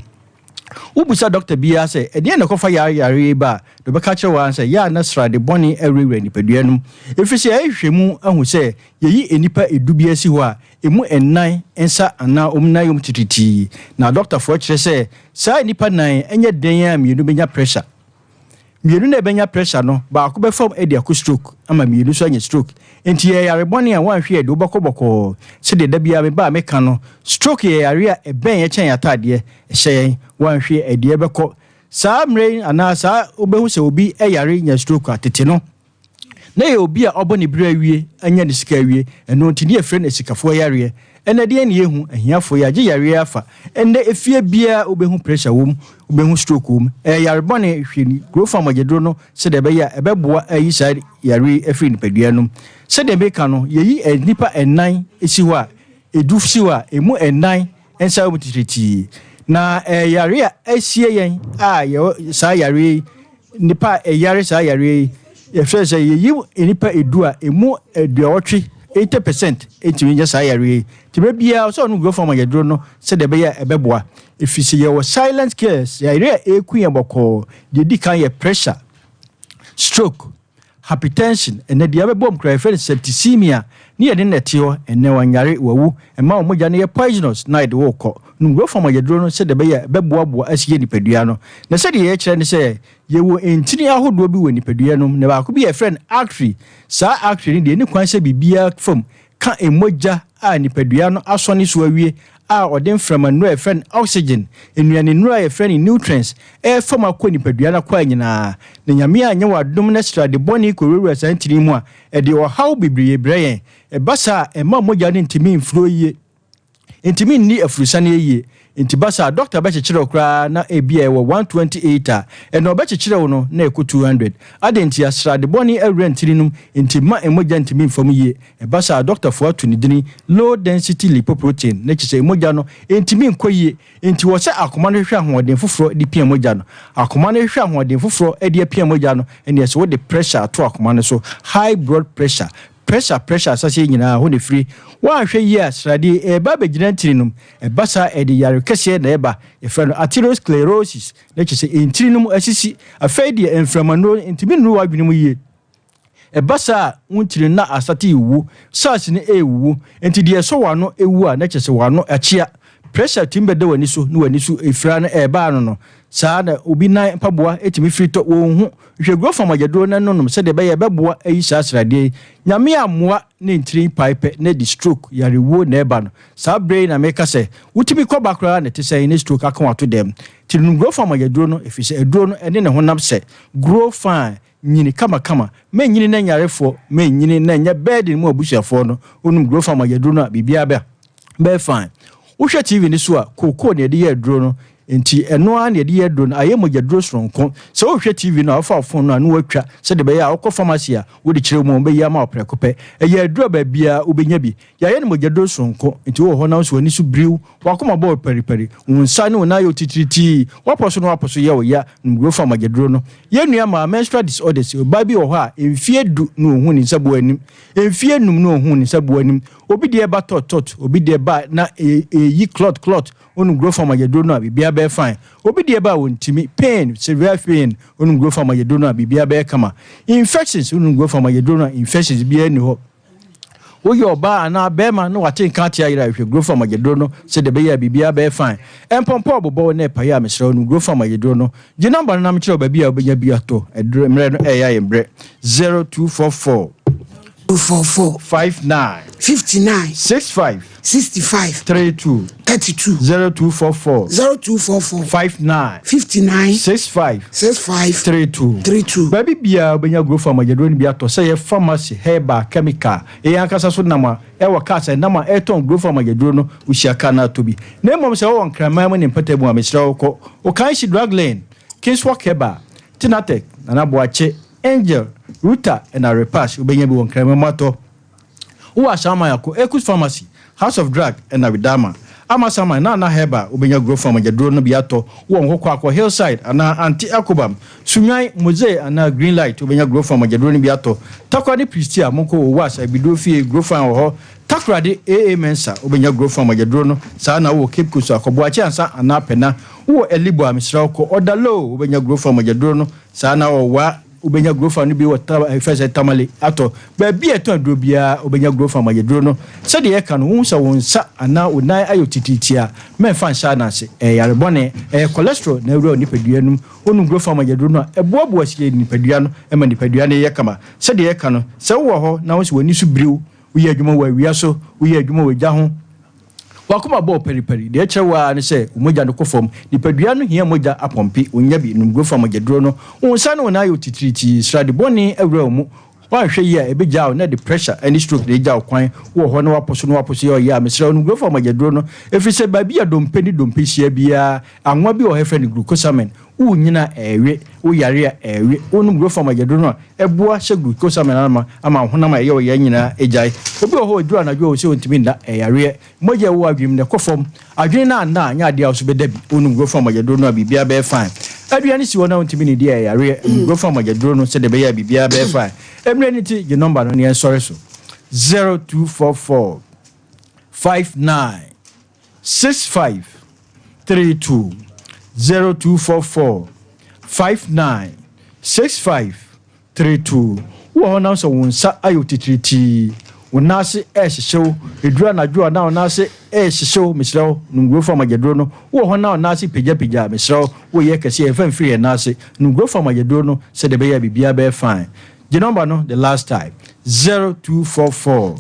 Wobisa dɔkta biara sɛ, Ɛdeɛn na ɛkɔfa yare yareɛ yi ba a, deɛ ɔbɛka akyerɛ wo ara ne sɛ, yɛ a na srade bɔne awurawura nipadua no mu. Ɛfiri sɛ yɛayɛ nhwehwɛmu ahu sɛ yɛyi nnipa du biara si hɔ a, ɛmu nnan nsa anaa wɔn nan yɛ wɔn titiritii. Na adɔktafoɔ kyerɛ sɛ saa nnipa nnan yi, ɛnyɛ dɛn ara mmienu bɛnya pressure. Mmienu na ɛbɛnya pressure no, baako bɛfam de akɔ stroke ama mmienu nso anya stroke. Enti yɛ yare bɔne a woanhwɛ yɛ de wobɛkɔ bɔkɔɔ. Sɛdeɛ da biara meba a meka no, stroke yɛ yare a ɛbɛn yɛn kyɛn yɛn ataadeɛ, ɛhyɛ yɛn, woanhwɛ yɛ ɛdeɛ bɛkɔ. Saa mmerɛ yi anaa saa wobɛhu sɛ obi yare nya stroke a, tete no, Na ɛyɛ obi a ɔbɔ ne bra awie, anya ne sika awie, ɛno nti ne yɛfrɛ no asikafoɔ yareɛ. Ɛnnɛ deɛn na yɛhu? Ahiafoɔ yɛagye yareɛ afa. Ɛnnɛ efie biara wobɛhu pressure wom, wobɛhu stroke wom. Ɛyɛ yare bɔne, hwɛ kuro fa mogyaduro no sɛdeɛ ɛbɛyɛ a ɛbɛboa ayi saa yareɛ yi afiri nipadua no mu. Sɛdeɛ meka no, yɛyi nnipa nnan si hɔ a, edu si hɔ a, ɛmu nnan nsa wɔ mu titiritii. Na ɛyɛ yareɛ a asie yɛn a yɛwɔ saa yareɛ yi Nnipa a ɛyare saa yareɛ yi, yɛhwɛ sɛ yɛyi nnipa edu a, ɛmu aduɔwɔtwe, 80 percent, tumi nya saa yareɛ yi. Nti berɛ biara sɛ ɔnom Growth Hormone aduro no sɛdeɛ ɛbɛyɛ a ɛbɛboa. Ɛfiri sɛ yɛwɔ silent killers, yareɛ a ɛku yɛn bɔkɔɔ. Deɛ ɛdi kan yɛ pressure, stroke, Hypertension, ɛnnɛ deɛ abɛbom koraa yɛfrɛ no septicemia, ne yɛde no na ɛte hɔ, ɛnnɛ wanyare, wawu, ɛma wo mogya no yɛ poisonous na yɛde wo rekɔ. Nom growth hormone aduro no sɛdeɛ ɛbɛyɛ a ɛbɛboaboa asie nipadua no. Na sɛdeɛ yɛkyerɛ ne sɛ, yɛwɔ ntini ahodoɔ bi wɔ nipadua no mu, na baako bi yɛfrɛ no artery, saa artery no deɛ ɛnni kwan sɛ biribiara fam ka mogya a nipadua no asɔne so awie a ɔde mframa nnuru a yɛfrɛ no oxygen, nnuane nnuru a yɛfrɛ no nutrients, refa mu akɔ nipadua no akwaa nyinaa. Na Nyame anyɛ wo adom na srade bɔne kɔwurawura saa ntini yi mu a, ɛde ɔhaw bebree brɛ yɛn. Ɛba saa a, ɛmma mogya no ntumi mflow yie. Ntumi nni afurusaneɛ yie. Nti ba saa a, dɔkta bɛkyekyere wo koraa na ebia ɛwɔ 128 a, ɛnna ɔbɛkyekyere wo no na ɛkɔ 200. Adɛn ntia? Srade bɔne awura ntini no mu nti mma mogya ntumi mfa mu yie. Ɛba saa a, dɔktafoɔ ato ne dini low density lipoprotein, na kyerɛ sɛ mogya no ntumi nkɔ yie. Nti wɔ sɛ akoma no hwehwɛ ahoɔden foforɔ de pia mogya no. Akoma no hwehwɛ ahoɔden foforɔ de apia mogya no, ɛnneɛ sɛ wode pressure ato akoma no so, high blood pressure, Pressure pressure asaseɛ yi nyinaa hɔ na ɛfiri. Woanhwɛ yie a sradeɛ yi ɛreba abɛgyina ntini no mu. Ɛba saa a ɛde yare kɛseɛ na ɛba. Yɛfrɛ no arteriosclerosis na kyerɛ sɛ ntini no mu asisi. Afei deɛ mframanuro no ntumi nnuru w'adwene mu yie. Ɛba saa a wo ntini no na asate rewuwu, cells no rewuwu. Nti deɛ ɛsɔ w'ano wu a na kyerɛ sɛ w'ano akyea. Pressure tumi bɛda w'ani so na w'ani so efira no ɛreba ano no. Saa ara na obi nan mpaboa tumi firi tɔ, wɔnhu. Hwɛ guro fam agyaduro na nonom sɛdeɛ ɛbɛyɛ ɛbɛboa ayi saa sradeɛ yi. Nyame ammoa ne ntini pae pɛ na ɛde stroke, yarewuo, na ɛba no. Saa berɛ yi na meka sɛ, wotumi kɔ ba koraa na ɛte sɛn ne stroke aka wo ato dɛm. Nti nom guro fam agyaduro no ɛfiri sɛ aduro no ɛne ne honam sɛ. Grow fine, nyini kamakama. Mɛnyini na nyarefoɔ, mɛnyini na ɛnyɛ burden mu abusuafoɔ no. Wonom guro fam agyaduro no a biribiara bɛ bɛyɛ fine. Wohwɛ TV no so a, kookoo na yɛde yɛ aduro no. Enti ɛno ara na yɛde yɛ aduro no, ayɛ mogyaduro soronko. Sɛ worehwɛ TV no a, wofa wo fon no a na woatwa sɛdeɛ ɛbɛyɛ a wokɔ pharmacy a wode kyerɛ mu a wɔbɛyi ama wo prɛko pɛ. Ɛyɛ aduro a baabiara wobɛnya bi. Yɛayɛ no mogyaduro soronko, enti wowɔ hɔ na wo nso w'ani so biriw, w'akoma bɔ wo paripari, wo nsa ne wo nan yɛ wo titiritii, w'apɔ so ne w'apɔ so yɛ wo ya, nom Grofa mogyaduro no. Yɛn nua maa menstrual disorders, ɔbaa bi wɔ hɔ a mfeɛ du na ɔnhuu ne nsabuo anim, mfeɛ num na ɔnhuu ne nsabuo anim. Obi deɛ ba tɔt tɔt, obi deɛ ba na ɛyi clot clot, Wonom Grofa mogyaduro no a, biribiara bɛyɛ fine. Obi deɛ ba a ɔntumi, pain, severe pain, wonom Grofa mogyaduro no a, biribiara bɛyɛ kama. Infections, wonom Grofa mogyaduro no a, infections biara nni hɔ. Woyɛ ɔbaa anaa bɛrima na wate nka ate ayera a, hwehwɛ Grofa mogyaduro no sɛdeɛ ɛbɛyɛ a biribiara bɛyɛ fine. Mpɔmpɔ a ɔbobɔ wo na ɛpae a, mesrɛ wo, nom Grofa mogyaduro no. Gye number no na mekyerɛ wo baabi a wobɛnya bi atɔ. Aduro, mmerɛ no ɛreyɛ ayɛ mmerɛ. 0244. 244. 59. 59. 65. 65. 32. 32. 0244. 0244. 59. 59. 65. 65. 32. 32. Baabi biara wobɛnya Growth mogyaduro no bi atɔ, sɛ ɛyɛ pharmacy, herbal, chemical, yɛn ankasa so nam a, ɛwɔ cars a ɛnam a ɛretɔn Growth mogyaduro no, wohyia car no atɔ bi. Na mmom sɛ wowɔ Nkraman mu ne mpɔtam mu a, mesrɛ wo kɔ Okaishie Drug Lane, Kingswalk Herbal, Tinatech, Nana Boakye, Angel, Ruta na Repash wobɛnya bi wɔ Nkraman mu atɔ. Wowɔ Ahyɛaman a, kɔ Ekus Pharmacy, House of Drug na Widama. Amasaman, Nana Herbal wobɛnya Grofam agyaduro no bi atɔ. Wowɔ Nkokɔ a, kɔ Hillside anaa Aunty Akobam. Sunwan, Mozee anaa Green Light wobɛnya Grofam agyaduro no bi atɔ. Tarkwa ne Prestea, monkɔ Owas Abiduro Fie, Grofam wɔ hɔ. Takoradi, AA Mensah wobɛnya Grofam agyaduro no. Saa na wowɔ Cape Coast a, kɔ Boakye Ansa anaa Pɛna. Wowɔ Elibɔ a, mesrɛ wo kɔ Ɔdaloo wobɛnya Grofam agyaduro no. Saa na wɔ wa wobɛnya grofa no bi wɔ ta ɛfɛ sɛ Tamale atɔ. Baabi a ɛtɔn aduro biara wobɛnya grofa ma yɛduro no. Sɛdeɛ yɛka no, wohu sɛ wo nsa anaa wo nan ayɛ otitiritii a, mɛmfa nhyɛ ananse. Ɛyɛ yare bɔne. Ɛyɛ cholesterol na awura wo nipadua no mu. Wonom grofa ma yɛduro no a, ɛboaboa sie nipadua no ma nipadua no yɛ kama. Sɛdeɛ yɛka no, sɛ wowɔ hɔ na wo nso w'ani so biriw, woyɛ adwuma wɔ awia so, woyɛ adwuma wɔ gya ho, W'akoma bɔɔ paripari. Deɛ ɛkyerɛ wo ara ne sɛ wo mogya no kɔ fam. Nipadua no hia mogya apɔmpe. Wonnya bi. Nom Grofa mogyaduro no. Wo nsa ne wo nan ayɛ wo titiritii. Srade bɔne awura wo mu. Woanhwɛ yie a, ɛbɛgyaa wo na ɛde pressure ne stroke na agya wo kwan. Wowɔ hɔ na woapo so na woapo so yɛ ɔyea a, mesrɛ wo nom Grofa mogyaduro no. Ɛfiri sɛ baabi a dompe ne dompe hyia biara, anwa bi wɔ hɔ a yɛfrɛ no glucosamine. Worenyin a, ɛrewe. Woyare a, ɛrewe. Wonom Grofa mogyaduro no a, Ɛboa hyɛ glucosamine ama ama wo honam a ɛyɛ ɔyea nyinaa agyae. Obi wɔ hɔ a ɛduru anadwo a ɔse ɔntumi nna, ɛyɛ yareɛ. Mogya a ɛwɔ w'adwene mu no ɛkɔ fam. Adwene no anna a, nyɛ adeɛ a wo nso bɛda bi. Wonom Grofan mogyaduro no a biribiara bɛyɛ fine. Aduane si hɔ na wontumi nnidi a, ɛyɛ yareɛ. Nom Grofan mogyaduro no sɛdeɛ ɛbɛyɛ a biribiara bɛyɛ fine. Mmerɛ no nti, gye nɔmba no na yɛnsɔre so. 0244 59 65 32 0244 59 65 32 Wowɔ hɔ na sɛ wo nsa ayɛ wo titiritii, wo nan ase rehyehye wo, ɛduru anadwo a na wo nan ase rehyehye wo, mesrɛ wo, nom Grofam agyaduro no. Wowɔ hɔ na wo nan ase pagyapagya a, mesrɛ wo, woreyɛ kɛse a, mfa mfiri yɛn nan ase. Nom Grofam agyaduro no sɛdeɛ ɛbɛyɛ a biribiara bɛyɛ fine. Gye nɔmba no the last time, 0244.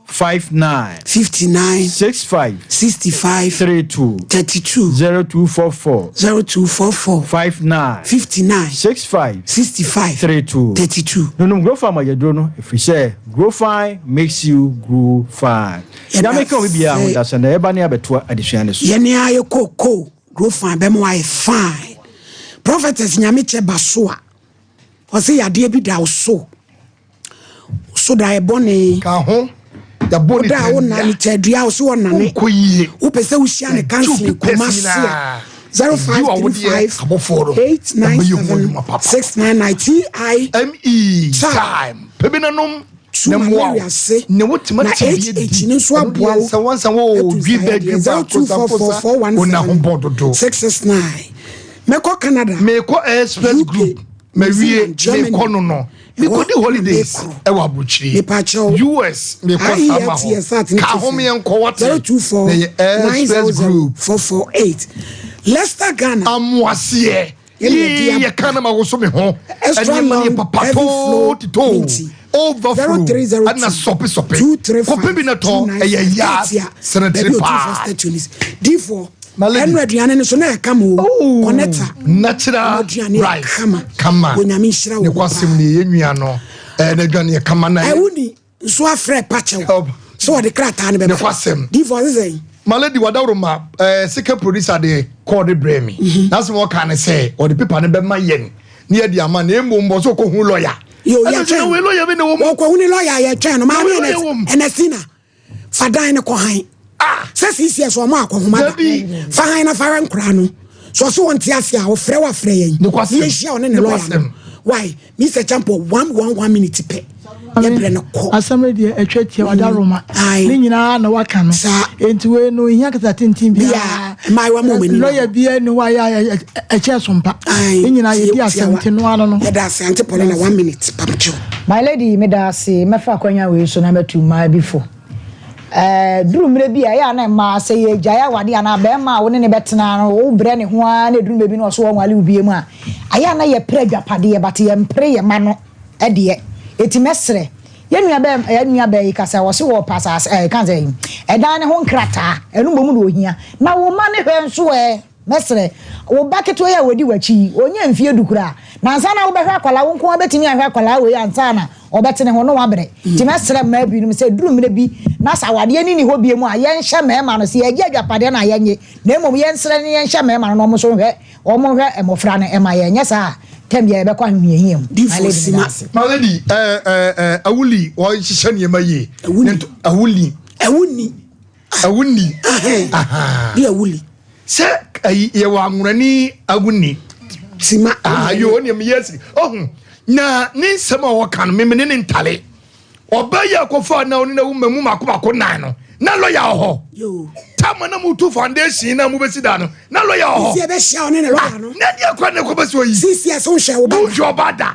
59. 59. 65. 65. 32. 32. 0244. 0244. 59. 59. 65. 65. 32. 32. Nonom Grow Fine mogyaduro no ɛfiri sɛ Grow Fine makes you grow fine. Nyame ka obi biara ho da sɛ na ɛba ne abɛtoa adesua no so. Yɛne ayɛ kookoo Grow Fine bɛma wayɛ fine. Prophetess Nyame kyɛ ba so a ɔse yadeɛ bi da wo so. So daeɛ bɔne. Ka ho. Yɛabɔ ne Woda a wonna tadua. ne tadua wo so wɔnane. Wonkɔ yie. Wopɛ sɛ wohyia ne Yɛgye counseling wo papers Kumasi a nyinaa. Yɛgye w'awodeɛ 0535 abɔfoɔ no. Yɛbɛyɛ ho 897 adwuma papa. 699 TI ME Time. time. Pɛ bi na nom Tu na mmoa wo. malaria ase Ne wo tema na te bi HH adi. no nso Ɛno aboa deɛ wo nsa wansa wo atu dwi bɛ nsaeɛ dwi deɛ ba kosa kosa ona ho 0244 bɔ dodo. 417 669 Mɛkɔ Canada Mekɔ Express UK Group New mawie Zealand Germany mekɔ no no ɛhɔ mekɔdi na holidays mekorɔ ɛwɔ aburokyire Mepakyɛw US mekɔ sama hɔ IELTS at ne ka ho tefo meɛnkɔ wate 024 na yɛ Express 900 Group 448 Leicester Ghana amoaseɛ yɛne yɛde yii yɛ aba ka na ma woso me ho extra ɛnneɛma yɛ long papa heavy flow too titoo minti overflow ɛna 0302 sɔpe sɔpe kɔpɛ bi 235 na tɔ ɛyɛ 295 yaa Katia sanitary baabi otumfoɔ pad statue ni difoɔ my lady ɛno aduane no so na ɛka mo o Oh, connector ɔmo natural aduane yɛ rice kama kama Onyame nhyira ne wɔn kwasɛm paa ne yɛ nua no ɛɛ n'aduane yɛ kama na ɛwo ni nso afrɛ pakyɛw Help. sɛ wɔde krataa no ne bɛba kwasɛm difoɔ sesɛn. My lady Wadaworoma, eh, second producer de kɔɔ de brɛ mi. N'asɛm ɔka ne sɛ ɔde paper no bɛma yɛn ne yɛde ama na mmom bɔ so ɔkɔhu lɔya. Yo, Ɛna sɛ yɛtwɛn wei lɔya bi na wɔ mu. Wɔkɔhu ne lɔya a yɛtwɛn no. Maame Wei lɔya wɔ mu. Ernestina, fa dan no kɔ han. Sɛ CCS wɔn akɔhoma da. Dabi. Fa han na fa hwɛ nkoraa no. So ɔso wɔn te ase a ɔfrɛ wo afrɛ yɛn. Nokwasɛm. Yɛnhyia ɔne ne lɔya no. Nokwasɛm. Why? Mr. Champo one one one minute pɛ. Yɛbrɛ no kɔ. Asɛm no deɛ ɛtwa tia wada Roma. Aye. Ne nyinaa na waka no. Saa. Enti wei no ohia kasa tenten biara. Bia, mmaayewa ma wɔn ani na Lɔya biara ni hɔ a yɛ a ɛkyɛ so mpa. Aye. Ne nyinaa yɛdi Tie- asɛm tiawa. te no ano no. Yɛda ase Auntie Paulina one minute pamkyɛw. My lady, meda ase. Mɛfa akwanya wei so na matu mmaa bi fo. Ɛɛ, duru mmerɛ bi a ɛyɛ a na mmaa sɛ yɛgyae awade anaa bɛrima a wo ne ne bɛtena no wobrɛ ne ho ara na ɛduru mmerɛ bi na ɔso ɔnwale wo bie mu a, ayɛ a na yɛpere adwapadeɛ but yɛmpere yɛ ma no deɛ. Enti mɛsrɛ yɛn nua bɛɛ yɛn nua bɛɛ yi kasa ɔse wɔpɛ asase ɛɛ ka sɛ ɛdan ne ho nkrataa ɛno mmom na ohia na wo ma ne hwɛ nso ɛ. Mɛsrɛ, wo ba ketewa yi a ɔdi w'akyi yi, ɔnnya mfeɛ du koraa, na ansa na wobɛhwɛ akwadaa, wo nko ara bɛtumi ahwɛ akwadaa wei ansa na ɔbɛte ne ho na wabrɛ. Nti mɛsrɛ mmaa binom sɛ ɛduru mmerɛ bi na sɛ awadeɛ no nni hɔ bio a, yɛnhyɛ mmarima no, sɛ yɛregye agyapadeɛ no a yɛnnye, na mmom yɛnsrɛ na yɛnhyɛ mmarima no na wɔn nso nhwɛ, wɔn nhwɛ mmɔfra no mma yɛn, nyɛ saa a, tɛm biara yɛbɛkɔ ahohiahia mu. My Difoɔ lady, meda sima. ase. My lady, eh, eh, eh, Awuli, wɔhyehyɛ nneɛma yie. Awuli. Ne nto- Awuli. Awuni. Awuni. Bi awuli. Sɛ ayi yɛwɔ anworani awuni. Sima. Ayo ne meyɛ si. Ɔho. Na ne nsɛm a ɔka no meme ne ne ntale. Ɔbaa yi akɔfa na ɔne na wo mamu mako mako nan no. Na lɔya wɔ hɔ. Yo. Tama na mutu foundation na mubɛsi da no. Na lɔya wɔ hɔ. Sisi ɛbɛhyia ɔne ne lɔya no. Na deɛ kora na ɛkɔbɛsi oyi. Sisi ɛsɛ wohwɛ wo ba. Wonhwɛ ɔba da.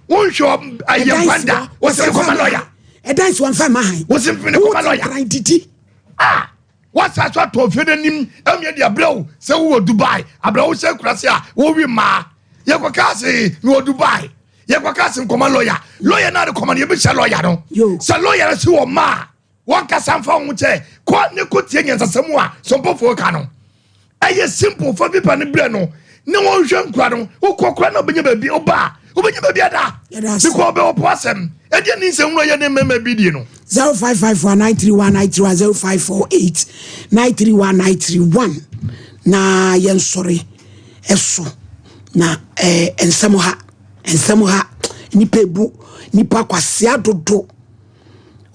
Wonhwɛ ayɛ nkwan da. Wosɛ kɔma lɔya. Ɛdan si wɔn fa ma han. Wosɛ mpene kɔma lɔya. Wote didi. Ah! Wasa so atɔ ofie no anim amia de abrɛ wo sɛ wowɔ Dubai. Abrɛ wo hyɛ kurase a wowi mmaa. Yɛkɔ kaa se mewɔ Dubai. Yɛkɔ kaa se nkɔma lɔya. Lɔya no ade kɔma no yɛbɛhyɛ lɔya no. Sɛ lɔya no si wɔ mmaa a wɔnkasa mfa wo ho kyɛ kɔ ne kɔ tie nyansasɛm a sɔmpɔfoɔ ka no. Ɛyɛ simple fa pipa no brɛ no ne wɔnhwɛ nkura no. Wokɔ kora na wobɛnya baabi woba a wobɛnya baabi ada. Because ɔbɛ wɔpo asɛm. Ɛdeɛ ne nsɛm wura yɛ ne mmarima bi die no. 0554 931 931 0548 931 931 na yɛnsɔre ɛso na ɛɛ nsɛm ha nsɛm ha nipa ebu nipa kwasea dodo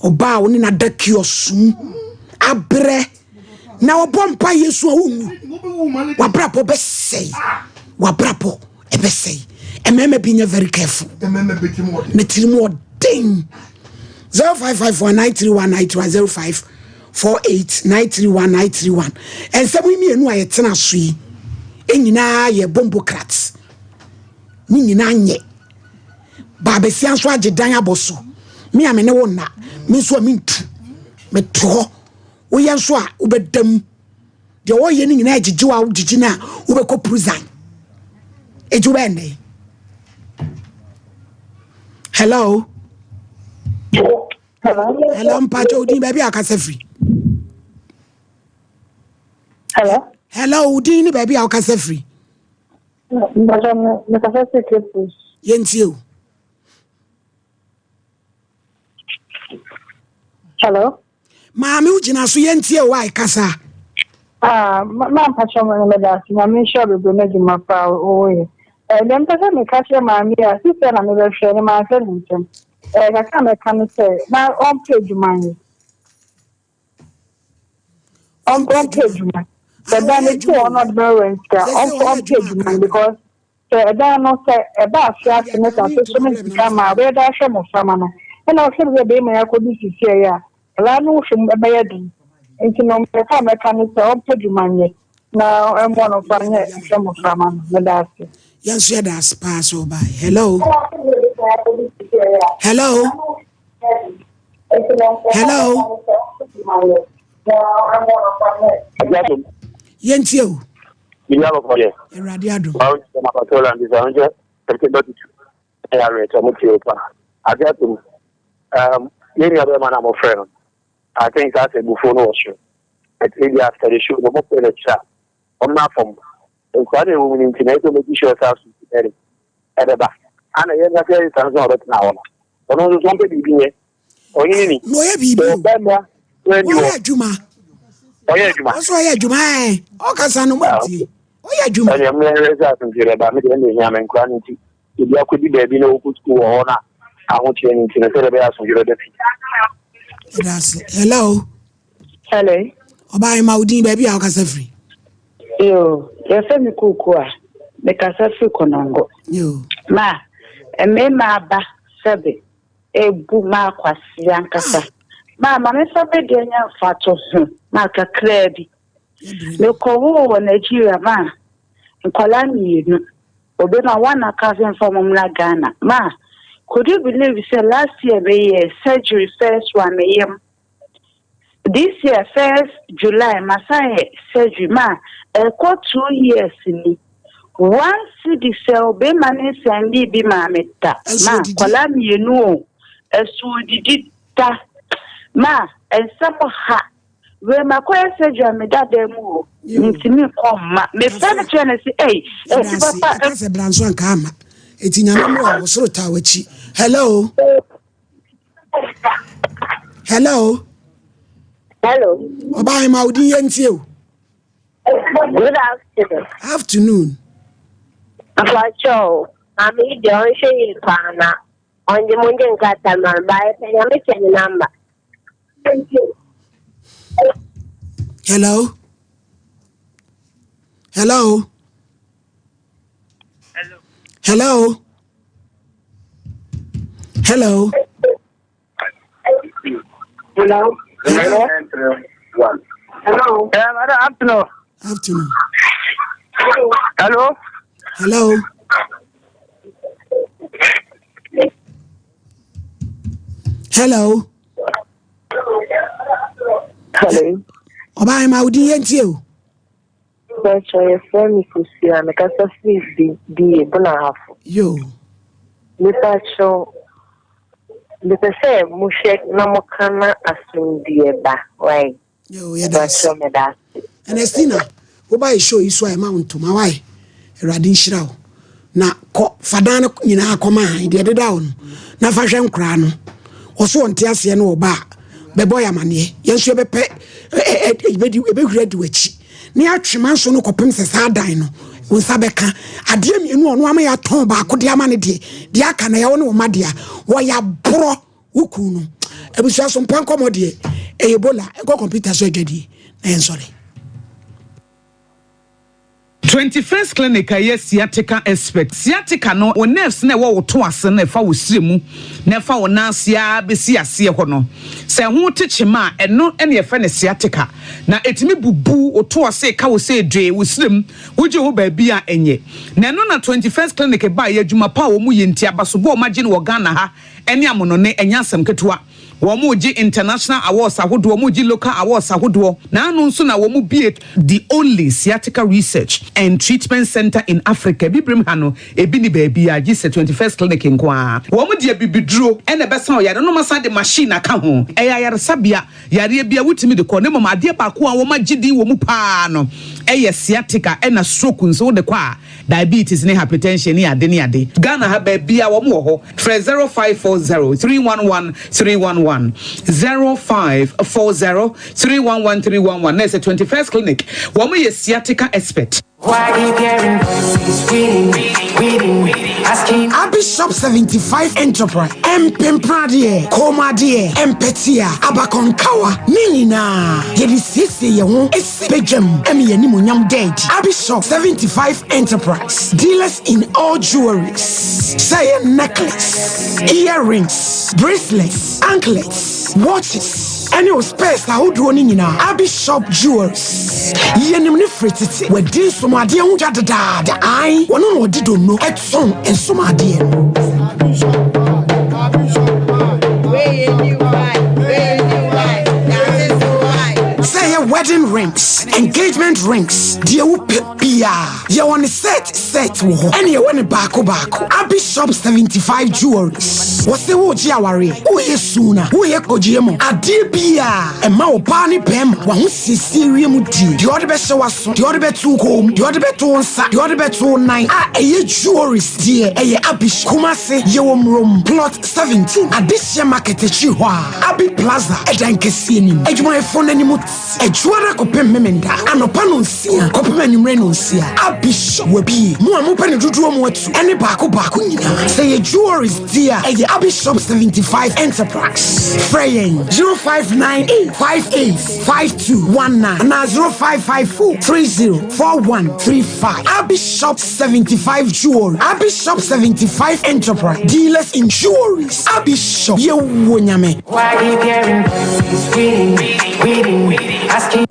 ɔbaa wo ne nada kiosk mu abrɛ na ɔbɔ mpa yesu a wonwu wabrabɔ bɛsɛe wabrabɔ ɛbɛsɛe mmarima bi nyɛ very careful ne tirim ɔden 0554 931 931 0548 931 931 nsɛm yi mmienu a yɛtena so yi nyinaa yɛ bombocrat ne nyinaa nyɛ baabesia nso agye dan abɔ so me a me ne wo nna me nso a mentu mete hɔ woyɛ nso a wobɛda mu deɛ wɔyɛ no nyinaa gyegye wo a wogyegye no a wobɛkɔ prison ɛgye wobɛyɛ nnɛ hello hello mpakyɛ wodin baabi a wokasa firi Hello. Hello, wodin ne baabi a wokasa firi. Mpakyɛ mekasa firi Cape Coast. Yɛntie o. Hello. Maame wogyina so yɛntie o a kasa. Ah, ma mpakyɛ mo no meda ase nyame nhyira bebree no adwuma pa a wɔyɛ. Eh, deɛ mpɛ sɛ meka kyerɛ maame a sisɛ na mebɛhwɛ ne manhwɛ ne ntɛm. Eh, kakra a mɛka ne sɛ na ɔmpɛ adwuma nyɛ. Ɔmpɛ adwuma. Sɛ dan no ti hɔ na ɔde bɛ rent a, ɔmpɛ adwuma no because sɛ ɛdan no sɛ ɛba afe ase ne sɛ afe so ne sika ma a ɔbɛyɛ de ahwɛ mmɔframma no. Ɛna ɔhwɛ baabi a bɛrima yi akɔdu sisiɛ yi a, akwadaa no hwɛ mu ɛbɛyɛ den. Nti no mɛka a mɛka ne sɛ ɔmpɛ adwuma nyɛ na ɛmmoa no mfa nyɛ nhwɛ mmɔframma no. Meda ase. Yɛn nso yɛda ase paa sɛ ɔbae. Hello. Hello. Hello. Yɛntie o. Awurade adom. I think that's a buffon no wɔ soro. But maybe after the show, no mo pɛ n'akyiri a, ɔmmra fam. Nkwadaa na ɛwɔ mu no nti na ɛsɛ ɔmɛki sure sɛ aso ɛde ɛbɛba. Ana yɛn kasa yɛ nsa nso a ɔbɛtena hɔ no. Ɔno nso so ɔmpɛ biribi nyɛ. Ɔhene ni. Na ɔyɛ biribi o. Ɔbɛma Wɔyɛ adwuma. Ɔyɛ adwuma. Ɔsɛ ɔyɛ adwuma ɛɛ ɔkasa no mo ntie. Ɔyɛ adwuma. Ɛnna mo yɛn sɛ asomdwe bɛba me deɛ ɛna ehia me nkora no nti ebi akɔdi baabi na ɔkɔ sukuu wɔ hɔ na ahokyerɛ no nti no sɛdeɛ ɛbɛyɛ asomdwe bɛba fi. Ɛda ase. Hello. Hello. Ɔbaa ma wo din baabi a ɔkasa firi. Yo, yɛfrɛ me Kuku a, mekasa firi Konongo. Yo. Ma, mmarima aba sɛbe ebu ma akwasi ankasa. Ma, ma mefa me deɛ nyɛ mfato ho ma kakraa bi. Mekɔwoo wɔ Nigeria ma nkwadaa mmienu. Obi ma one aka sɛ mfa wɔn mmra Ghana. Ma, could you believe sɛ last year meyɛɛ surgery first one me yam. This year first July masan yɛ surgery ma ɛkɔ 2 years ni. One cedi sɛ obema ne nsɛnde bi maa me da. Ma nkwadaa mmienu o, ɛso odidi da. Ma nsɛm ha. Wei makɔyɛ surgery a meda dan mu o. Ntumi nkɔ mma. Mefrɛ no kyerɛ no sɛ ei, ɛti papa. Ɛka sɛ bra nso anka ama. Eti nyame mmoa wo soro taa w'akyi. Hello. Hello. Hello. Ɔbaa ma wo din yɛ ntie o. Good afternoon. Afternoon. Mpacho, maame yi deɛ ɔnhwɛ yie paa na ɔngye mo ngye nkrataa ma no baayɛ pɛ nyame kyɛ ne number. Hello. Hello. Hello. Hello. Hello. Hello. Hello. Yeah, madam, afternoon. Afternoon. Hello. Hello. Hello. Hello. Ɔbaa ma wo din yɛ ntie o. Mpacho, yɛfrɛ me Kosua, mekasa firi BA, Bonahafo. Yo. Mepacho, mepɛ sɛ mohwɛ na moka na asomdue ba, wai? Yo, yɛda ase. Mepacho, meda ase. Ernestina, woba yɛ show yi so a ɛma wo ntoma wae. Awurade nhyira wo. Na kɔ fadan no nyinaa kɔma han deɛ ɛdeda wo no na fa hwɛ nkoraa no. Ɔso ɔnte aseɛ no ɔba a bɛbɔ yɛ amaneɛ. Yɛn nso yɛbɛpɛ yɛbɛhuri adi w'akyi. Ne yɛatwe manso no kɔpem sɛ saa dan no wo nsa bɛka. Adeɛ mmienu a ɔno ama yɛatɔn baako de ama no deɛ deɛ aka na yɛwo ne wo ma dea. Wɔyɛ aborɔ wo kun no. Abusua so mpa nkɔmmɔ deɛ ɛyɛ bola ɛnkɔ kɔmputa so adwadie na yɛnsɔre. 21st Clinic a ɛyɛ sciatica expert. Sciatica no, wo nerves no a ɛwɔ wo to ase no a ɛfa wo srɛ mu na ɛfa wo nan ase ara bɛsi aseɛ hɔ no, sɛ ɛho te kyema a, ɛno na yɛfrɛ no sciatica. Na ɛtumi bubu wo to ase, ɛka wo sɛ dwee, wo srɛ mu, wogye hɔ baabi a ɛnyɛ. Na ɛno na 21st Clinic baeɛ, adwuma pa a wɔyɛ nti, abasobɔ a wɔagye no wɔ Ghana ha ne amonɔne, ɛnyɛ asɛm ketewa. Wɔregye international awards ahodoɔ, wɔregye local awards ahodoɔ. Na ano nso na wɔbue the only sciatica research and treatment centre in Africa. Abibirem ha no, ebi nni baabiara gye sɛ 21st Clinic nko ara. Wɔde abibiduro na ɛbɛsa ɔyare no na wɔasan de machine aka ho. Ɛyɛ ayaresabea, yareɛ biara wotumi de kɔ. Na mmom adeɛ baako a wɔagye din wɔ mu pa ara no yɛ sciatica ɛna stroke nso wode kɔ a, diabetes ne hypertension ne ade ne ade. Ghana ha baabiara wɔn wɔ hɔ. Frɛ 0540 311 311, 0540 311 311 na ɛsɛ 21st Clinic. Wɔn yɛ sciatica expert. Abishop 75 Enterprise, Mpempradeɛ, Kɔnmuadeɛ, Mpɛtea, Abakɔnkawa, ne nyinaa yɛde siesie yɛn ho si badwam ma yɛn animuonyam da adi. Abishop 75 Enterprise, dealers in all jewelries, sɛ ɛyɛ necklace, earrings, bracelets, anklets, watches, ɛne wo spares ahodoɔ no nyinaa. Abishop Jewelries, yɛnim ne firi tete, wadi nsomadeɛ ho dwa dedaada. Ae, wɔno na ɔde donno ɛtɔn nsomadeɛ no. Sɛ ɛyɛ wedding rings, engagement rings, deɛ wopɛ biara, yɛwɔ ne set set wɔ hɔ, ɛne yɛwɔ ne baako baako. Abishop 75 Jewelries, wɔse wogye awareɛ, woyɛ suna, woyɛ kɔgyeɛ mu, adeɛ biara ɛma wo baa ne bɛrima wahosiesie wie mu die, deɛ ɔde bɛhyɛ w'aso, deɛ ɔde bɛto wo kɔn mu, deɛ ɔde bɛto wo nsa, deɛ ɔde bɛto wo nan a ɛyɛ jewelries deɛ ɛyɛ Abish. Kumase yɛwɔ Murom plot 17 Adehyeɛ market akyiri hɔ a Abi Plaza ɛdan kɛseɛ nim. Adwumayɛfoɔ no anim te Adwuada. kɔpem Memenda anɔpa nonsia kɔpem anwummere nonsia. Abi Shop wabie. Mo a mopɛ no dodoɔ mu atu ɛne baako baako nyinaa. Sɛ yɛ jewelries di a, ɛyɛ Abi Shop 75 Enterprise. Frɛ yɛn 0598 58 5219 anaa 0554 30 4135. Abi Shop 75 Jewelry. Abi Shop 75 Enterprise. Dealers in jewelries. Abi Shop. Yɛwɔ Nyame. Why you hearing voices reading, reading, asking?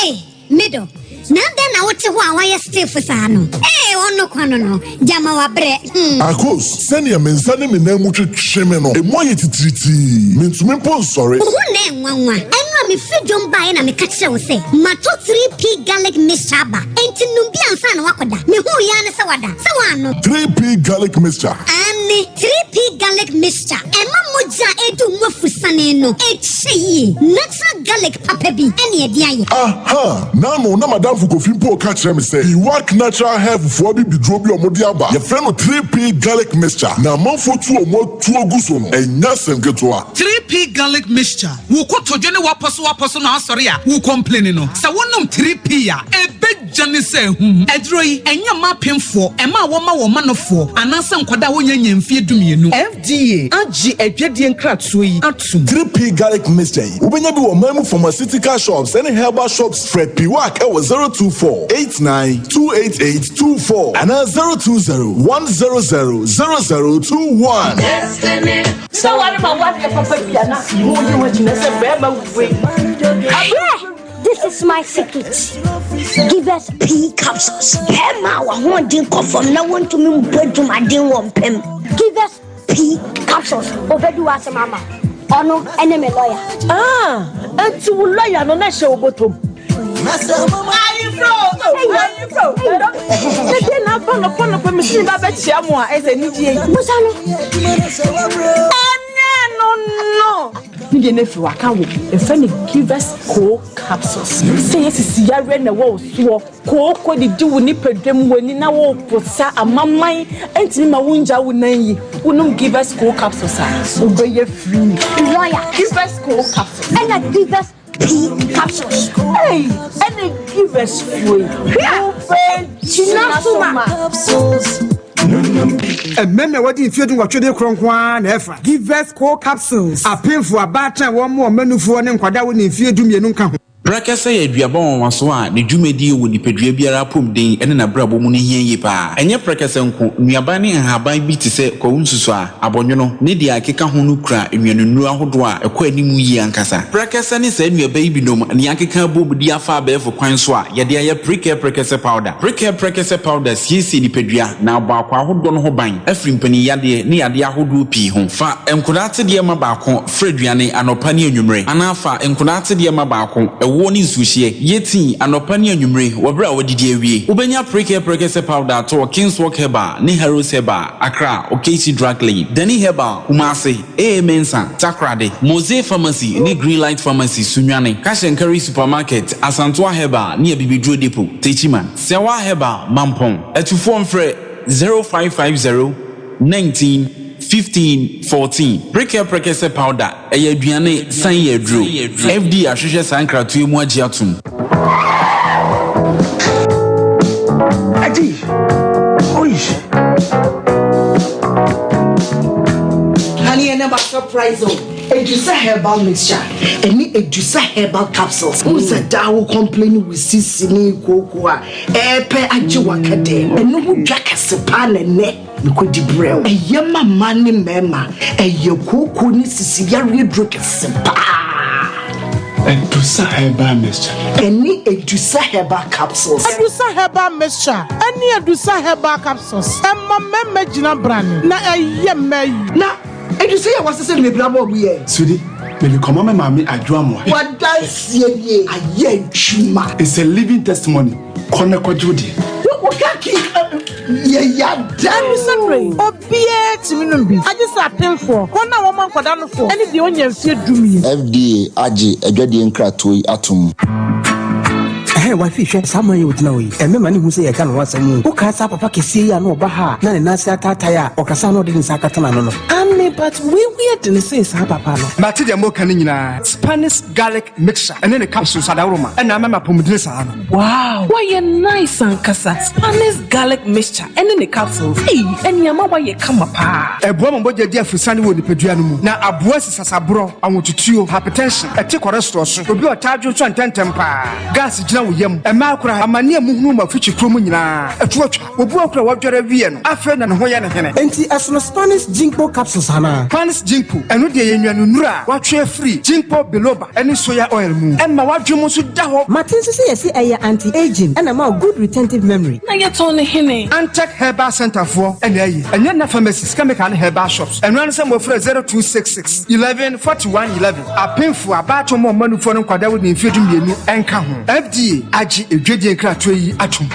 Ei, me dɔ, na adɛn na wote hɔ a woayɛ stiff saa no? Ei, ɔno kwa no no, gyama wabrɛ, hmm. Akos, sɛnea me nsa ne me nan mu twetwe me no, emu ayɛ titiritii. Mintumi mpo nsɔre. Wo ho nnɛ nwanwa. Ɛno a mefiri dwom baeɛ na meka kyerɛɛ wo sɛ matɔ 3P garlic mixture aba, enti nom bi ansa na woakɔda. Mehuu yi ara ne sɛ wada. Sɛ woannom. 3P garlic mixture. Aane, 3P garlic mixture. Ɛma mogya a ɛdu mu afusane no kyɛ yie. Natural garlic papa bi ne ɛde ayɛ. Aha! N'ano na m'adamfo Kofi mpo reka kyerɛ me sɛ Iwak Natural Health foɔ abibiduro bi a wɔde aba, yɛfrɛ no 3P Garlic Mixture, na amanfoɔ tu wɔn atuo gu so no, ɛnyɛ asɛm ketewa. 3P Garlic Mixture, Wo kotodwe ne w'apɔsowapɔso na asɔre a wo complaini no, sɛ wonom 3P a, ɛbɛgya ne sɛ ahum. Aduro yi, ɛnyɛ mma apemfoɔ, mmaa a wɔma wɔn manofoɔ, anaasɛ nkwadaa a wɔnnya nnya mfeɛ dumienu. FDA agye adwadie nkratoɔ yi atom. 3P Garlic Mixture yi, wobɛnya bi wɔ ɔman mu pharmaceutical shops ne herbal shops. Frɛ Piwak wɔ 024 89 288 24 anaa 020 100 0021. Sɛ ware ma woadeɛ papa bi a na woyi ho agyina sɛ bɛrima wei. Abrɛ, this is my secret. Give us pea capsules. Bɛrima a wahoɔden kɔ fam na wɔntumi mbɔ adwumaden wɔ mpam. Give us Pii capsules obedi w'asɛm ama ɔno ɛne me lawyer. Ah, enti wo lawyer no na ɛhyɛ wo bɔtɔm. Ayefro, ayefro. Ne deɛ na aba nɔpɔ nɔpɔ me sini ba bɛkyia mo a ɛsɛ anigyeɛ yi. Busa no. Ɛnyɛ no no. Ne deɛ no afiri waka wo. Yɛfrɛ no Givers Co capsules. Sɛ yɛ sisi yareɛ na ɛwɔ wo soɔ. Kooko didi wo nipadua mu, w'ani na woreposa, amaman ntumi ma wongya wo nan yi. Wonom Givers Cold Capsules a, wobɛyɛ free. Lawyer. Givers Cold Capsules. Ɛna Givers P Capsules. Ei, ɛna Givers foɔ yi. Wobɛgyina so ma. Mmarima a wɔadi mfeɛ dunwɔtwe de korɔ nko ara na ɛfa. Givers Cold Capsules. Apemfoɔ, abaatan a wɔmmoa wɔn mmanufoɔ ne nkwadaa a wɔnni mfeɛ dumienu nka ho. Prɛkɛsɛ yɛ aduaba nwanwaso a ne dwumadie wɔ nipadua biara apɔmuden ne n'abrabɔ mu no hia yie pa ara. Ɛnyɛ prɛkɛsɛ nko, nnuaba ne nhaban bi te sɛ kwawu nsusuaa, abɔnwono, ne deɛ ɛkeka ho no kura nnuanennuro ahodoɔ a ɛkɔ anim yie ankasa. Prɛkɛsɛ ne saa nnuaba yi binom na yɛakeka abom de afa abɛɛfo kwan so a yɛde ayɛ Prekɛ Prɛkɛsɛ Powder. Prekɛ Prɛkɛsɛ Powder siesie nipadua na abɔ akwaa ahodoɔ no ho ban afiri mpaninyadeɛ ne yadeɛ ahodoɔ pii ho. Fa nkodaa tedeɛ ma baako Fra aduane anɔpa ne anwummere, anaa fa nkwadaa atedeɛ ma baako, ɛwoɔ ne nsuohyeɛ. Yɛ tii anɔpa ne anwummere wɔ berɛ a woadidi awie. Wobɛnya Prekɛ Prɛkɛsɛ Powder atɔ wɔ Kingswalk Herbal ne Harrods Herbal, Accra, Okaishie Drug Lane, Dani Herbal, Kumasi, AA Mensah, Takoradi, Mosey Pharmacy ne Greenlight Pharmacy, Sunyani, Cash and Carry Supermarket, Asantoa Herbal ne Abibiduro Depot, Techiman, Sɛwa Herbal, Mampong. Atufoɔ mfrɛ 0550 19 15 14. Prekɛ prɛkɛsɛ powder, ɛyɛ aduane san yɛ aduro. FDA ahwehwɛ saa nkratoɔ yi mu agye atom. Adi, oi. Honey, and about surprise o. Edusa herbal mixture ɛne Edusa herbal capsules. Wohu sɛ daa wo complain wo sisi ne kooko a ɛɛpɛ agye waka dɛm. Ɛno ho dwa kɛse paa na ɛnɛ. Mekɔdi brɛ wo. Ɛyɛ ma mmaa ne mmarima. Ɛyɛ kooko ne sisi yareɛ duro kɛse paa. Adusa herbal mixture. Ɛne Adusa herbal capsules. Adusa herbal mixture ɛne Adusa herbal capsules ɛma mmarima gyina brane na ɛyɛ mmaa yi. Na Adusa yi a wɔasesa no bebree abɔ ɔmo yɛ. Sweetie, mede kɔma me maame Adwoa Amoah. W'adanseɛ nie, ayɛ adwuma. It's a living testimony, kɔ na kɔgye wo deɛ. Wo ka ki yɛ yada. Ɛne mmerɛ yi, obiara tumi nom bi, agye sɛ apemfoɔ, wɔn a wɔma nkwadaa nofoɔ, ne deɛ ɔnnya mfeɛ dumienu. FDA agye adwadie nkratoɔ yi atom. Ɛhɛn, wifey hwɛ saa man yi a ogyina hɔ yi, ɛmmɛma no nhu sɛ yɛreka ne ho asɛm o. Wokae saa papa kɛseɛ yi a na ɔba ha a na ne nan ase ataatae a ɔkasa a na ɔde ne nsa akata n'ano no? Aane, but wei ho yɛ den sen saa papa no. Mate deɛ moka no nyinaa. Spanish garlic mixture ɛne ne capsules adaworoma ɛna ama me apɔmudene saa no. Wow! Wayɛ nice ankasa. Spanish garlic mixture ɛne ne capsules, ei, ɛne ama wayɛ kama paa. Ɛboa ma mogya di aforosiane wɔ nipadua no mu, na aboa si sasaborɔ, ahotutuo, hypertension, ɛte cholesterol so, obi a ɔtaa dwonsɔ ntɛmntɛm paa, gas gyina wo yam, mmaa koraa, amane a muhunu wɔ afikyikuo mu nyinaa, ɛto atwa. Obi wɔ hɔ koraa a wadware awie no, afei na ne ho yɛ no hene. Enti ɛsono Spanish Ginkgo capsules anaa? Spanish Ginkgo, ɛno deɛ yɛ nnuanennuro a wɔatwe afiri Ginkgo biloba ne soya oil mu. Ɛma w'adwene mu nso da hɔ. Mate nso sɛ yɛse ɛyɛ anti-aging ɛna ɛma wo good retentive memory. Na yɛtɔn no hene? Antec Herbal Centre foɔ na ayi. Ɛnyɛ nna pharmacies, chemical ne herbal shops. Ɛno ara ne sɛ mofrɛ 0266 11 41 11. Apemfoɔ, abaatan ma ɔma nufoɔ ne nkwadaa a wɔadi mfeɛ 12 nka ho. FDA agye edwadie nkratoɔ yi atom.